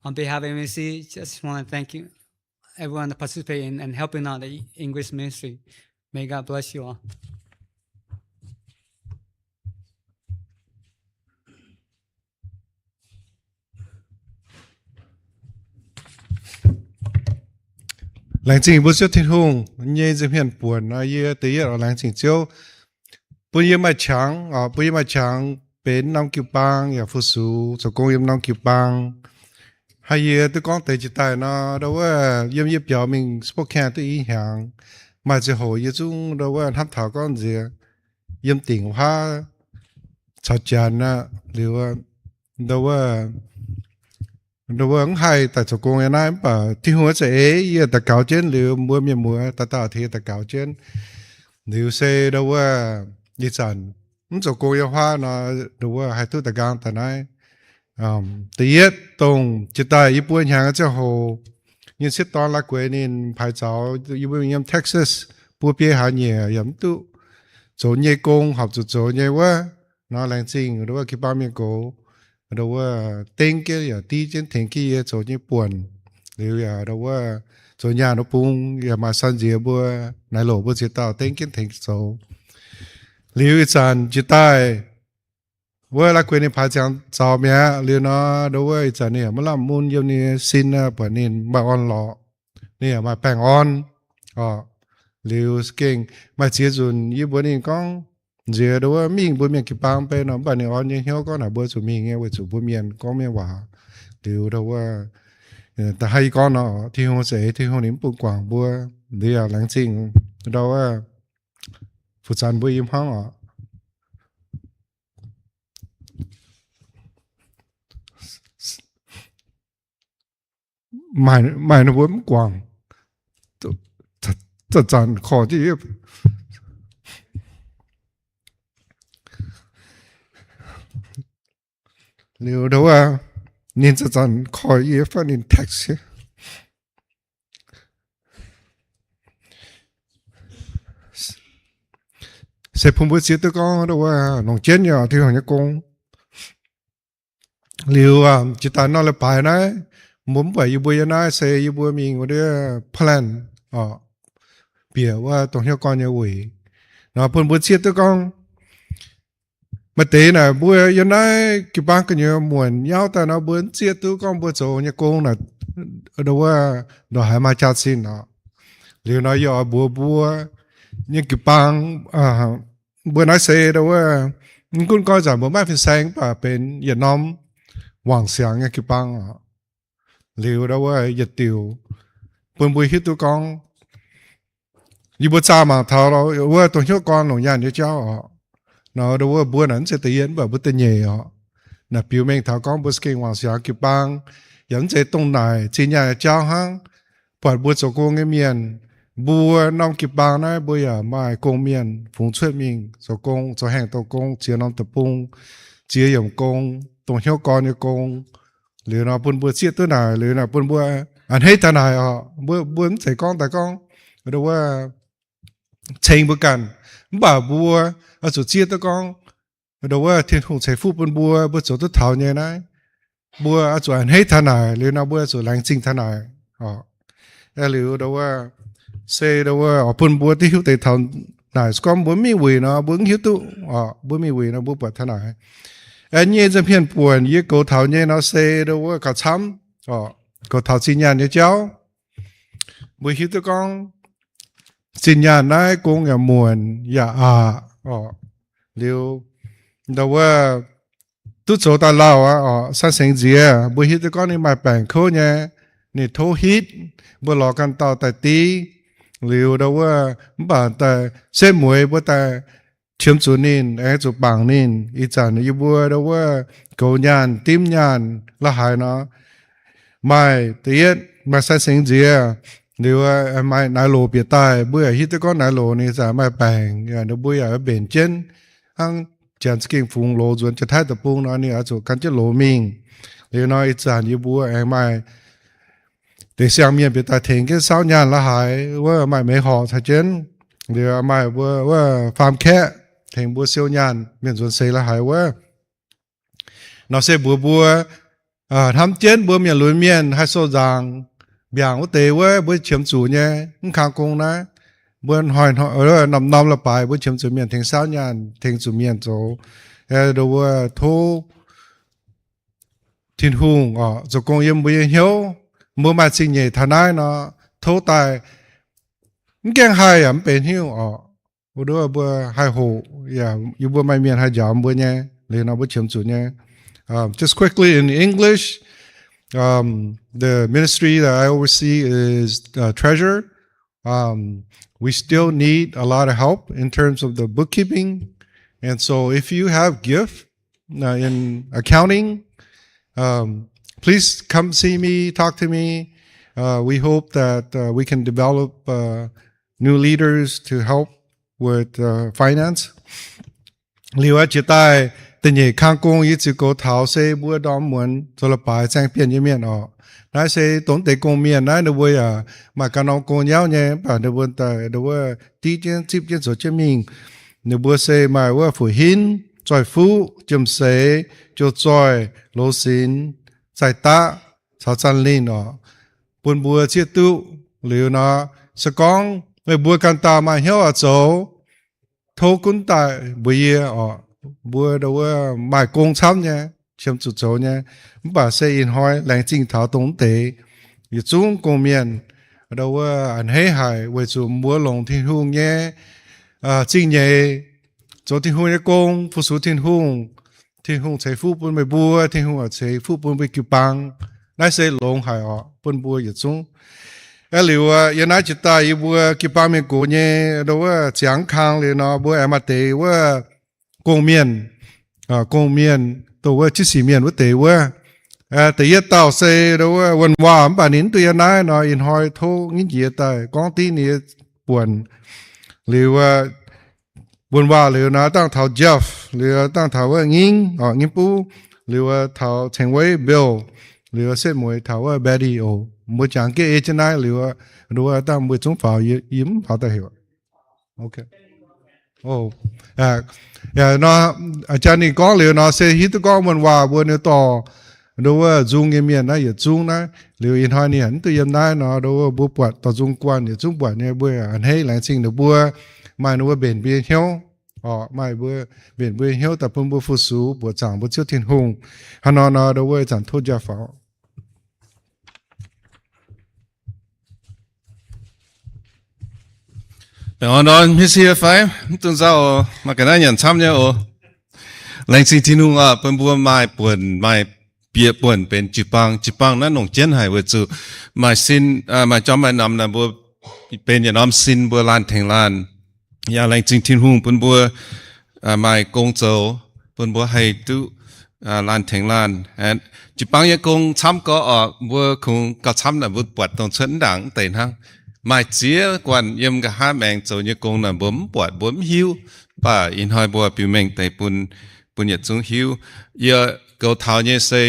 On behalf of M A C, just want to thank you, everyone that participated in and helping out the English ministry. May God bless you all. Laengz zingh mbuo Ziouv Tin-Hungh nyei nza'hmien buonc nor, yie da'yietv oix laengz zingh Ziouv bun yie maaih qangx, bun yie maaih qangx benx norm jiu-baang yaac fu-sux zoux gong yiem norm jiu-baang. Haiz yie duqv gorngv deix jiex daaih nor, ndau wuov yiem yie biaux mingh Spokane duqv i hnyangx, maaih ziangh hoc yie zungv ndau wuov hnamv taux gorngv nziex yiem dingc huaav caux janx aqv. Liuz ndau wuov, ndau wuov mv haih daaih zoux gong yiem naaiv, mv baac Tin-Hungh za'eix yie daux gaux jienv liuz, mbuo mienh muoz dauh dauh tengx yie daux gaux jienv. Liuz se ndau wuov ih zanc mv zoux gong yiem huaav nor, ndau wuov haih duqv da'nqaang daaih naaiv. Da'yietv dongh jiex daaih yie buo hnyangx ziangh hoc, yie sieqv dorn la'guaix ninh paaix zaux yie mbuo mingh yiem Texas buo biei hlaax nyieqc yaac mv duqv zoux nyei gong horpc zuqc zoux nyei wuov. Nor laengz zingh ndau wuov jiu-baang mienh gox, ndau wuov dengv jienv yaac div jienv tengx jienv yie zoux nyei buonc. Liuz yaac ndau wuov zoux nyaah ndau bung yaac maaih san nziex mbuo naaiv loc mbuo ziex dauh dengv jienv tengx zoux. Liuz ih zanc jiex daaih wuov la'guaix ninh paaix ziangx zaux mi'aqv. Liuz nor ndau wuov ih zanc ninh yaac maiv lamh mun yiem ninh nyei sin, buatc ninh maaih orn-lorqc, ninh yaac maaih baengh orn oc. Liuz gengh maaih ziex nzunc yie mbuox ninh gorngv nziex ndau wuov mingh mbuo mienh jiu-baang bei nor, mv baac ninh orn nyei hnyouv gorngv naaic mbuo zuqc mingh nyei weic zuqc mbuo mienh gorngv mienh waac. Liuz ndau wuov da'haiz yie gorngv nor, Tin-Hungh za'eix, Tin-Hungh ninh mv bun guangc mbuo. Liuz yaac laengz zingh ndau wuov fu-zanx mbuo i hmuangv oc. maaih, maaih ninh mbuo mv guangc, zanc-zanc korv jienv yie. Liuz ndau wuov, ninh zanc-zanc korv yie fai ninh text se bun mbuo zieqv duqv gorngv ndau wuov longc jienv nyei oc, Tin-Hungh nyei gong. Liuz jiex daaih nor leiz-baaix naaiv, mbuo mv buatc yie mbuo yiem naaiv se yie mbuo mingh wuov ndiev plan oc, bieqc wuov dongh hnyouv gorn nyei wuic nor, bun mbuo zieqv duqv gorngv maaih deix naaic mbuo yiem naaiv jiu-baang gu'nyuoz muonc nyauv daaih nor, mbuo mv zieqv duqv gorngv mbuo zoux nyei gong naaic ndau wuov ndongc haaix maaih jaax-zinh oc. Liuz nor yie oix mbuox mbuo nyei jiu-baang, mbuo naaiv se ndau wuov, mv gunv gorngv zanc mbuo maiv fin-saeng, mv baac benx yietc norm wangc siangx nyei jiu-baang oc. Liuz ndau wuov yietc diuc bun mbuo hiuv duqv gorngv, yie mbuo zaah mangc taux wuov dongh hnyouv gorn longc nyaanh nyei jauv oc. Nor ndau wuov mbuo naaic mv zeiz da'yietv, mv baac mbuo da'nyeic oc. Naaic biux mengh taux gorngv mbuo za'gengh wangc siangx jiu-baang, yaac mv zeiz dongh naaic zinh nyaanh nyei jauv hnangv. Buatc mbuo zoux gong nyei mienh, mbuo norm jiu-baang naaiv mbuo yaac maaih gong-mienh fungx cuotv mingh zoux gong, zoux haengh douh gong, ziex norm deic-bung, ziex yiemc gong, dongh hnyouv gorn nyei gong. Liuz nor bun mbuo zieqv duqv naaic, liuz naaic bun mbuo a'hneiv taux naaic oc. Mbuo, mbuo mv zeiz gorngv daaih gorngv ndau wuov ceng mbuo ganh, mv baac mbuo oix zuqc zieqv duqv gorngv ndau wuov Tin-Hungh ceix fuqv bun mbuo, mbuo zoux duqv taux nyei naaiv, mbuo oix zuqc a'hneiv taux naaic, liuz nor mbuo oix zuqc laengz zingh taux naaic oc. Liuz ndau wuov se ndau wuov oix bun mbuo duqv hiuv deix taux naaic. Se gorngv mbuo mv mingh wuic nor mbuo mv hiuv duqv oc. Mbuo mingh wuic nor mbuo buatc taux naaic. Aengx nyei nza'hmien buonc yie goux taux nyei nor se ndau wuov gauh camv oc, goux taux zinh nyaanh nyei jauv. Mbuo hiuv duqv gorngv zinh nyaanh naaiv gong yaac muonc yaac aqc oc. Liuz ndau wuov duqv zoux daaih lauh aqv oc, san sengx nziex, mbuo hiuv duqv gorngv ninh maaih baengc kouv nyei, ninh tov hitv, mbuo lorz ganh dauh daaih div. Liuz ndau wuov mv baac daaih setv mueiz mbuo daaih qiemx zuqc ninh, aengx zuqc bangc ninh. Ih zanc yie mbuo ndau wuov goux nyaanh, dimv nyaanh la'haaix nor, maaih da'yietv maaih san sengx nziex, liuz maaih naaiv loz bieqc daaih, mbuo yaac hiuv duqv gorngv naaiv loz ninh zaqc maaih baengc, yaac ninh mbuo yaac mbenc jienv hnangv. Janx za'gengh fungx loz nzuonx Janx-Taiv Deic-Bung nor, ninh oix zuqc gan jienv loz mingh. Liuz nor ih zanc yie mbuo aengx maaih deix siang-mienh bieqc daaih tengx jienv saauv nyaanh la'haaix wuov, maaih meix horqc caux jienv. Liuz maaih mbuo wuov faam kaeqv tengx mbuo siou nyaanh mienh nzuonx seix la'haaix wuov. Nor se mbuox mbuo hnamv jienv mbuo mienh lunx mienh haih sou nzaangc mbiaangc wuov deix wuov, mbuo qiemx zuqc nyei. Mv kang gong naaiv, mbuo hnoi-hnoi, norm-norm la'baaix mbuo qiemx zuqc mienh tengx saauv nyaanh, tengx zuqc mienh zoux, ndau wuov tov Tin-Hungh oc zoux gong yiem mbuo nyei hnyouv. Mbuo maaih zingh nyeic taux naaiv nor, tov daaih mv gaengh haih yaac mv benx hnyouv oc. Wuov nduov mbuo haih hoqc, yaac yie mbuo maaih mienh haih njaaux mbuo nyei. Liuz nor mbuo qiemx zuqc nyei. Um, just quickly in English, um, the ministry that I oversee is uh, treasurer. Um, we still need a lot of help in terms of the bookkeeping. And so if you have gift uh, in accounting, um, please come see me, talk to me. Uh, we hope that uh, we can develop uh, new leaders to help with uh, finance. Liuz aqv, jiex daaih da'nyeic kang gong yie ziouc goux taux se mbuo ndorm muonz zoux la'baaix zaeng bienh nyei mienh oc. Naaiv se dongh deix gong-mienh naaiv ninh mbuo yaac maaih ganh norm gong nyauv nyei, mv baac ninh mbuo daaih ninh mbuo div jienv zipv jienv zoux jienv mingh. Ninh mbuo se maaih wuov fu-hinv, zoih fuqv, jiem-seix, jouh zoih, loz-sinx, zaih daqv, caux zaanh linh oc, bun mbuo zieqv duqv. Liuz nor, se gorngv meih mbuo ganh dauh maaih hnyouv oix zoux, tov gunv daaih mbuox yie oc. Mbuo ndau wuov maaih gong camv nyei, qiemx zuqc zoux nyei. Mv baac se ih hnoi laengz zingh taux dongh deix yietc zungv gong-mienh ndau wuov a'hneiv haic weic zuqc mbuo longc Tin-Hungh nyei zingh nyeic zoux Tin-Hungh nyei gong, fu-sux Tin-Hungh. Tin-Hungh ceix fuqv bun meih mbuo, Tin-Hungh yaac ceix fuqv bun mbuo jiu-baang. Naaiv se longx haic oc bun mbuo yietc zungv. Aeqv, liuz yiem naaiv jiex daaih yie mbuo jiu-baang mienh gox nyei ndau wuov ziangx kang liuz nor, mbuo aengx maaih deix wuov gong-mienh, gong-mienh dongh wuov jiv sic mienh wuov deix wuov, Da'yietv dauh se wuonh waac mv baac ninh mv duqv yiem naaiv nor, ih hnoi tov nyiv jiex daaih gorngv div ninh nyei buonc. Liuz wuonh waac liuz nor dangh taux Jeff, liuz dangh taux wuov Ngingv, Ngingv Buv, liuz taux Ceng Weiv, Bill, liuz setv mueiz taux wuov Betty oc. Mbuo jangx ga'ei jienv naaiv liuz, dangh mbuo zungv faaux, yie mv faaux daaih heuc. Jaa ninh gorngv liuz nor se hiuv duqv gorngv wuonh waac mbuo ninh dorh nduov wuov nzung nyei mienh naaiv yietc zungv naaiv. Liuz ih hnoi ninh mv duqv yiem naaiv nor, nduov wuov mbuo buatc dorh nzung guanh yietc zungv buatc nyei, mbuo a'hneiv laengz zingh ninh mbuo, maaih ninh mbuo mbenc mbuo nyei hnyouv, maaih mbuo mbenc mbuo nyei hnyouv daaih bun mbuo fu-sux mbuoqc zaangc mbuo Ziouv Tin-Hungh. Hnangv nor nor, nduov wuov ih zanc tov jaa faaux. Baengh orn ndorm hiuv sie fai mv dungx nzauh oc, maaih ga'naaiv nyanc camv nyei oc. Laengz zingh Tin-Hungh oc, bun mbuo maaih buonc, maaih bieqc buonc benx jiu-baang. Jiu-baang naaiv longc jienv haic weic zuqc maaih sin, maaih jorm maaih namx naaic mbuo benx yietc norm sin mbuo laanh tengx laanh. Yaac laengz zingh Tin-Hungh bun mbuo maaih gong zoux, bun mbuo haih duqv laanh tengx laanh. Jiu-baang nyei gong camv gorx oc, mbuo kungx gauh camv naaic mbuo buatc dongh cuotv mv ndaangc mv deix hnangv. Maaih ziex guanh yiem nqa'haav maengx zoux nyei gong naaic mbuo mv buatc mbuo mv hiuv. Mv baac ih hnoi mbuo biux mengh deix bun, bun yietc zungv hiuv. Yie goux taux nyei se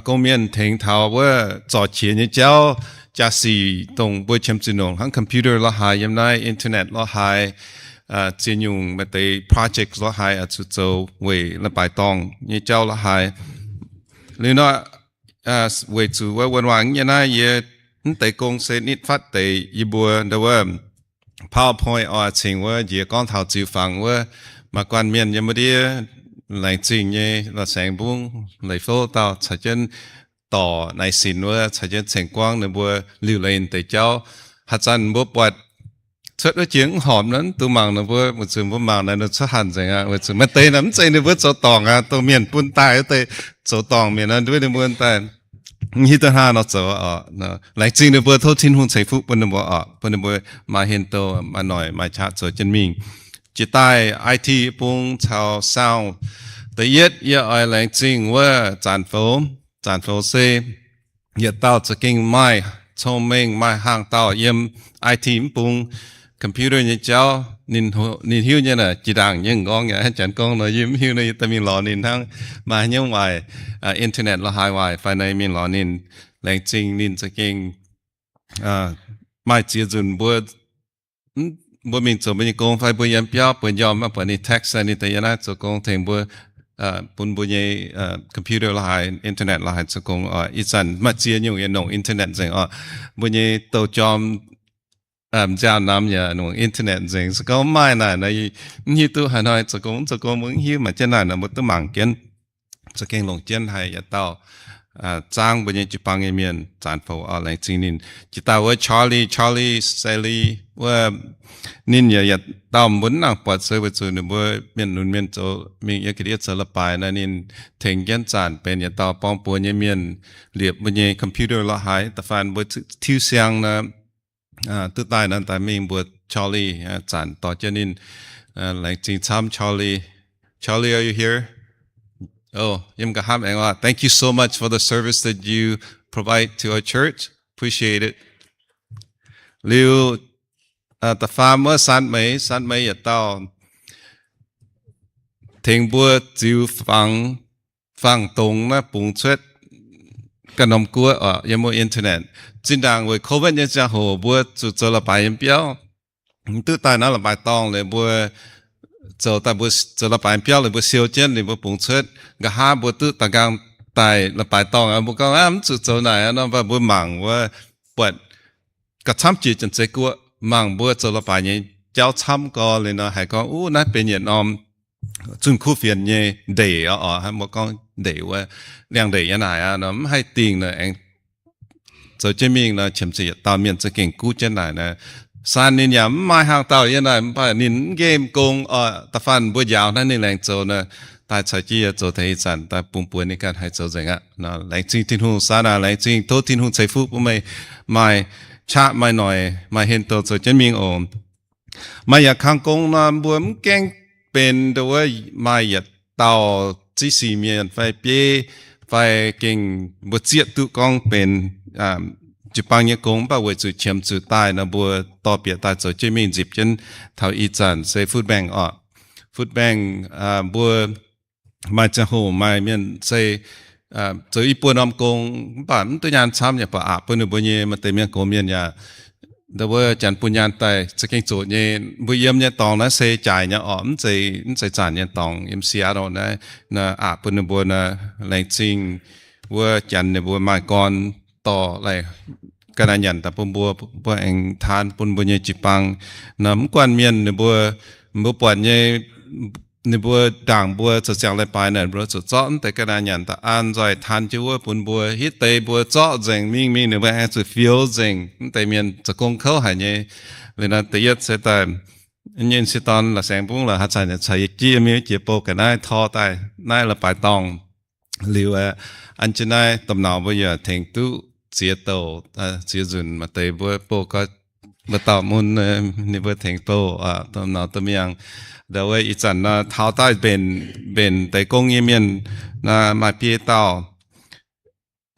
gong mienh tengx taux wuov zorc qiex nyei jauv, jaa-sic dongh mbuo qiemx zuqc nongc hnangv computer lorqc haaix, yiem naaiv internet lorqc haaix, ziex nyungc maaih deix project lorqc haaix oix zuqc zoux weic leiz-baaix dorngh nyei jauv lorqc haaix. Liuz nor, weic zuqc wuov wuonh waac nyei naaiv yie mv deix gong se nitv fatv deix yie mbuo nduov wuov PowerPoint oix cingx wuov njiec gorngv taux ziux fangx wuov, maaih guanh mienh yiem wuov ndiev laengz zingh nyei la'saengx mbungv leiz fouv dauh caux jienv dorc naaiv sin wuov caux jienv ceng guangv ninh mbuo liuc leiz deix jauv. Haaix zanc mbuo buatc cuotv wuov jiex mv horpc nor, mv duqv mangc ninh mbuo, weic zuqc mbuo mangc naaiv ninh cuotv hanc nzengc aqv. Weic zuqc maaih deix naaiv mv zeiz ninh mbuo zoux dorngc aqv, dongh mienh bun daaih wuov deix zoux dorngc mienh nor, nduov ninh mbuo daaih mv hiuv duqv hnangv nor zoux oc. Laengz zingh ninh mbuo, tov Tin-Hungh ceix fuqv bun ninh mbuo oc, bun ninh mbuo maaih hien-douh, maaih noic, maaih qaqv zoux jienv mingh. Jiex daaih I T bung caux sound. Da'yietv yie oix laengz zingh wuov zanc foux. Zanc foux se yietc dauh za'gengh maaih cong-mengh, maaih hlang dauh yiem I T mv bung, computer nyei jauv, ninh hiuv nyei naaic jiex ndaangc nyei m'nqorngv yaac janx gorngv nor yie mv hiuv nor yie daaih mingh lorz ninh hnangv. Maaih haaix nyungc waaic, internet lorqc haaix waaic fai naaiv mingh lorz ninh. Laengz zingh ninh za'gengh maaih ziex nzunc mbuo, mbuo mingh zoux mbuo nyei gong fai mbuo yiem biauv bueix njormh mv baac ninh text ninh daaih yiem naaiv zoux gong tengx mbuo, bun mbuo nyei computer lorqc haaix, internet lorqc haaix zoux gong oc. Ih zanc maaih ziex nyungc yaac nongc internet nzengc oc. Mbuo nyei douh jorm nziaaux-namx yaac nongc internet nzengc. Se gorngv mv maaih naaic nor, mv hiuv duqv haaix hnoi zoux gong mv zoux gong mbuo mv hiuv. Maaih jienv naaic nor mbuo duqv mangc jienv. Za'gengh longc jienv haic yietc dauh zaangv mbuo nyei jiu-baang nyei mienh, zanc foux oc, laengz zingh ninh. Jiex daaih wuov Charlie, Charlie Sally wuov, ninh yaac yietc dauh mbuo mv nangc buatc se weic zuqc ninh mbuo mienh lunx mienh zoux mingh yiem ga'ndiev zoux leiz-baaix nor, ninh tengx jienv zanc benx yietc dauh borng buoz nyei mienh, liepc mbuo nyei computer lorqc haaix. Da'faanh mbuo tiuv siang nor, duqv daaih nor daaih mingh mbuox Charlie, zanc dorh jienv ninh. Laengz zingh camv Charlie. Charlie, are you here? Oh, yiem nqa'haav aengx oc. Thank you so much for the service that you provide to our church. Appreciate it. Liuz, da'faam wuov San Mei, San Mei yietc dauh tengx mbuo ziux fangx, fangx dongz naaiv bungx cuotv ganh norm guoqv oc, yiem wuov internet. Zinh ndaangc weic covid nyei ziangh hoc mbuo zuqc zoux leiz-baaix yiem biauv. Mv duqv daaih naaiv leiz-baaix dorngh liuz mbuo zoux daaih, mbuo zoux leiz-baaix yiem biauv liuz mbuo siou jienv liuz mbuo bungx cuotv. Nqa'haav mbuo duqv da'nqaang daaih leiz-baaix dorngh, mbuo gorngv mv zuqc zoux naaic nor, mv baac mbuo mangc wuov buatc gauh camv jiex Janx-Zei Guoqv, mangc mbuo zoux leiz-baaix nyei jauv camv gorx liuz nor, haiz gorngv, Uv, naaiv benx yietc norm zunh kuv fienx nyei ndeic oc, oc, hnangv mbuo gorngv ndeic wuov, liangx-ndeic yiem naaic aqv nor, mv haih dingh nor, aengx zoux jienv mingh nor, qiemx zuqc yietc dauh mienh za'gengh guv jienv naaic nor. San ninh yaac mv maaih hlang dauh yiem naaic, mv baac ninh mv nqemh gong oc, da'faanh mbuo njaaux hnangv ninh laengz zoux nor, daaih caux jienv yie zoux taux ih zanc daaih bungx buonc ninh ganh haih zoux nzengc aqv. Laengz zingh Tin-Hungh, San aac, laengz zingh, tov Tin-Hungh ceix fuqv bun meih maaih qaqv maaih noic maaih hien-douh zoux jienv mingh oc. Maaih yaac kang gong nor, mbuo mv gaengh benx nduov wuov maaih yietc dauh ziqv sic mienh fai biei fai gengh mbuo zieqv duqv gorngv benx jiu-baang nyei gong, mv baac weic zuqc qiemx zuqc daaih nor, mbuo dorh bieqc daaih zoux jienv mingh nzipc jienv taux ih zanc se food bank oc. Food bank, mbuo maaih ziangh hoc maaih mienh se zoux i buo norm gong, mv baac mv duqv nyaanh camv yaac baac aqc bun ninh mbuo nyei maaih deix mienh gox mienh yaac ndau wuov janx bun nyaanh daaih za'gengh zoqc nyei. Mbuo yiem nyei dorngx naaiv se jaaix nyei oc, mv zeiz, mv zeiz zanc nyei dorngx, yiem Seattle naaiv, aqc bun ninh mbuo naaiv laengz zingh wuov janx ninh mbuo maaih gorn dorh laih ga'naaiv nyanc daaih bun mbuo, mbuo aengx taan bun mbuo nyei jiu-baang. Naaiv mv guanh mienh ninh mbuo, mbuo buatc nyei, ninh mbuo ndaangc mbuo zoux ziangx leiz-baaix naaic, mbuo zuqc zorqv mv deix ga'naaiv nyanc daaih an nzoih taan jienv wuov bun mbuo. Hitv deix mbuo zorqv nzengc mingh, mingh ninh mbuo aengx zuqc fioux nzengc. Mv deix mienh zoux gong kouv haic nyei. Liuz naaiv da'yietv se daaih nyei si dorn la'saengx mbungv la'haaix zanc yaac caux yie jiex mingh jiex bouh ga'naaiv tor daaih naaiv la'baaix dorngh. Liuz an jienv naaiv domh nauz mbuo yaac tengx duqv ziex douc, ziex nzunc maaih deix mbuo bouh gau, mbuo dauh mun ninh mbuo tengx bouh domh nauz domh miangh. Ndau wuov ih zanc nor taux daaih mbenc, mbenc deix gong nyei mienh nor maaih biei dauh.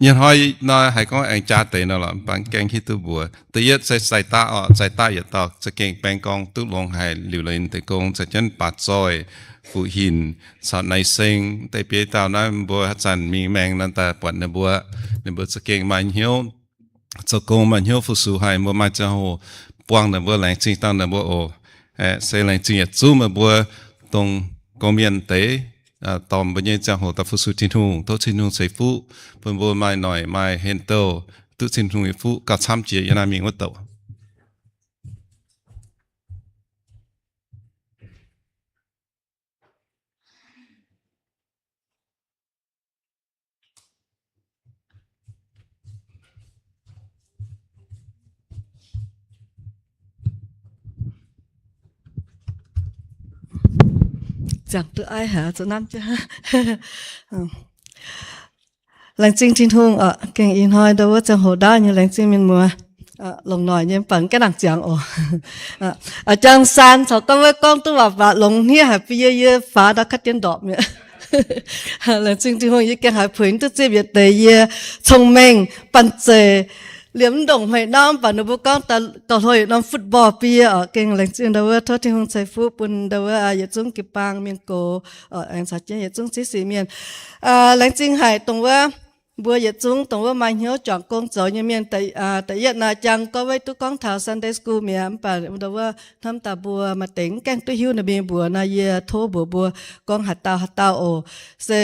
Nyei hnoi nor haiz gorngv aengx jaa deix nor lorqc, mv baac gaengh hiuv duqv mbuox. Da'yietv se Zai Daqv oc. Zai Daqv yietc dauh za'gengh baeng gorngv duqv longx haic, liuc leiz deix gong caux jienv baac zoih, fuqv hinc caux naaiv seng deix biei dauh naaiv mbuo haaix zanc mingh maengx naaiv daaih buatc ninh mbuo, ninh mbuo za'gengh maaih hnyouv zoux gong, maaih hnyouv fu-sux haic. Mbuo maaih ziangh hoc buangh ninh mbuo, laengz zingh dangh ninh mbuo oc. Se laengz zingh yietc zungv meih mbuo dongh gorngv mienh deix dorh mbuo nyei ziangh hoc daaih fu-sux Tin-Hungh. Tov Tin-Hungh ceix fuqv bun mbuo maaih noic maaih hlen douh duqv Tin-Hungh nyei fuqv gauh camv jiex yiem naaiv mingh wuov douc. Laengz zingh Tin-Hungh oc. Gengh ih hnoi ndau wuov ziangh hoc ndaauv nyei laengz zingh mienh muoz. Longc noic nyei mv baac gaengh nangc ziangx oc. Jang saan caux gorngv wuov gorngv duqv waac-waac longx hniev haic bun yie, yie faaux ndau kaav dien ndorpc mi'aqv. Laengz zingh Tin-Hungh yie gengh haiz puix duqv zipv yietc deix yie cong-mengh banh zeic liemh mv ndongc hmeic norm, mv baac ninh mbuo gorngv gauh hlo yietc norm football bun yie oc. Gengh laengz zingh ndau wuov, tov Tin-Hungh ceix fuqv bun ndau wuov yietc zungv jiu-baang mienh gox, aengx caux jienv yietc zungv civ sic mienh. Laengz zingh haic dongh wuov mbuo yietc zungv dongh wuov maaih hnyouv juangc gong zoux nyei mienh. Da'yietv naaic jangx gorngv wuov duqv gorngv taux Sunday school mi'aqv, mv baac ndau wuov hnamv daaih mbuo maaih deix mv gaengh duqv hiuv ninh mbuo mbuox nor, yie tov mbuox mbuo gorngv haaix dauh haaix dauh oc. Se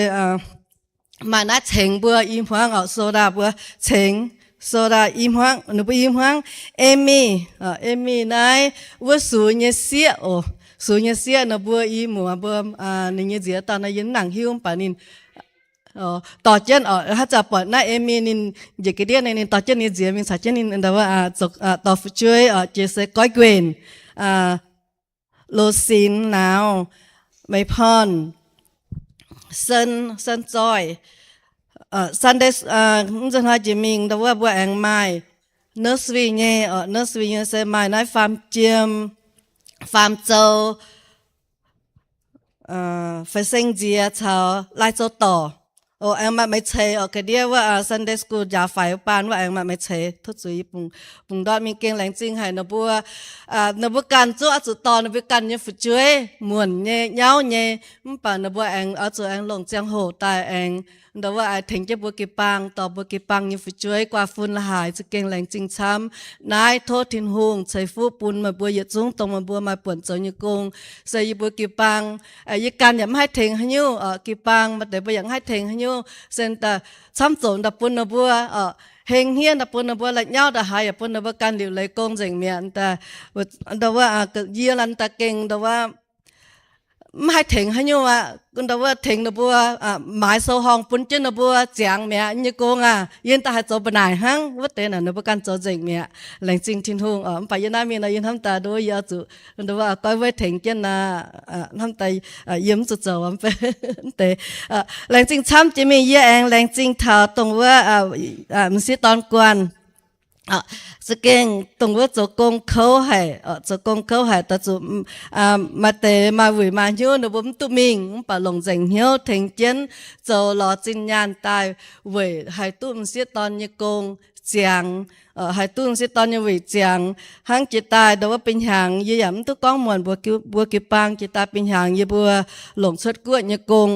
maaih naaiv cengx mbuo i hmuangv oc, soda mbuo cengx, soda i hmuangv, ninh mbuo i hmuangv Amy, Amy naaiv wuov sux nyei sieqv oc. Sux nyei sieqv ninh mbuo i muoz mbuo, ninh nyei nziex dauh naaiv yie mv nangc hiuv, mv baac ninh dorh jienv oc, haaix zanc buatc naaiv Amy ninh njiec ga'ndiev, ninh dorh jienv ninh nziex mingh caux jienv ninh ndau wuov dorh fu'jueiv oc, jiex se Goiv Guenc, Lo Sinx Nauz, Meic Porn, Sen, Sen Zoih, Sunday, mv nzunc hnoi jiex mingh ndau wuov mbuo aengx maaih nursery nyei oc. Nursery nyei se maaih naaiv Faam Jiem, Faam Zou, Feix Seng Nziex caux Lai Zou Dorc. Oc, aengx maaih meix ceix oc, ga'ndiev wuov Sunday school njaaux faix wuov baan wuov aengx maaih meix ceix. Tov zuqc yie bungx ndortv mingh. Gengh laengz zingh haic ninh mbuo, ninh mbuo ganh zungv oix zuqc dorh ninh mbuo ganh nyei fu'jueiv muonc nyei nyauv nyei, mv baac ninh mbuo aengx oix zuqc aengx longc ziangh hoc daaih aengx ndau wuov tengx jienv mbuo jiu-baang, dorh mbuo jiu-baang nyei fu'jueiv guaa fun la'haaix. Za'gengh laengz zingh camv. Naaiv tov Tin-Hungh ceix fuqv bun meih mbuo yietc zungv dongh meih mbuo maaih buonc zoux nyei gong. Se yie mbuo jiu-baang, yie ganh yaac mv haih tengx haaix nyungc oc. Jiu-baang maaih deix mbuo yaac mv haih tengx haaix nyungc. Se daaih camv zoqc daaih bun ninh mbuo oc, heng hniev daaih bun ninh mbuo, la'nyauv ndaaih haaix yaac bun ninh mbuo ganh liuc leiz gong nzengc mi'aqv. Ndau wuov yie daaih gengh ndau wuov mv haih tengx haaix nyungc aqv. Ndau wuov tengx ninh mbuo, maaiz sou-horngh bun jienv ninh mbuo ziangx mi'aqv. Nyei gong aah, yie daaih haih zoux mba'naaic hnangv. Wuov deix naaic ninh mbuo ganh zoux nzengc mi'aqv. Laengz zingh Tin-Hungh oc. Mv baac yie naaiv mingh nor yie hnamv daaih nduov yie oix zuqc ndau wuov goiv wuov tengx jienv naaic, hnamv daaih yie mv zuqc zoux mv deix. Laengz zingh camv jiex mingh. Yie aengx laengz zingh taux dongh wuov m'sieqv dorn Guanh. Za'gengh dongh wuov zoux gong kouv haic, zoux gong kouv haic, daaih zuqc maaih deix maaih wuic maaih hnyouv ninh mbuo mv duqv mingh, mv baac longc nzengc hnyouv tengx jienv zoux lorz zinh nyaanh daaih weic haih duqv m'sieqv dorn nyei gong ziangx, haih duqv m'sieqv dorn nyei weic ziangx. Hnangv jiex daaih ndau wuov binh hnyangx yie yaac mv duqv gorngv muonc mbuo jiu-baang. Jiex daaih binh hnyangx yie mbuo longc cuotv guoqv nyei gong,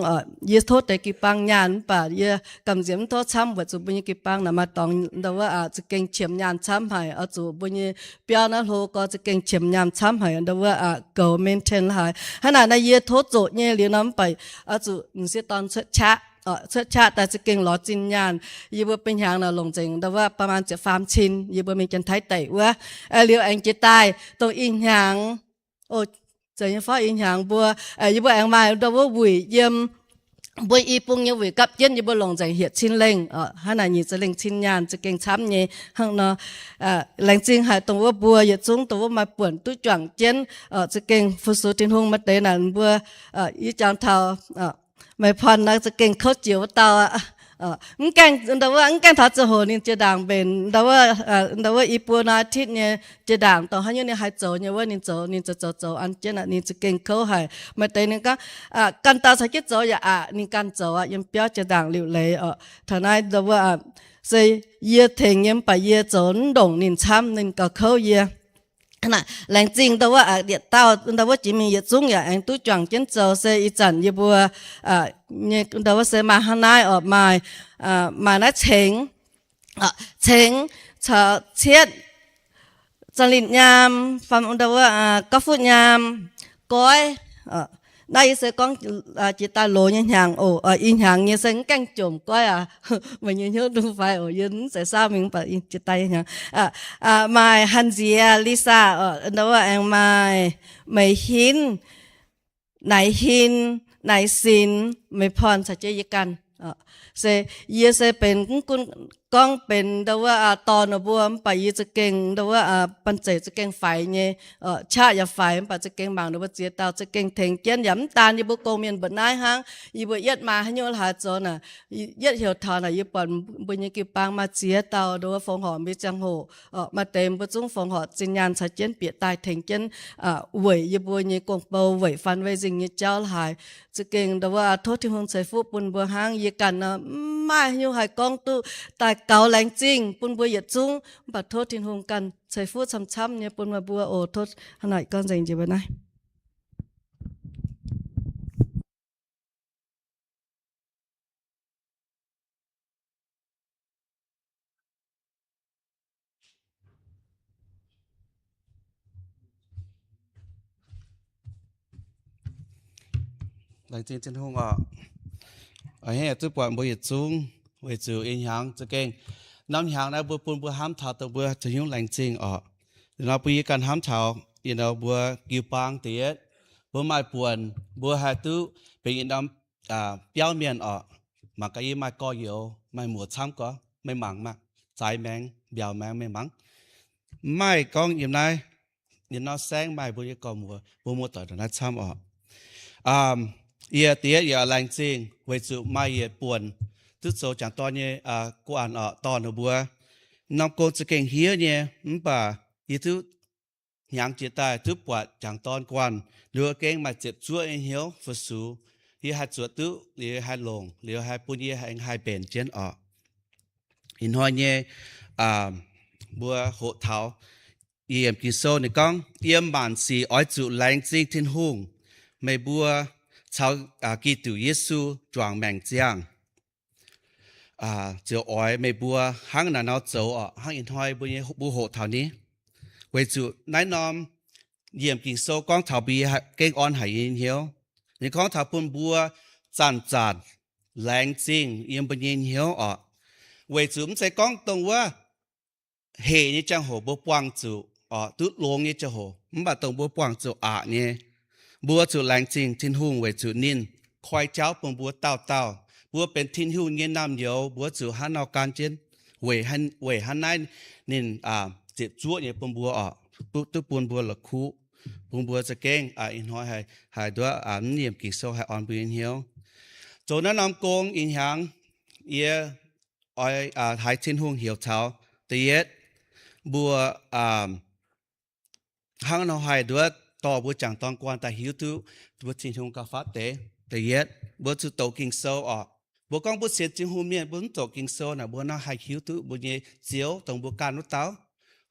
yie tov deix jiu-baang nyaanh mv baac yie gamh nziex mv tov camv weic zuqc mbuo nyei jiu-baang naaic maaih dorngx ndau wuov za'gengh qiemx nyaanh camv haic, oix zuqc mbuo nyei biauv naaiv hlo gorx za'gengh qiemx nyaanh camv haic, ndau wuov goux maintain haic. Hnangv naaic naaiv yie tov zoqc nyei liuz nor mv baac oix zuqc m'sieqv dorn cuotv qaqv, cuotv qaqv daaih za'gengh lorz zinh nyaanh. Yie mbuo binh hnyangx naaic longc nzengc ndau wuov ประมาณ ziepc faam cin yie mbuo mingh Janx-Taiv deic wuov. Liuz aengx jiex daaih dongh ih hnyangx, o, zeiz nyei fai ih hnyangx mbuo, yie mbuo aengx maaih ndau wuov wuic yiem mbuo i bung nyei wuic gapv jienv yie mbuo longc nzengc hietc cin lengh, hnangv naaic nyic ziepc lengh cin nyaanh za'gengh camv nyei hnangv nor. Laengz zingh haic dongh wuov mbuo yietc zungv dongh wuov maaih buonc duqv juangc jienv, za'gengh fu-sux Tin-Hungh. Maaih deix naaic mbuo, yie jangx taux Meih Porn naaiv za'gengh kouv jiex wuov dauh aqv. Mv gaengh ndau wuov mv gaengh taux ziangh hoc ninh jiex ndaangc mbenc ndau wuov, ndau wuov i buo nor อาทิตย์ nyei jiex ndaangc dongh haaix nyungc ninh haih zoux nyei wuov ninh zoux, ninh zoux zoux zoux an jienv aqv. Ninh za'gengh kouv haic. Maaih deix ninh gorngv, ganh dauh caux jienv zoux yaac aqc, ninh ganh zoux aqv, yiem biauv jiex ndaangc liuc leiz oc. Taux naaiv ndau wuov se yie tengx nyei mv baac yie zoux mv ndongc ninh camv, ninh gauh kouv yie. Laengz zingh ndau wuov yietc dauh ndau wuov jiex mingh yietc zungv yaac aengx duqv juangc jienv zoux. Se ih zanc yie mbuo nyei ndau wuov se maaih hnangv naaiv oc, maaih, maaih naaiv Cengx, Cengx caux Cietv, Zanh Linh Nyaam, ndau wuov Gauv Fuqv Nyaam, Goiv. Naaiv yie se gorngv jiex daaih loz nyei hnyangx oc. Ih hnyangx nyei se mv gaengh jomc Goiv aac. Meih nyei hnyouv ndongc fai oc, yie mv zeiz saauv mingh mv baac jiex daaih nyei hnyangx. Maaih Hanx Nziex, Lisa oc, ndau wuov aengx maaih Meih Hinv, Naix Hin, Naix Sinx, Meih Porn caux jienv yie ganh. Se yie se benx mv gunv gorngv benx ndau wuov dorh ninh mbuo mv baac yie za'gengh ndau wuov banh zeic za'gengh faix nyei, qaqv yaac faix mv baac za'gengh mangc ninh mbuo ziex dauh za'gengh tengx jienv. Yaac mv daan yie mbuo gong-mienh mba'hnaiv hnangv, yie mbuo yietv maaih haaix nyungc laaix zoux naaic, yietv heuc taux naaic yie buatc mbuo nyei jiu-baang maaih ziex dauh ndau wuov fongc horc mbuo ziangh hoc, maaih deix mbuo zungv fongc horc zinh nyaanh caux jienv bieqc daaih tengx jienv weic yie mbuo nyei gong-bou, weic fundraising nyei jauv laaix. Za'gengh ndau wuov tov Tin-Hungh ceix fuqv bun mbuo hnangv. Yie ganh nor mv maaih haaix nyungc haih gorngv duqv daaih gaux. Laengz zingh bun mbuo yietc zungv mv baac tov Tin-Hungh ganh ceix fuqv camv-camv nyei bun meih mbuo oc. Tov hnangv naaic gorngv nzengc njiec mbuo naaiv. Laengz zingh Tin-Hungh oc. A'hneiv duqv buatc mbuo yietc zungv weic zuqc ih hnyangx za'gengh, norm hnyangx naaiv mbuo bun mbuo hnamv taux dongh mbuo caux hnyouv laengz zingh oc. Nor bun yie ganh hnamv taux, you know, mbuo jiu-baang da'yietv, mbuo maaih buonc mbuo haih duqv benx yietc norm biauv mienh oc. Mangc gaax yie maaih gorx-youz maaih muoc camv gorx, meih mangc maah, zaaix maengx mbiaauc maengx meih mangc. Mv maaih gorngv yiem naaiv, yiem norm saengv maaih mbuo nyei gorx-muoc, mbuo muoz-doic ndongc naaiv camv oc. Yie diex yaac laengz zingh weic zuqc maaih yietc buonc duqv zoux jangc dorn nyei guanh oc, dorh ninh mbuo. Norm gong za'gengh hiev nyei, mv baac yie duqv hnyangx jiex daaih duqv buatc jangc dorn guanh, liuz gengh maaih ziepc zuoqv nyei hnyouv fu-sux. Yie haih zuotc duqv liuz haih longc, liuz haih bun yie aengx haih mbenc jienv oc. Ih hnoi nyei mbuo hoqc taux yiem Ging-Sou ninh gorngv, yiem maanc sic oix zuqc laengz zingh Tin-Hungh, meih mbuo caux Giduc Yesu juangc maengc ziangh, ziouc oix meih mbuo hnangv naaic nor zoux oc. Hnangv ih hnoi mbuo nyei mbuo hoqc taux ni, weic zuqc naaiv norm yiem Ging-Sou gorngv taux mbuo gengh orn haic nyei hnyouv. Ninh gorngv taux bun mbuo zanc-zanc laengz zingh yiem mbuo nyei hnyouv oc. Weic zuqc mv zeiz gorngv dongh wuov hec nyei ziangh hoc mbuo buangh zuqc oc, duqv longx nyei ziangh hoc, mv baac dongh mbuo buangh zuqc aqc nyei, mbuo zuqc laengz zingh Tin-Hungh weic zuqc ninh koi jauv bun mbuo dauh dauh. Mbuo benx Tin-Hungh nyei naamh nyouz, mbuo zuqc hnangv nor gan jienv weic, weic hnangv naaiv ninh ziepc zuoqv nyei bun mbuo oc, duqv bun mbuo la'kuqv, bun mbuo za'gengh ih hnoi haih nduov mv yiem Ging-Sou haih orn mbuo nyei hnyouv. Zoux naaiv norm gong ih hnyangx, yie oix haiz Tin-Hungh heuc taux da'yietv, mbuo hnangv nor haih nduov dorh mbuo jangc dorn guanh daaih hiuv duqv mbuo Tin-Hungh gauh faatv deix. Da'yietv, mbuo zuqc doqc Ging-Sou oc. Mbuo gorngv mbuo sienx Tin-Hungh mienh, mbuo mv doqc Ging-Sou naaic, mbuo nor haih hiuv duqv mbuo nyei Ziouv dongh mbuo ganh wuov dauh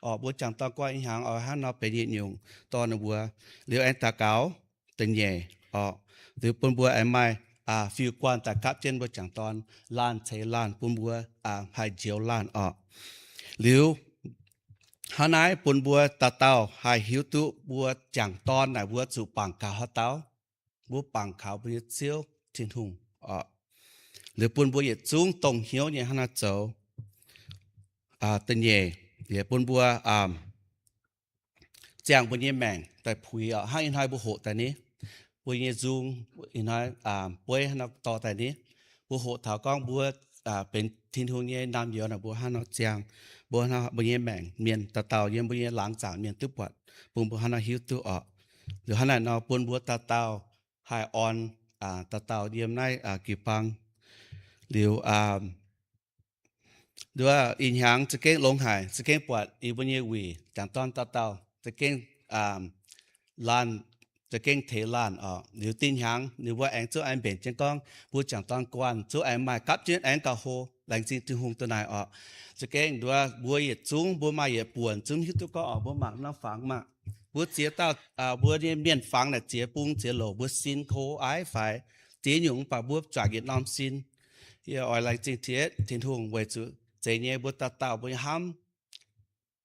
oc. Mbuo jangc dorn guanh ih hnyangx oix hnangv nor benx yietc nyungc dorh ninh mbuo liuz aengx daux gaux da'nyeic oc, liuz bun mbuo aengx maaih fiuv-guanh daaih gapv jienv mbuo jangc dorn laanh ceix laanh bun mbuo haih njoux laanh oc. Liuz hnangv naaiv bun mbuo dauh dauh haih hiuv duqv mbuo jangc dorn naaic mbuo zuqc bangc gaux haaix dauh. Mbuo bangc gaux mbuo nyei Ziouv Tin-Hungh oc. Liuz bun mbuo yietc zungv dongh hnyouv nyei hnangv naaiv zoux. Da'nyeic, yie bun mbuo ziangh mbuo nyei maengc daaih puix oc. Hnangv ih hnoi mbuo hoqc daaih ni, mbuo nyei Zoom ih hnoi bueiv hnangv nor dorh daaih ni, mbuo hoqc taux gorngv mbuo benx Tin-Hungh nyei naamh nyouz naaic, mbuo hnangv nor ziangh, mbuo hnangv mbuo nyei maengc mienh dauh dauh yiem mbuo nyei laangz zaangc mienh duqv buatc, bun mbuo hnangv nor hiuv duqv oc. Liuz hnangv naaic nor bun mbuo dauh dauh haih orn dauh dauh yiem naaiv jiu-baang. Liuz nduov ih hnyangx za'gengh longx haic, za'gengh buatc yie mbuo nyei wuic jangc dorn dauh dauh za'gengh laanh za'gengh teix laanh oc. Liuz dinh hnyangx ninh mbuo aengx zuqc aengx mbenc jienv gorngv mbuo jangc dorn guanh zuqc aengx maaih gapv jienv aengx gauh hlo. Laengz zingh Tin-Hungh dongh naaic oc. Za'gengh nduov mbuo yietc zungv mbuo maaih yietc buonc zungv hiuv duqv gorngv oc, mbuo mangc norm fangx maah, mbuo ziex dauh mbuo nyei mienh fangx naaic ziex bung ziex louc, mbuo sin ko aiv faix ziex nyungc, mv baac mbuo juangc yietc norm sin. Yie oix laengz zingh Tin-Hungh weic zuqc zeiz nyei mbuo dauh dauh mbuo nyei hnamv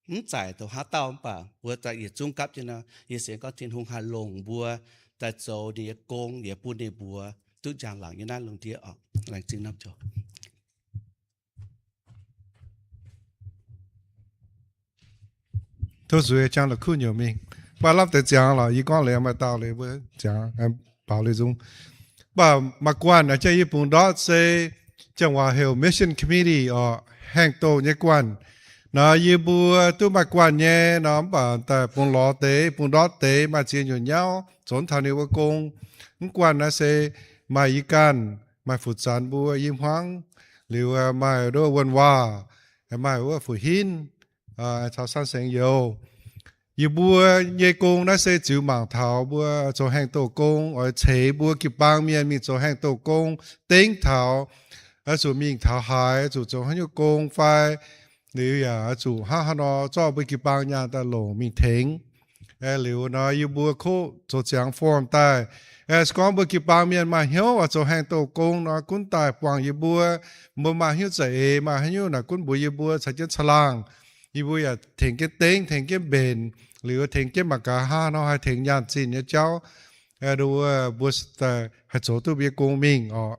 mv zeiz dongh haaix dauh, mv baac mbuo yietc zungv gapv jienv nor, yie sienx gorngv Tin-Hungh haih longc mbuo daaih zoux ninh nyei gong, yaac bun ninh mbuox duqv njang-laangc nyei naaiv lungh ndiev oc. Laengz zingh norm joux. Tov zuiz, jangx la'kuqv nyouc mingh. Mv baac lamh deix ziangx lorqc, yie gorngv liuz maaih dauh liuz mbuo ziangx baaux liuz nzung. Mv baac maaih guanh naaic, jang yie bungx ndortv se jang waac heuc Mission Committee oc, haengh douh nyei guanh. Nor yie mbuo duqv maaih guanh nyei nor, mv baac daaih bungx lorz deix, bungx ndortv deix, maaih ziex nyungc nyauv zoux taux ninh mbuo gong. Mv guanh naaiv se maaih yie ganh, maaih Fu Zanx mbuo, yie hmuangv, liuz maaih nduov Wuonh Waac, maaih wuov Fu Hinv, caux San Seng Youz. Yie mbuo nyei gong naaiv se ziux mangc taux mbuo zoux haengh douh gong, oix ceix mbuo jiu-baang mienh mingh zoux haengh douh gong, dengv taux oix zuqc mingh taux haaix, zuqc zoux haaix nyungc gong fai liuz yaac oix zuqc hnangv haaix nor zorqv mbuo jiu-baang nyaanh daaih longc mingh tengx. Liuz nor yie mbuo kuv zoux ziangx form daaih. Se gorngv mbuo jiu-baang mienh maaih hnyouv oix zoux haengh douh gong nor, gunv daaih buangh yie mbuo. Mbuo maaih hnyouv za'eix, maaih haaix nyungc naaic gunv mbuox yie mbuo caux jienv caangh laangh. Yie mbuo yaac tengx jienv dengv, tengx jienv mbenc, liuz tengx jienv mangc gaax hnangv haaix nor haih tengx nyaanh zinh nyei jauv, nduov mbuo haih zoux duqv mbuo nyei gong mingh oc.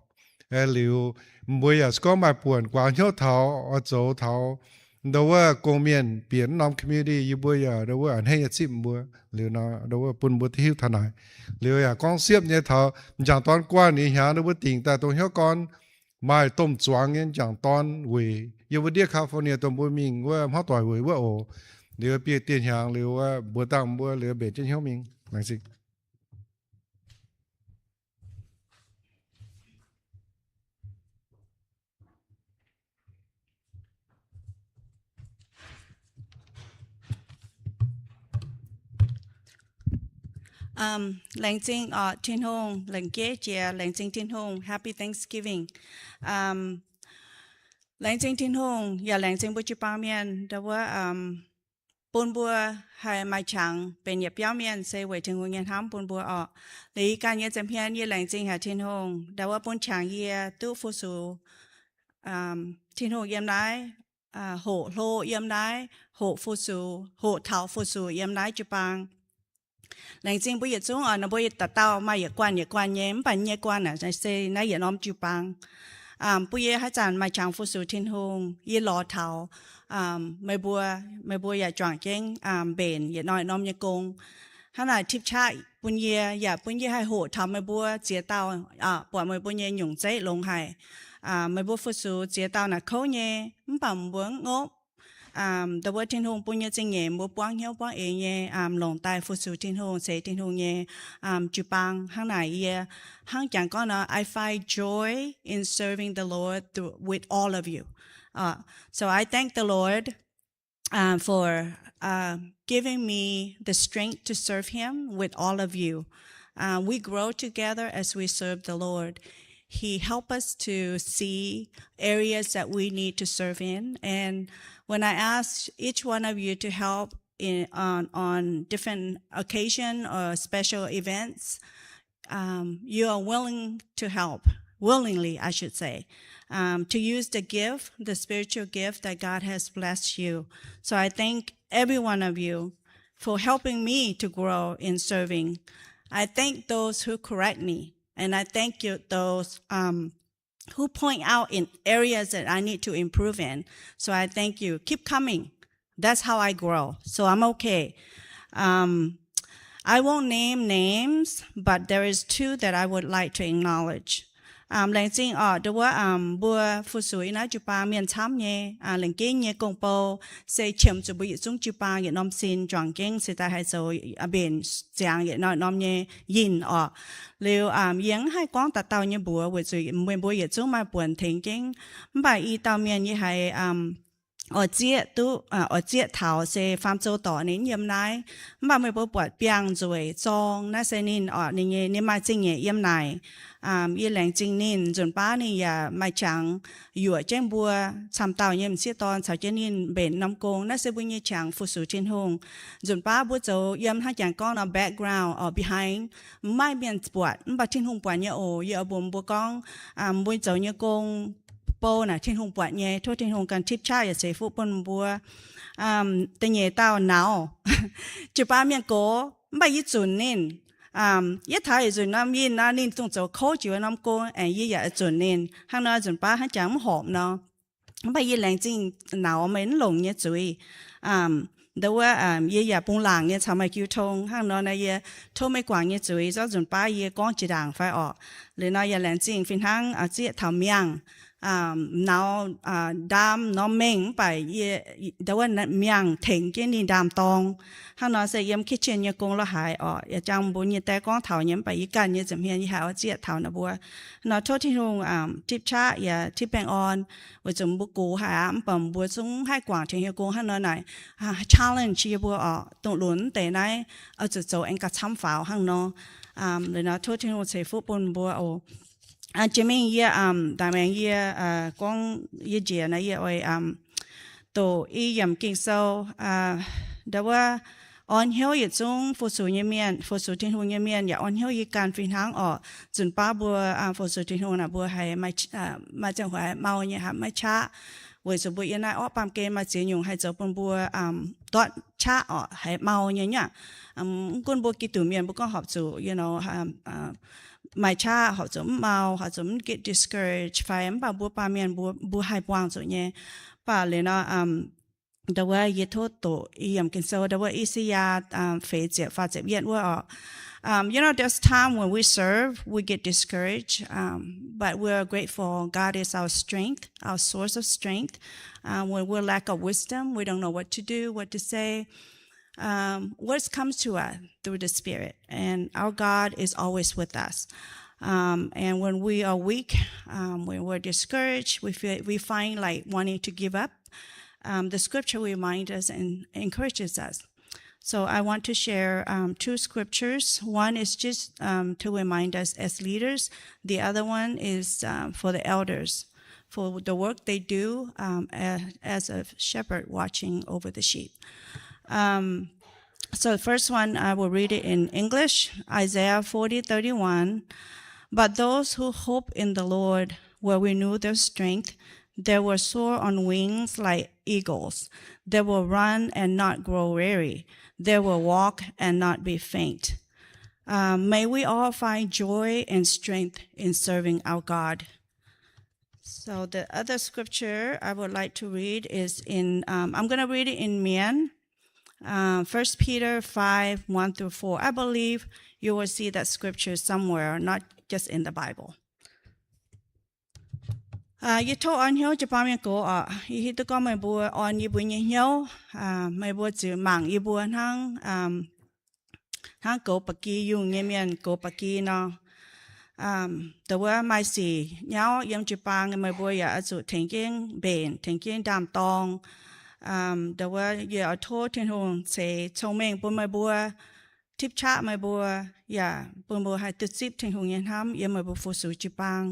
Liuz mbuo yaac se gorngv maaih buonc guaax hnyouv taux oix zoux taux nduov wuov gong mienh bieqc norm community, yie mbuo yaac nduov wuov a'hneiv nyei zipv mbuo. Liuz nor nduov wuov bun mbuo duqv hiuv taux naaic. Liuz yaac gorngv siepv nyei taux m'jangc dorn guanh ih hnyangx nduov wuov dingc daaih dongh hnyouv gorn maaih domh zuangx nyei m'jangc dorn weic yiem wuov ndiev California dongh mbuo mingh wuov hmuangv doic weic wuov oc. Liuz bieqc dieh hnyangx liuz wuov mbuox dangh mbuo liuz mbenc jienv hnyouv mingh. Laengz zingh. Laengz zingh oc Tin-Hungh, laengz jeiv jiex, laengz zingh Tin-Hungh, Happy Thanksgiving. Laengz zingh Tin-Hungh yaac laengz zingh mbuo jiu-baang mienh nduov wuov bun mbuo haih maaih qangx benx yietc biauv mienh se weic Tin-Hungh nyei hnamv bun mbuo orqc. Liuz yie ganh nyei nza'hmien yie laengz zingh haic Tin-Hungh nduov wuov bun qangx yie duqv fu-sux Tin-Hungh yiem naaiv, hoqc hlo yiem naaiv, hoqc fu-sux, hoqc taux fu-sux yiem naaiv jiu-baang. Laengz zingh mbuo yietc zungv oc, ninh mbuo dauh dauh maaih yietc guanh yietc guanh nyei, mv baac yie nyei guanh aeqv, se naaiv yietc norm jiu-baang. Bun yie haaix zanc maaih qangx fu-sux Tin-Hungh, yie lorz taux meih mbuo, meih mbuo yaac juangc jienv mbenc yietc norm yietc norm nyei gong. Hnangv naaic tipv qaqv bun yie yaac bun yie haih hoqc taux meih mbuo ziex dauh, buatc meih mbuo nyei nyungc zeiv longx haic. Meih mbuo fu-sux ziex dauh naaic kouv nyei, mv baac mbuo mv ngopv. Dongh wuov Tin-Hungh bun nyei zingh nyeic mbuo buangv hnyouv buangv eix nyei longc daaih fu-sux Tin-Hungh, ceix Tin-Hungh nyei jiu-baang. Hnangv naaic yie hnangv jangx gorngv nor, I find joy in serving the Lord through, with all of you. So I thank the Lord uh, for uh, giving me the strength to serve Him with all of you. Uh, we grow together as we serve the Lord. He helped us to see areas that we need to serve in. And when I ask each one of you to help in, on, on different occasion or special events, um, you are willing to help, willingly, I should say, um, to use the gift, the spiritual gift that God has blessed you. So I thank every one of you for helping me to grow in serving. I thank those who correct me, and I thank you those um, who point out in areas that I need to improve in. So I thank you. Keep coming. That's how I grow. So I'm okay. Um, I won't name names, but there is two that I would like to acknowledge. Um, laengz zingh orqc, nduov wuov, um, mbuo fu-sux yiem naaiv jiu-baang mienh camv nyei, uh, laengz zingh nyei gong-bou, se qiemx zuqc mbuo yietc zungv jiu-baang yietc norm sin juangc gengh se daaih haih zoux, uh, mbenc ziangx yietc norm nyei yinh orqc. Liuz, um, yie mv haih gorngv dauh dauh nyei mbuox weic zuqc meih mbuo yietc zungv maaih buonc tengx jienv. Mv baac i dauh mienh yie haiz, um, oix zieqv duqv, uh, oix zieqv taux se faam-zoux dorc ninh mv yiem naaiv. Mv baac meih mbuo buatc biangh nzueic zorng naaiv se ninh orqc, ninh nyei, ninh maaih zingh nyeic yiem naaic. Um, yie laengz zingh ninh, nzunc baav ninh yaac maaih qangx yuoqc jienv mbuo camv dauh nyei m'sieqv dorn caux jienv ninh mbenc norm gong. Naaiv se mbuo nyei qangx fu-sux Tin-Hungh. Nzunc baav mbuo zoux yiem hnangv jangx gorngv nor background or behind, mv maaih mienh buatc, mv baac Tin-Hungh buatc nyei oc. Yie oix mbuox mbuo gorngv, um, mbuo zoux nyei gong-bou naaic Tin-Hungh buatc nyei. Tov Tin-Hungh ganh tipv qaqv yaac ceix fuqv bun mbuo. Um, da'nyeic dauh nauz, jiu-baang mienh gox, mv baac yie zunc ninh. Um, yietv taux yietc nzunc norm yinh nor, ninh dongh zoux kouv jiex wuov norm gong, aengx yie yaac zunc ninh. Hnangv nor nzunc baav hnangv jangx mv horpc nor. Mv baac yie laengz zingh nauz meih mv longc nyei zuiz. Um, nduov wuov, um, yie yaac bungx laangc nyei caux meih jiu tong. Hnangv nor naaiv yie tov meih guangc nyei zuiz, zorqv nzunc baav yie gorngv jiex ndaangc fai orqc. Liuz nor yaac laengz zingh fih hnangv, uh, zieqv taux miangh, um, nauz, uh, ndaam norm mengh mv baac yie, nduov wuov, miangh tengx jienv ninh ndaam-dorng. Hnangv nor se yiem kitchen nyei gong la'haaix orqc, yaac jangx mbuo nyei die gorngv taux nyei, mv baac yie ganh nyei nza'hmien yie haiz oix zieqv taux ninh mbuo. Nor tov Tin-Hungh, um, tipv qaqv yaac tipv baengh orn, weic zuqc mbuo gox haic aqv, mv baac mbuo zungv haih guangc tengx hnyouv gong hnangv nor naaic, uh, challenge yie mbuo orqc, dongh lunx deix naaiv, oix zuqc zoux aengx gauh camv faaux hnangv nor. Um, liuz nor tov Tin-Hungh ceix fuqv bun mbuo oc. Uh, jiex mingh yie, um, daaih maengx yie, uh, gorngv yie njiec naaiv yie oix, um, doqc i yiemc Ging-Sou, uh, nduov wuov, orn hnyouv yietc zungv fu-sux nyei mienh, fu-sux Tin-Hungh nyei mienh yaac orn hnyouv yie ganh fih hnangv orqc. Nzunc baav mbuo, uh, fu-sux Tin-Hungh naaic mbuo haiz maaih, uh, maaih ziangh hoc haiz mau nyei, haiz maiv qaqv, weic zuqc mbuo yiem naaiv orqv baamh gen maaih ziex nyungc haih zoux bun mbuo, um, ndortv qaqv orqc, haiz mau nyei nyei. Um, mv gunv mbuo Giduc mienh mbuo gorngv horpc zuqc, you know, um, uh, maaih qaqv, horpc zuqc mv mau, horpc zuqc mv get discouraged fai, mv baac mbuo baamh mienh mbuo, mbuo haih buangh zuqc nyei. Mv baac liuz nor, um, nduov wuov yie tov doqc i yiemc Ging-Sou, nduov wuov I^saa^yaa, um, feix ziepc faah ziepc yietv wuov orqc. Um, you know, there's time when we serve, we get discouraged, um, but we're grateful. God is our strength, our source of strength. Um, when we're lack of wisdom, we don't know what to do, what to say. Um, words comes to us through the Spirit, and our God is always with us. Um, and when we are weak, um, when we're discouraged, we feel, we find like wanting to give up. Um, the scripture reminds us and encourages us. So I want to share, um, two scriptures. One is just, um, to remind us as leaders. The other one is, um, for the elders, for the work they do, um, a-, as a shepherd watching over the sheep. Um, so the first one, I will read it in English, Isaiah forty thirty-one. But those who hope in the Lord will renew their strength. They will soar on wings like eagles. They will run and not grow weary. They will walk and not be faint. Um, may we all find joy and strength in serving our God. So the other scripture I would like to read is in, um, I'm gonna read it in Mien, uh, First Peter five, one through four. I believe you will see that scripture somewhere, not just in the Bible. Uh, yie tov orn hnyouv jiu-baang mienh gox orqc. Yie hiuv duqv gorngv meih mbuo orn yie mbuo nyei hnyouv, uh, meih mbuo ziouc mangc yie mbuo hnangv, um, hnangv goux ba'gi yungh nyei mienh goux ba'gi nor. Um, dongh wuov maaih sic nyauv yiem jiu-baang, meih mbuo yaac oix zuqc tengx jienv mbenc, tengx jienv ndaam-dorng. Ndau wuov yie oix tov Tin-Hungh ceix cong-mengh bun meih mbuo, tipv qaqv meih mbuo, yaac bun mbuo haih duqv zipv Tin-Hungh nyei hnamv yiem meih mbuo fu-sux jiu-baang.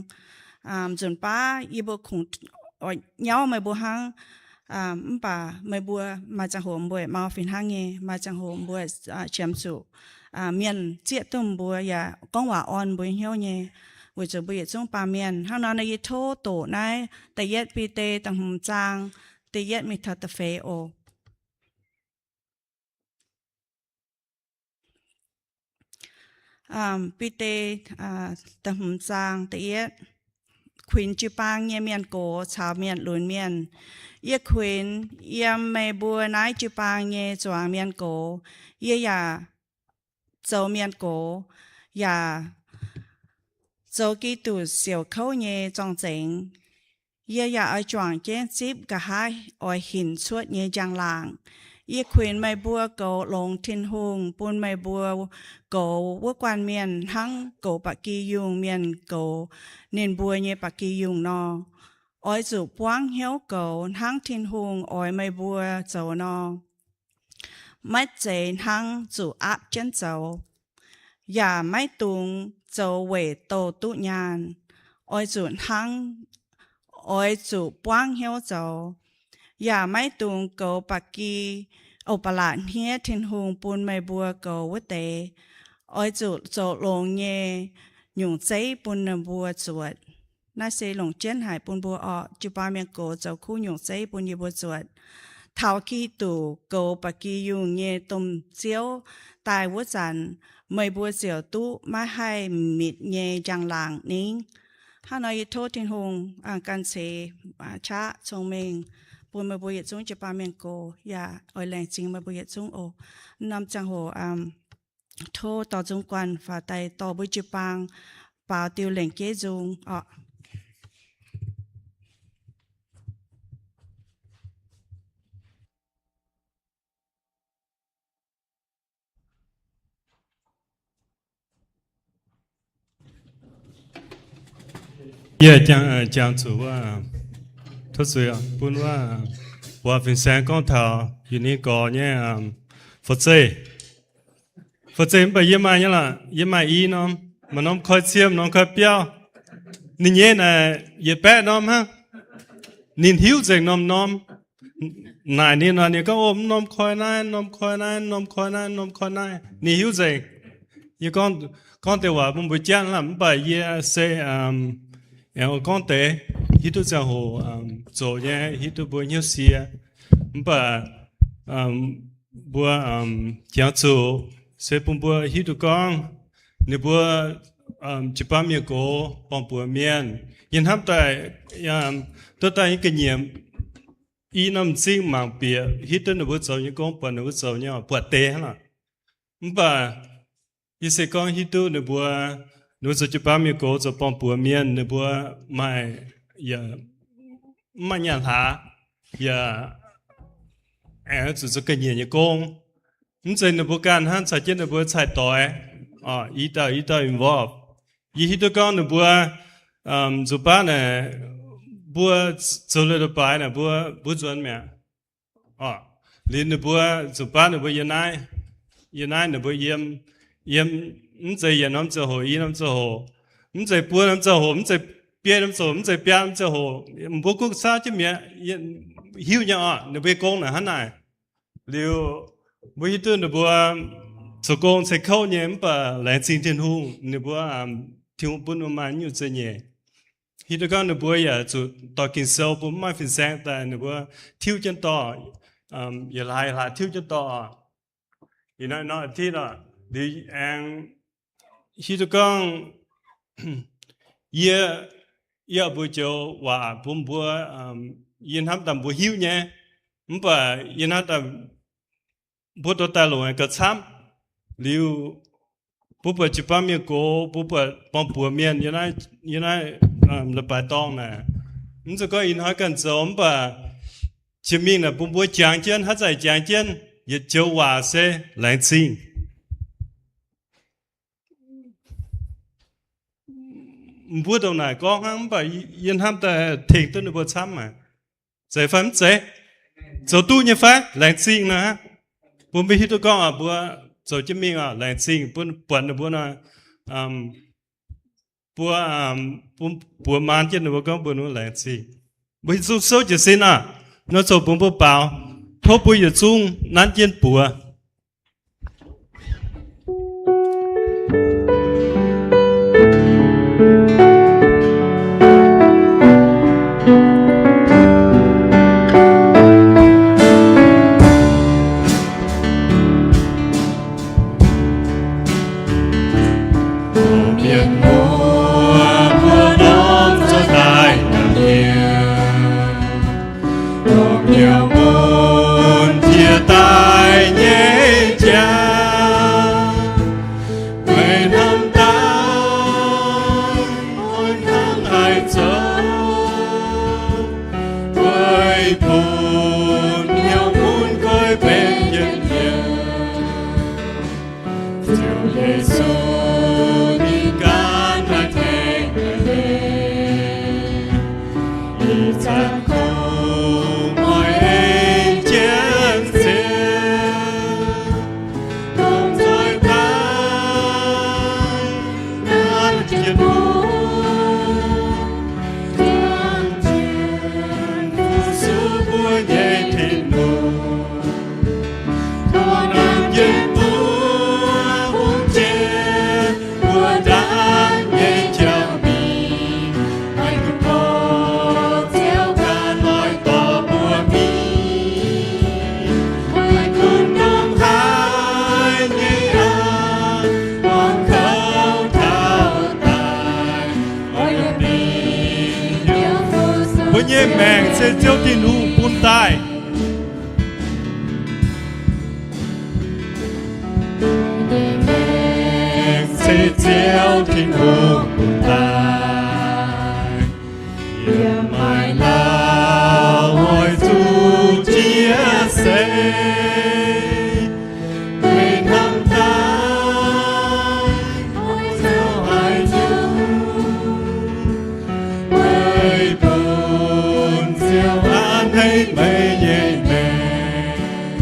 Nzunc baav yie mbuo kungx nyauv meih mbuo hnangv, mv baac meih mbuo maaih ziangh hoc mbuo mau fih hnangv nyei, maaih ziangh hoc mbuo qiemx zuqc mienh zieqv duqv mbuo yaac gorngv waac orn mbuo hnyouv nyei, weic zuqc mbuo yietc zungv baamh mienh. Hnangv nor, yie tov doqc naaiv da'yietv Bide da'hmz zaang da'yietv mingh taux da'feix oc. Bide da'hmz zaang da'yietv. Kuinx jiu-baang nyei mienh gox caux mienh lunx mienh. Yie kuinx yiem meih mbuo naaiv jiu-baang nyei zuangx mienh gox. Yie yaac zoux mienh gox, yaac zoux Giduc siouc kouv nyei zorng-zengx. Yie yaac oix juangc jienv zipv nqa'haav oix hinc cuotv nyei njang-laangc. Yie kuinx meih mbuo goux longx Tin-Hungh bun meih mbuo goux wuov guanh mienh hnangv goux ba'gi yungh mienh goux ninh mbuo nyei ba'gi yungh nor. Oix zuqc buangv hnyouv goux hnangv Tin-Hungh oix meih mbuo zoux nor. Maiv zeiz hnangv zuqc aapv jienv zoux, yaac maiv dungx zoux weic douh duqv nyaanh. Oix zuqc hnangv, oix zuqc buangv hnyouv zoux, yaac maiv dungx goux ba'gi, o, ba'laqc hniev Tin-Hungh bun meih mbuo goux wuov deix. Oix zuqc zoux longx nyei nyungc zeiv bun ninh mbuo zuotc. Naaiv se longc jienv haic bun mbuo orqc. Jiu-baang mienh gox zoux kuv nyungc zeiv bun yie mbuo zuotc. Taux Giduc goux ba'gi yungh nyei domh Ziouv daaih wuov zanc, meih mbuo ziouc duqv maiv haih mitc nyei njang-laangc ningv. Hnangv nor yie tov Tin-Hungh ganh ceix qaqv cong-mengh bun meih mbuo yietc zungv jiu-baang mienh gox, yaac oix laengz zingh meih mbuo yietc zungv oc. Norm ziangh hoc tov dorh nzung guanh faaux daaih dorh mbuo jiu-baang baaux diuh lengc jeiv nzung orqc. Yie jangx zuqc wuov, tov zuiz bun wuov, buatc fin-saeng gorngv taux yietc ninh gorx nyei fu'zeiv. Fu'zeiv mv baac yie maaih nyei lorqc, yie maaih i norm, maaih norm koi cie, norm koi biauv. Ninh nyei naaic yietc baeqv norm hnangv. Ninh hiuv nzengc norm-norm. Naaic ninh nor, ninh gorngv, o, mv norm koi naaiv, norm koi naaiv, norm koi naaiv, norm koi naaiv. Ninh hiuv nzengc. Yie gorngv, gorngv deix waac bun mbuo jangv lamh, mv baac yie se aengx gorngv deix, hiuv duqv ziangh hoc zoqc nyei, hiuv duqv mbuo hnyouv sie. Mv baac mbuo jangx zuqc se bun mbuo hiuv duqv gorngv ninh mbuo jiu-baang mienh gox borng-buoz mienh, yie hnamv daaih duqv daaih nyei ga'nyiec i norm m'zing mangc bieqc, hiuv duqv ninh mbuo zoux nyei gong, buatc ninh mbuo zoux nyei oc, buatc deix hnangv lorqc. Mv baac yie se gorngv hiuv duqv ninh mbuo, ninh mbuo zoux jiu-baang mienh gox, zoux borng-buoz mienh, ninh mbuo maaih, yaac mv maaih nyaanh hlaax, yaac aengx zuqc zoux ga'nyiec nyei gong. Mv zeiz ninh mbuo ganh hnangv caux jienv ninh mbuo cai-doix, i dauh i dauh involve. Yie hiuv duqv gorngv ninh mbuo nzuqc baav naaic, mbuo zoux leiz-baaix naaic, mbuo, mbuo nzuonx mi'aqv. Liuz ninh mbuo nzuqc baav ninh mbuo yiem naaiv, yiem naaiv ninh mbuo yiem, yiem, mv zeiz yietc norm ziangh hoc, i norm ziangh hoc, mv zeiz buo norm ziangh hoc, mv zeiz biei norm ziangh hoc, mv zeiz biaa norm ziangh hoc, mbuo gunv caux jienv mi'aqv, hiuv nyei oc, ninh mbuo nyei gong naaic hnangv naaic. Liuz mbuo hiuv duqv ninh mbuo zoux gong ceix kouv nyei, mv baac laengz zingh Tin-Hungh, ninh mbuo, Tin-Hungh bun mbuo maaih nyungc za'nyeic. Hiuv duqv gorngv ninh mbuo yaac zuqc dorh Ging-Sou bun mv maaih fin-saeng daaih, ninh mbuo tiuv jienv dorh, yietc hlaax yietc hlaax tiuv jienv dorh. Ih hnoi nor, liuz aengx hiuv duqv gorngv yie, yie mbuo joux waac bun mbuo, yie hnamv daaih mbuo hiuv nyei, mv baac yie hnamv daaih mbuo dorh daaih longc gauh camv. Liuz mbuo buatc jiu-baang mienh gox, mbuo buatc borng-buoz mienh yiem naaiv, yiem naaiv leiz-baaix dorngh naaic, mv zeiz gorngv ih hnoi ganh zoux, mv baac jiex mingh naaic bun mbuo jangx jienv, haaix zanc jangx jienv, yietc joux waac se laengz zingh. Mbuo ndongc naaic gorngv hnangv, mv baac yie hnamv daaih tengx duqv ninh mbuo camv maah. Zeiz fai mv zeiz? Zoux duqv nyei fai? Laengz zingh nor. Mbuo maiv hiuv duqv gorngv mbuo zoux jienv mingh laengz zingh, buatc ninh mbuo nor, mbuo, mbuo maan jienv ninh mbuo gorngv mbuo laengz zingh. Mbuo yietc zungv souv jiez sin aqv. Nor zoux bun mbuo baaux, tov mbuo yietc zungv nanv jienv buoz. Mienh muoz mbuo longc zoih daaih gapv hnyouv, dongh hnyouv mun jiex daaih nyei jaax. Meih hnamv daaih oix hnangv haaix zoux, weic bun hnyouv mun goiv benx yietc nyungc. Ziouv Yesu, ninh ganh haih tengx meih nyei. Ih zanc kungx oix ei jienv Ziouv, dongh zoih daaih nanv jienv mbuo, dongh fu-sux mbuo nyei Tin-Hungh. Tov nanv jienv mbuo hungh jiex mbuo ndaangc nyei jauv mingh. Maiv gunv gorx Ziouv ganh oix dorh mbuo mingh. Maiv gunv ndongc haaix nyei aqv, muangx kouv taux daaih, oix yietc mingh hnyouv fu-sux. Mbuo nyei maengc se Ziouv Tin-Hungh bun daaih. Maengc se Ziouv Tin-Hungh bun daaih. Yiem maaih lauh oix zuqc jiex seix, meih hnamv daaih oix zoux haaix nyungc, weic bun Ziouv a'hneiv meih nyei maengc.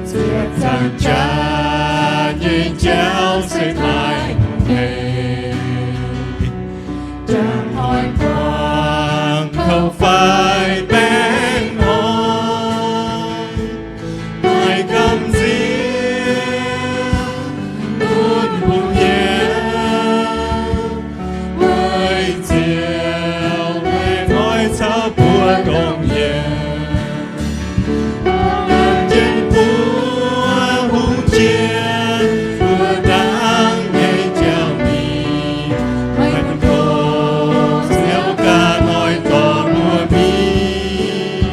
Ziepc nzaangc jaax nyei jauv se maaih hnyouv hec, jangx hnoi buangh kouv fai baengh orn, maaih gamh nziex bun mbuo mienh. Weic Ziouv laengz oix caux mbuo dongh yiem, nanv jienv mbuo hungh jiex mbuo ndaangc nyei jauv mingh. Maiv gunv gorx Ziouv ganh oix dorh mbuo mingh.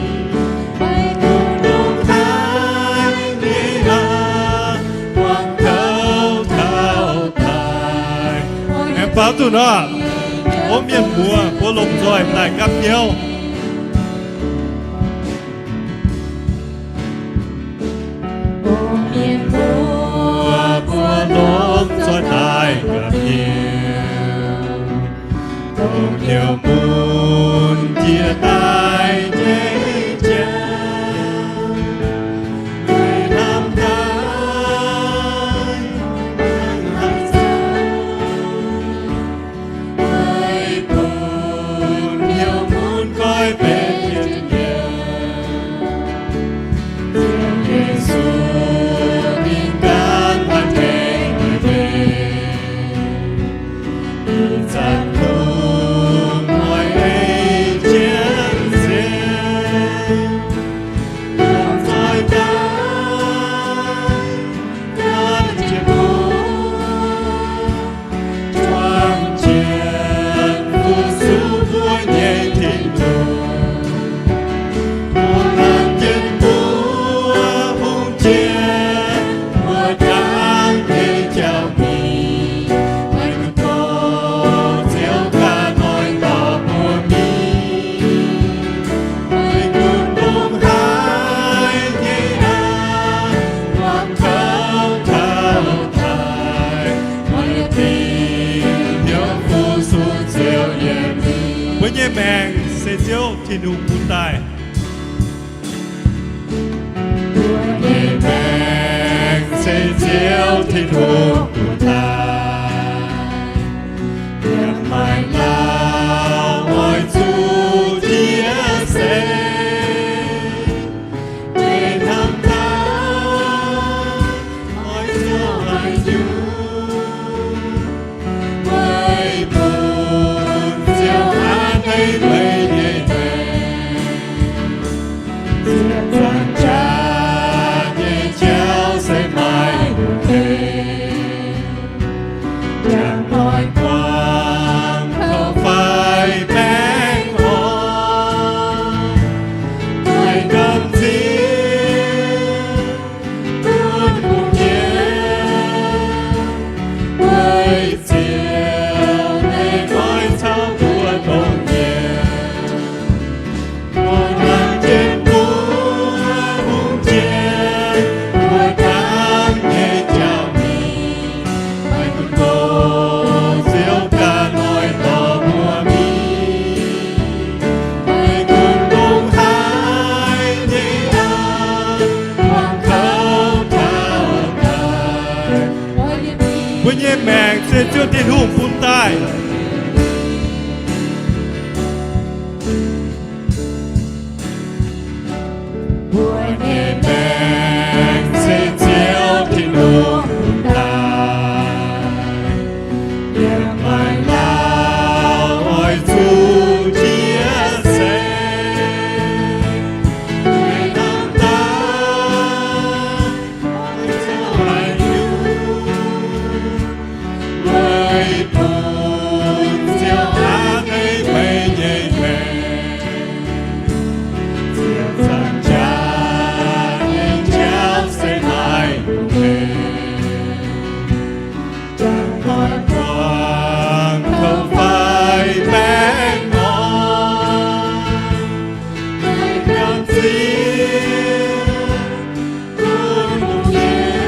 Maiv gunv ndongc haaix nyei aqv, muangx kouv taux daaih. Aengx baaux zuqc nor, o mienh muoz, mbuo longc nzoih daaih gapv hnyouv. O mienh muoz, mbuo longc nzoih daaih gapv hnyouv, dongh hnyouv mun jiex daaih nyei jaax. Meih hnamv daaih hnangv haaix zoux, weic bun hnyouv mun goiv benx yietc nyungc. Ziouv Yesu, ninh ganh haih tengx meih nyei. Ih zanc kungx oix ei jienv Ziouv, dongh zoih daaih nanv jienv mbuo, juangc jienv fu-sux mbuo nyei Tin-Hungh. Dongh nanv jienv mbuo hungh jiex mbuo ndaangc nyei jauv mingh. Maiv gunv gorx Ziouv ganh oix dorh mbuo mingh. Maiv gunv ndongc haaix nyei aqv, muangx kouv taux daaih, oix yietc dingc hnyouv fu-sux Ziouv nyei mienh. Mbuo nyei maengc se Ziouv Tin-Hungh bun daaih. Mbuo nyei maengc se Ziouv Tin-Hungh bun daaih. Yiem maaih lauh oix zuqc jiex seix, maiv hnamv daaih oix zuqc haaix nyungc, weic bun Ziouv hnamv meih nyei maengc. Ziepc nzaangc jaax nyei jauv se maaih hungh deix, yaac oix buangh kouv fai baengh orn, maaih gamh nziex bun hungh diex, weic Ziouv nyei nqoi caux mbuo dongh nyiemc. Mbuo hnamv jienv mbuo hungh jiex, mbuo hnamv nyei jauv mingh. Maiv gunv ndoqv Ziouv ganh oix dorh mbuo mingh, maiv gunv ndongc haaix nyei aqv, buangh kouv taux daaih. Mbuo nyei maengc se Ziouv Tin-Hungh bun daaih. Mbuo nyei maengc se Ziouv Tin-Hungh bun daaih. Yiem maaih lauh oix zuqc jiex seix, maiv hnamv daaih oix zuqc haaix nyungc, weic bun Ziouv hnamv meih nyei maengc. Ziepc nzaangc jaax nyei jauv se maaih hungh deix, yaac oix buangh kouv fai baengh orn, maaih gamh nziex bun hungh diex,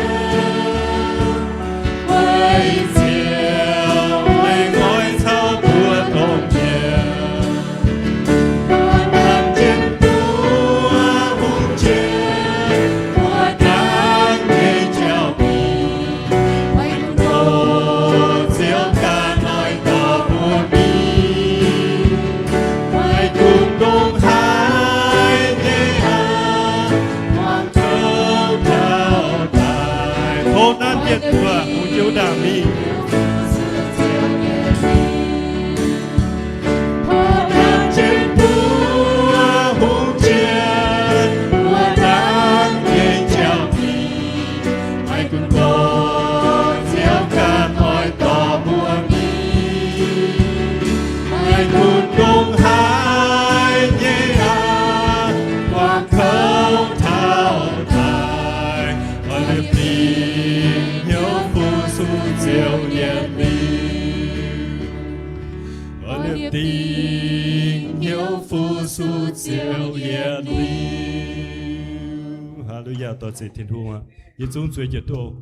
weic Ziouv nyei nqoi caux mbuo dongh nyiemc. Mbuo hnamv jienv mbuo hungh jiex, mbuo hnamv nyei jauv mingh. Maiv gunv ndoqv Ziouv ganh oix dorh mbuo mingh, maiv gunv ndongc haaix nyei aqv, buangh kouv taux daaih. Tov nanv jienv mbuo hungh jiex ndaangc mingh. Mbuo hnamv jienv mbuo hungh jiex, mbuo hnamv nyei jauv mingh. Maiv gunv ndoqv Ziouv ganh oix dorh mbuo mingh, maiv gunv ndongc haaix nyei aqv, buangh kouv taux daaih. Oix liemh dingc hnyouv fu suv Ziouv yietc liuz. Oix liemh dingc hnyouv fu suv Ziouv yietc liuz. Haa^lu^yaa, dorh ziec Tin-Hungh aqv. Yietc zungv zueiz jienv duqv.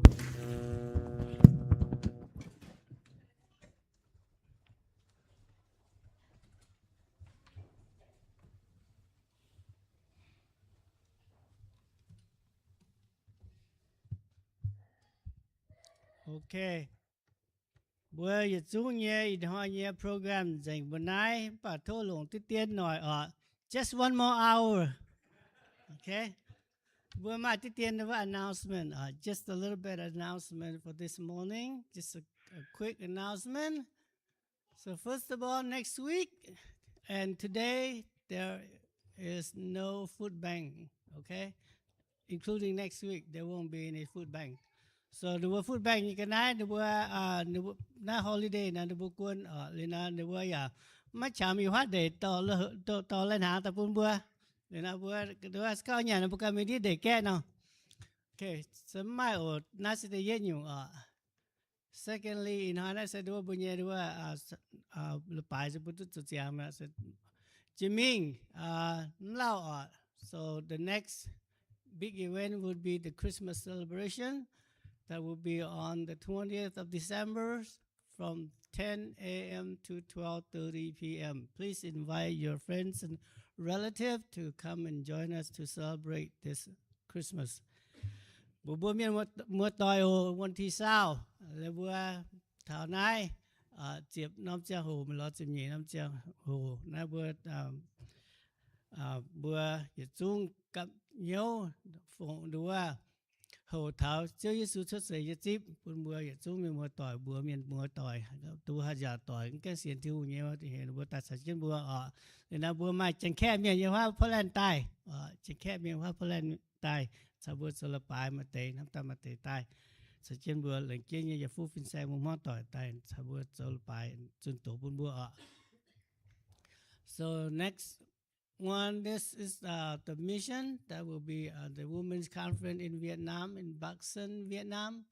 Ok. Mbuo yietc zungv nyei ih hnoi nyei program nzengc mbuo naaiv, mv baac tov longc diqv dien noic oc. Just one more hour. Okay? Mbuo maaih diqv dien wuov announcement oc. Just a little bit announcement for this morning. Just a, a quick announcement. So first of all, next week and today, there is no food bank, okay? Including next week, there won't be any food bank. So ninh mbuo food bank nyei ga'naaiv, ninh mbuo, ninh mbuo naaiv holiday nor, ninh mbuo guon oc. Liuz nor ninh mbuo yaac maiv qangx mingh huaav ndeic dorh, dorh lai-hnaangx daaih bun mbuo. Liuz nor mbuo, mbuo gauh nyanc nor mbuo ganh mingh ndiev ndeic gaeqv nor. Okay, se mv maaih oc. Naaiv se da'yietv nyungc oc. Secondly, ih hnoi naaiv se nduov mbuo nyei nduov, la'baaix se mbuo duqv zoux ziangx mi'aqv. Jiex mingh, mv lauh oc. So the next big event would be the Christmas celebration. That will be on the twentieth of December from ten a m to twelve thirty p m. Please invite your friends and relative to come and join us to celebrate this Christmas. Mbuo mbuo mienh muoz-doic oc, วันที่ซาว laaix mbuo taux naaiv ziepc norm ziangh hoc, mingh lorz ziepc nyeic norm ziangh hoc naaiv mbuo mbuo yietc zungv gapv hnyouv fongc nduov hoc taux Ziouv Yesu cuotv seix nyei zipv bun mbuo yietc zungv mienh muoz-doic, mbuox mienh muoz-doic, duqv haaix nziaauc doic mv gaengh sienx Tin-Hungh nyei, ninh mbuo daaih caux jienv mbuo oc. Liuz nor mbuo maaih Janx-Kaeqv mienh yiem huaav Portland daaih, Janx-Kaeqv mienh huaav Portland daaih caux mbuo zoux leiz-baaix, maaih deix hnamv daaih maaih deix daaih caux jienv mbuo, lengc jeiv nyei yaac fuqv fin-saeng mbuo hmuangv doic daaih caux mbuo zoux leiz-baaix zunh doz bun mbuo oc. So next one, this is uh, the mission that will be uh, the Women's Conference in Vietnam, in Bắc Sơn, Vietnam,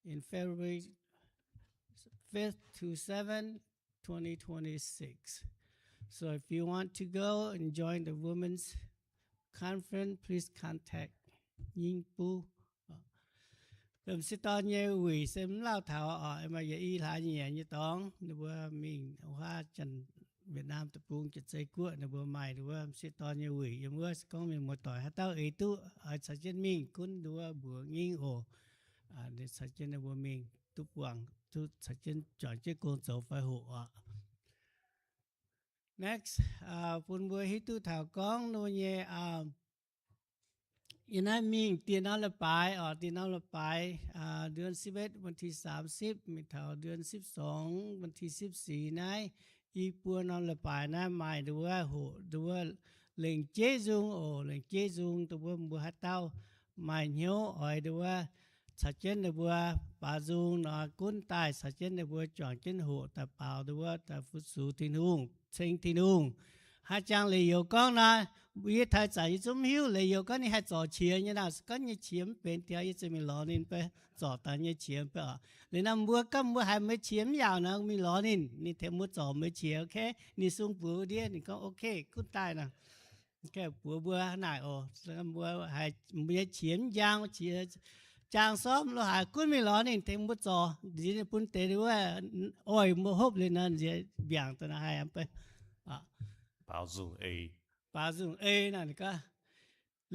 in February fifth to seventh, twenty twenty-six. So if you want to go and join the Women's Conference, please contact Ying Bu. M'sieqv dorn nyei wuic se mv lauh taux oc, maaih yietc i hlaax nyieqc nyei dorngx, ninh mbuo mingh wuov Janx-Vietnam deic-bung Janx-Zei Guoqv, ninh mbuo maaih ninh mbuo m'sieqv dorn nyei wuic yiem wuov. Se gorngv mienh muoz-doic haaix dauh eix duqv oix caux jienv mingh gunv ninh mbuo mbuox ngingv oc. Ninh caux jienv ninh mbuo mingh duqv buangh, duqv caux jienv juangc jienv gong zoux fai hoqc oc. Next, bun mbuo hiuv duqv taux gorngv ninh mbuo nyei yiem naaiv mingh dieh norm leiz-baaix oc, dieh norm leiz-baaix เดือนสิบเอ็ด วันที่สามสิบ mingh taux เดือนสิบสอง วันที่สิบสี่ naaiv, i buo norm leiz-baaix naaiv maaih nduov hoqc nduov lengc jeiv nzung oc, lengc jeiv nzung. Dongh wuov mbuo haaix dauh maaih hnyouv oix nduov caux jienv ninh mbuo baaux nzung nor gunv daaih caux jienv ninh mbuo juangc jienv hoqc daaih baaux nduov daaih fu-sux Tin-Hungh, ceng Tin-Hungh. Haaix jangx leiz youz gorngv nor, yie taux ih zanc yie zungv mv hiuv. Leiz youz gorngv ninh haih zorc qiex nyei nor, se gorngv nyei qiex mv benx diuh, yie ziouc mingh lorz ninh fai zorc daaih nyei qiex fai oc. Liuz nor mbuo gorngv mbuo haiz meih qiex mv yaauc nor, mingh lorz ninh, ninh tengx mbuo zorc meih qiex, ok? Ninh sung buoz ndiev, ninh gorngv ok, gunv daaih nor. Buoz mbuo naaic oc, mbuo haiz mbuo nyei qiex mv njang, qiex jaang sormv lo haic, gunv mingh lorz ninh tengx mbuo zorc, nziex ninh bun deix wuov oix mbuo hopv liuz nor, nziex mbiaangc daaih nor haih baaux nzung ei nor.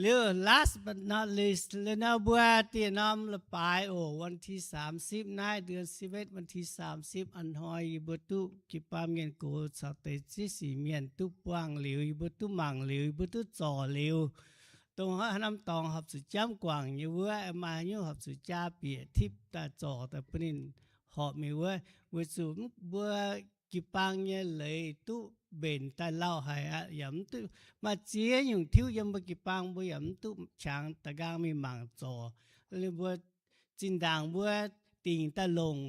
Liuz last but not least, liuz nor mbuo dieh norm leiz-baaix oc, วันที่สามสิบ naaiv, เดือนสิบเอ็ด วันที่สามสิบ a'hnoi yie mbuo duqv jiu-baang mienh gox caux deix ziex sic mienh duqv buangh liuz, yie mbuo duqv mangc liuz, yie mbuo duqv zorc liuz, dongh haaix norm dorngx horpc zuqc jamv guangc nyei wuov, maaih haaix nyungc horpc zuqc jaa bieqc tipv daaih zorc daaih bun ninh horpc mingh wuov, weic zuqc mbuo jiu-baang nyei leiz duqv mbenc daaih lauh haic aqv, yaac mv duqv maaih ziex nyungc tiuv yiem mbuo jiu-baang, mbuo yaac mv duqv qangx da'nqaang mingh mangc zorc. Mbuo zinh ndaangc mbuo dingc daaih longc,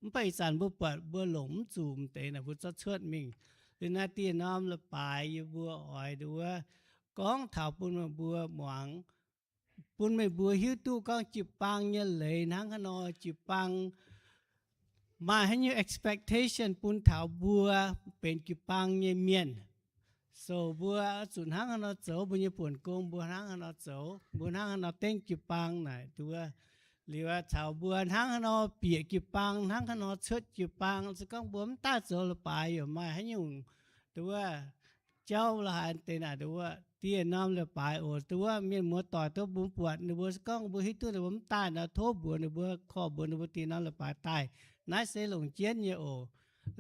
mv baac ih zanc mbuo buatc mbuo longc mv zuqc m'deix naaic mbuo zorqv cuotv mingh. Liuz naaiv dieh norm leiz-baaix yie mbuo oix nduov gorngv taux bun meih mbuo muangx, bun meih mbuo hiuv duqv gorngv jiu-baang nyei leiz hnangv haaix nor, jiu-baang maaih haaix nyungc expectation bun taux mbuo benx jiu-baang nyei mienh. So mbuo zuqc hnangv haaix nor zoux, mbuo nyei buonc gong mbuo hnangv haaix nor zoux, mbuo hnangv haaix nor dengv jiu-baang naaic nduov. Liuz caux mbuo hnangv haaix nor bieqc jiu-baang, hnangv haaix nor cuotv jiu-baang, se gorngv mbuo mv daaih zoux leiz-baaix yaac maaih haaix nyungc nduov jauv lo haaix deix naaic nduov. Dieh norm leiz-baaix oc, nduov mienh muoz-doic duqv mbuo buatc ninh mbuo, se gorngv mbuo hiuv duqv ninh mbuo mv daaih nor, tov mbuox ninh mbuo, korv mbuox ninh mbuo dieh norm leiz-baaix daaih. Naaiv se longc jienv nyei oc.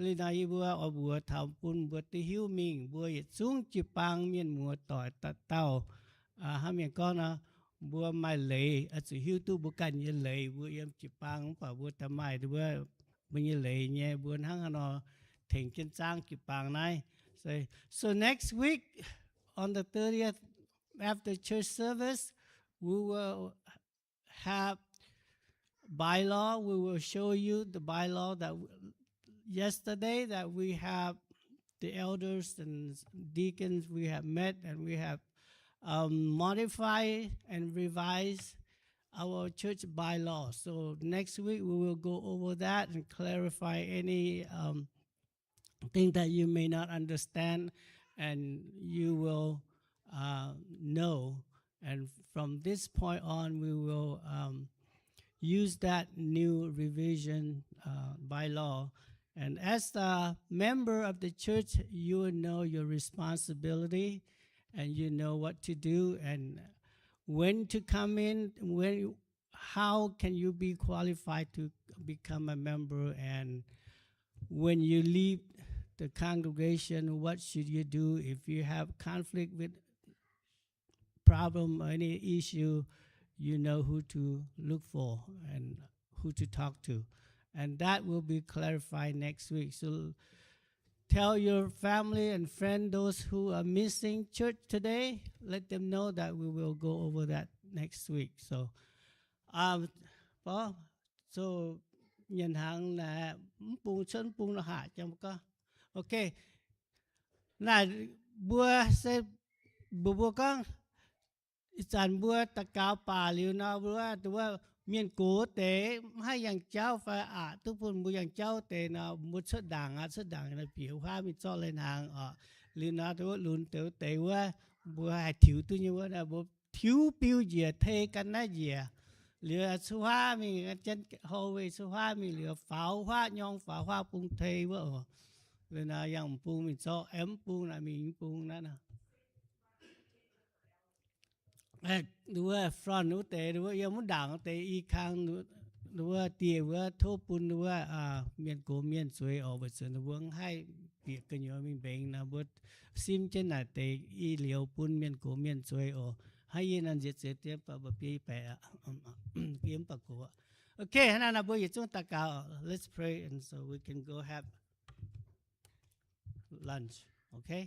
Liuz nor yie mbuo oix mbuox taux bun mbuo duqv hiuv mingh, mbuo yietc zungv jiu-baang mienh muoz-doic dauh dauh, hnangv mienh gorngv nor, mbuo maaih leiz oix zuqc hiuv duqv mbuo ganh nyei leiz. Mbuo yiem jiu-baang mv baac mbuo daaih maaih mbuo, mbuo nyei leiz nyei, mbuo hnangv haaix nor tengx jienv zaangv jiu-baang naaiv. So, so next week on the thirtieth, after church service, we will have bylaw. We will show you the bylaw that w- yesterday that we have the elders and deacons we have met and we have um, modified and revised our church bylaw. So next week we will go over that and clarify any um, thing that you may not understand, and you will uh, know. And from this point on, we will um, use that new revision uh, bylaw. And as a member of the church, you will know your responsibility and you know what to do and when to come in, when, how can you be qualified to become a member, and when you leave the congregation, what should you do if you have conflict with problem or any issue, you know who to look for and who to talk to. And that will be clarified next week. So tell your family and friend, those who are missing church today, let them know that we will go over that next week. So, um, so nyanc hnaangx naaic, mv bung cuotv mv bung nor haac jang mbuo gorngv. Okay. Naaic mbuo se mbuox mbuo gorngv, ih zanc mbuo daux gaux baac liuz nor, mbuo wuov mienh gox deix mv haih yangh jauv fai aqc duqv bun mbuo yangh jauv deix nor, mbuo cuotv ndaangc aqv, cuotv ndaangc naaic bieqc huaav mingh zorqv lai-hnaangx oc. Liuz nor, wuov lunx deix wuov deix wuov, mbuo haih tiux duqv nyei wuov, mbuo tiux biu njiec tei gan naaiv njiec. Liuz cuotv huaav mingh, jienv houv weih cuotv huaav mingh liuz faaux huaav nyorng, faaux huaav bung tei wuov oc. Liuz nor yangh m'bung mingh zorqv, aengx m'bung naaic mingh m'bung naaiv nor. Wuov front wuov deix, wuov yiem wuov ndaangc wuov deix i kang, wuov dieh wuov tov bun wuov mienh gox mienh zueiz oc, weic zuqc ninh mbuo mv haih bieqc gu'nyuoz mingh mbengx nor, mbuo simv jienv naaic deix i liuz bun mienh gox mienh zueiz oc. Hnangv yie nor nziex zeix dien baac mbuo biei baeqc aqv, biei mv baac gox. Okay, hnangv naaiv nor mbuo yietc zungv daux gaux. Let's pray and so we can go have lunch. Okay.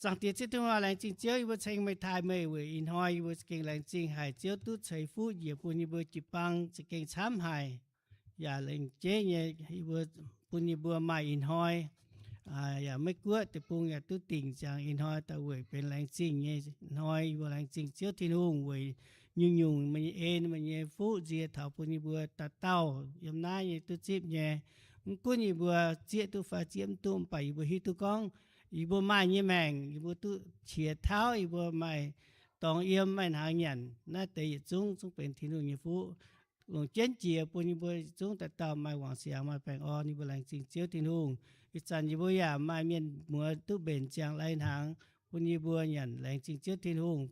Zaangc Diex Ziouv Tin-Hungh, laengz zingh Ziouv yie mbuo ceng meih taaih meih weic ih hnoi yie mbuo za'gengh laengz zingh haic Ziouv duqv ceix fuqv njiec bun yie mbuo jiu-baang za'gengh camv haic. Yaac lengc jeiv nyei yie mbuo, bun yie mbuo maaih ih hnoi, yaac Meiv Guoqv deic-bung yaac duqv dingc ziangx ih hnoi daaih weic benx laengz zingh nyei hnoi. Yie mbuo laengz zingh Ziouv Tin-Hungh weic nyungc-nyungc meih nyei en, meih nyei fuqv nzie taux bun yie mbuo dauh dauh yiem naaiv nyei duqv zipv nyei. Mv gunv yie mbuo zieqv duqv fai zieqv mv duqv, mv baac yie mbuo hiuv duqv gorngv yie mbuo maaih nyei maengc, yie mbuo duqv qiex tauv, yie mbuo maaih dorngx yiem, maaih hnaangx nyanc, naaiv deix yietc zungv zungv benx Tin-Hungh nyei fuqv. Longc jienv jiex bun yie mbuo yietc zungv dauh dauh maaih wangc siangx, maaih baengh orn. Yie mbuo laengz zingh Ziouv Tin-Hungh. Ih zanc yie mbuo yaac maaih mienh muoz duqv mbenc ziangx lai-hnaangx bun yie mbuo nyanc. Laengz zingh Ziouv Tin-Hungh,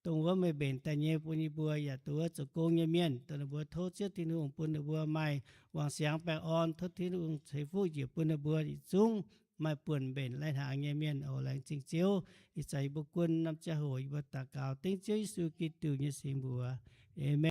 dongh wuov meih mbenc daaih nyei bun yie mbuo yaac dongh wuov zoux gong nyei mienh, dongh ninh mbuo tov Ziouv Tin-Hungh bun ninh mbuo maaih wangc siangx baengh orn. Tov Tin-Hungh ceix fuqv njiec bun ninh mbuo yietc zungv maaih buonc mbenc lai-hnaangx nyei mienh oc. Laengz zingh Ziouv. Ih zanc yie mbuo guon norm ziangh hoc yie mbuo daux gaux dengv Ziouv Yesu Giduc nyei singx mbuox. Aamen.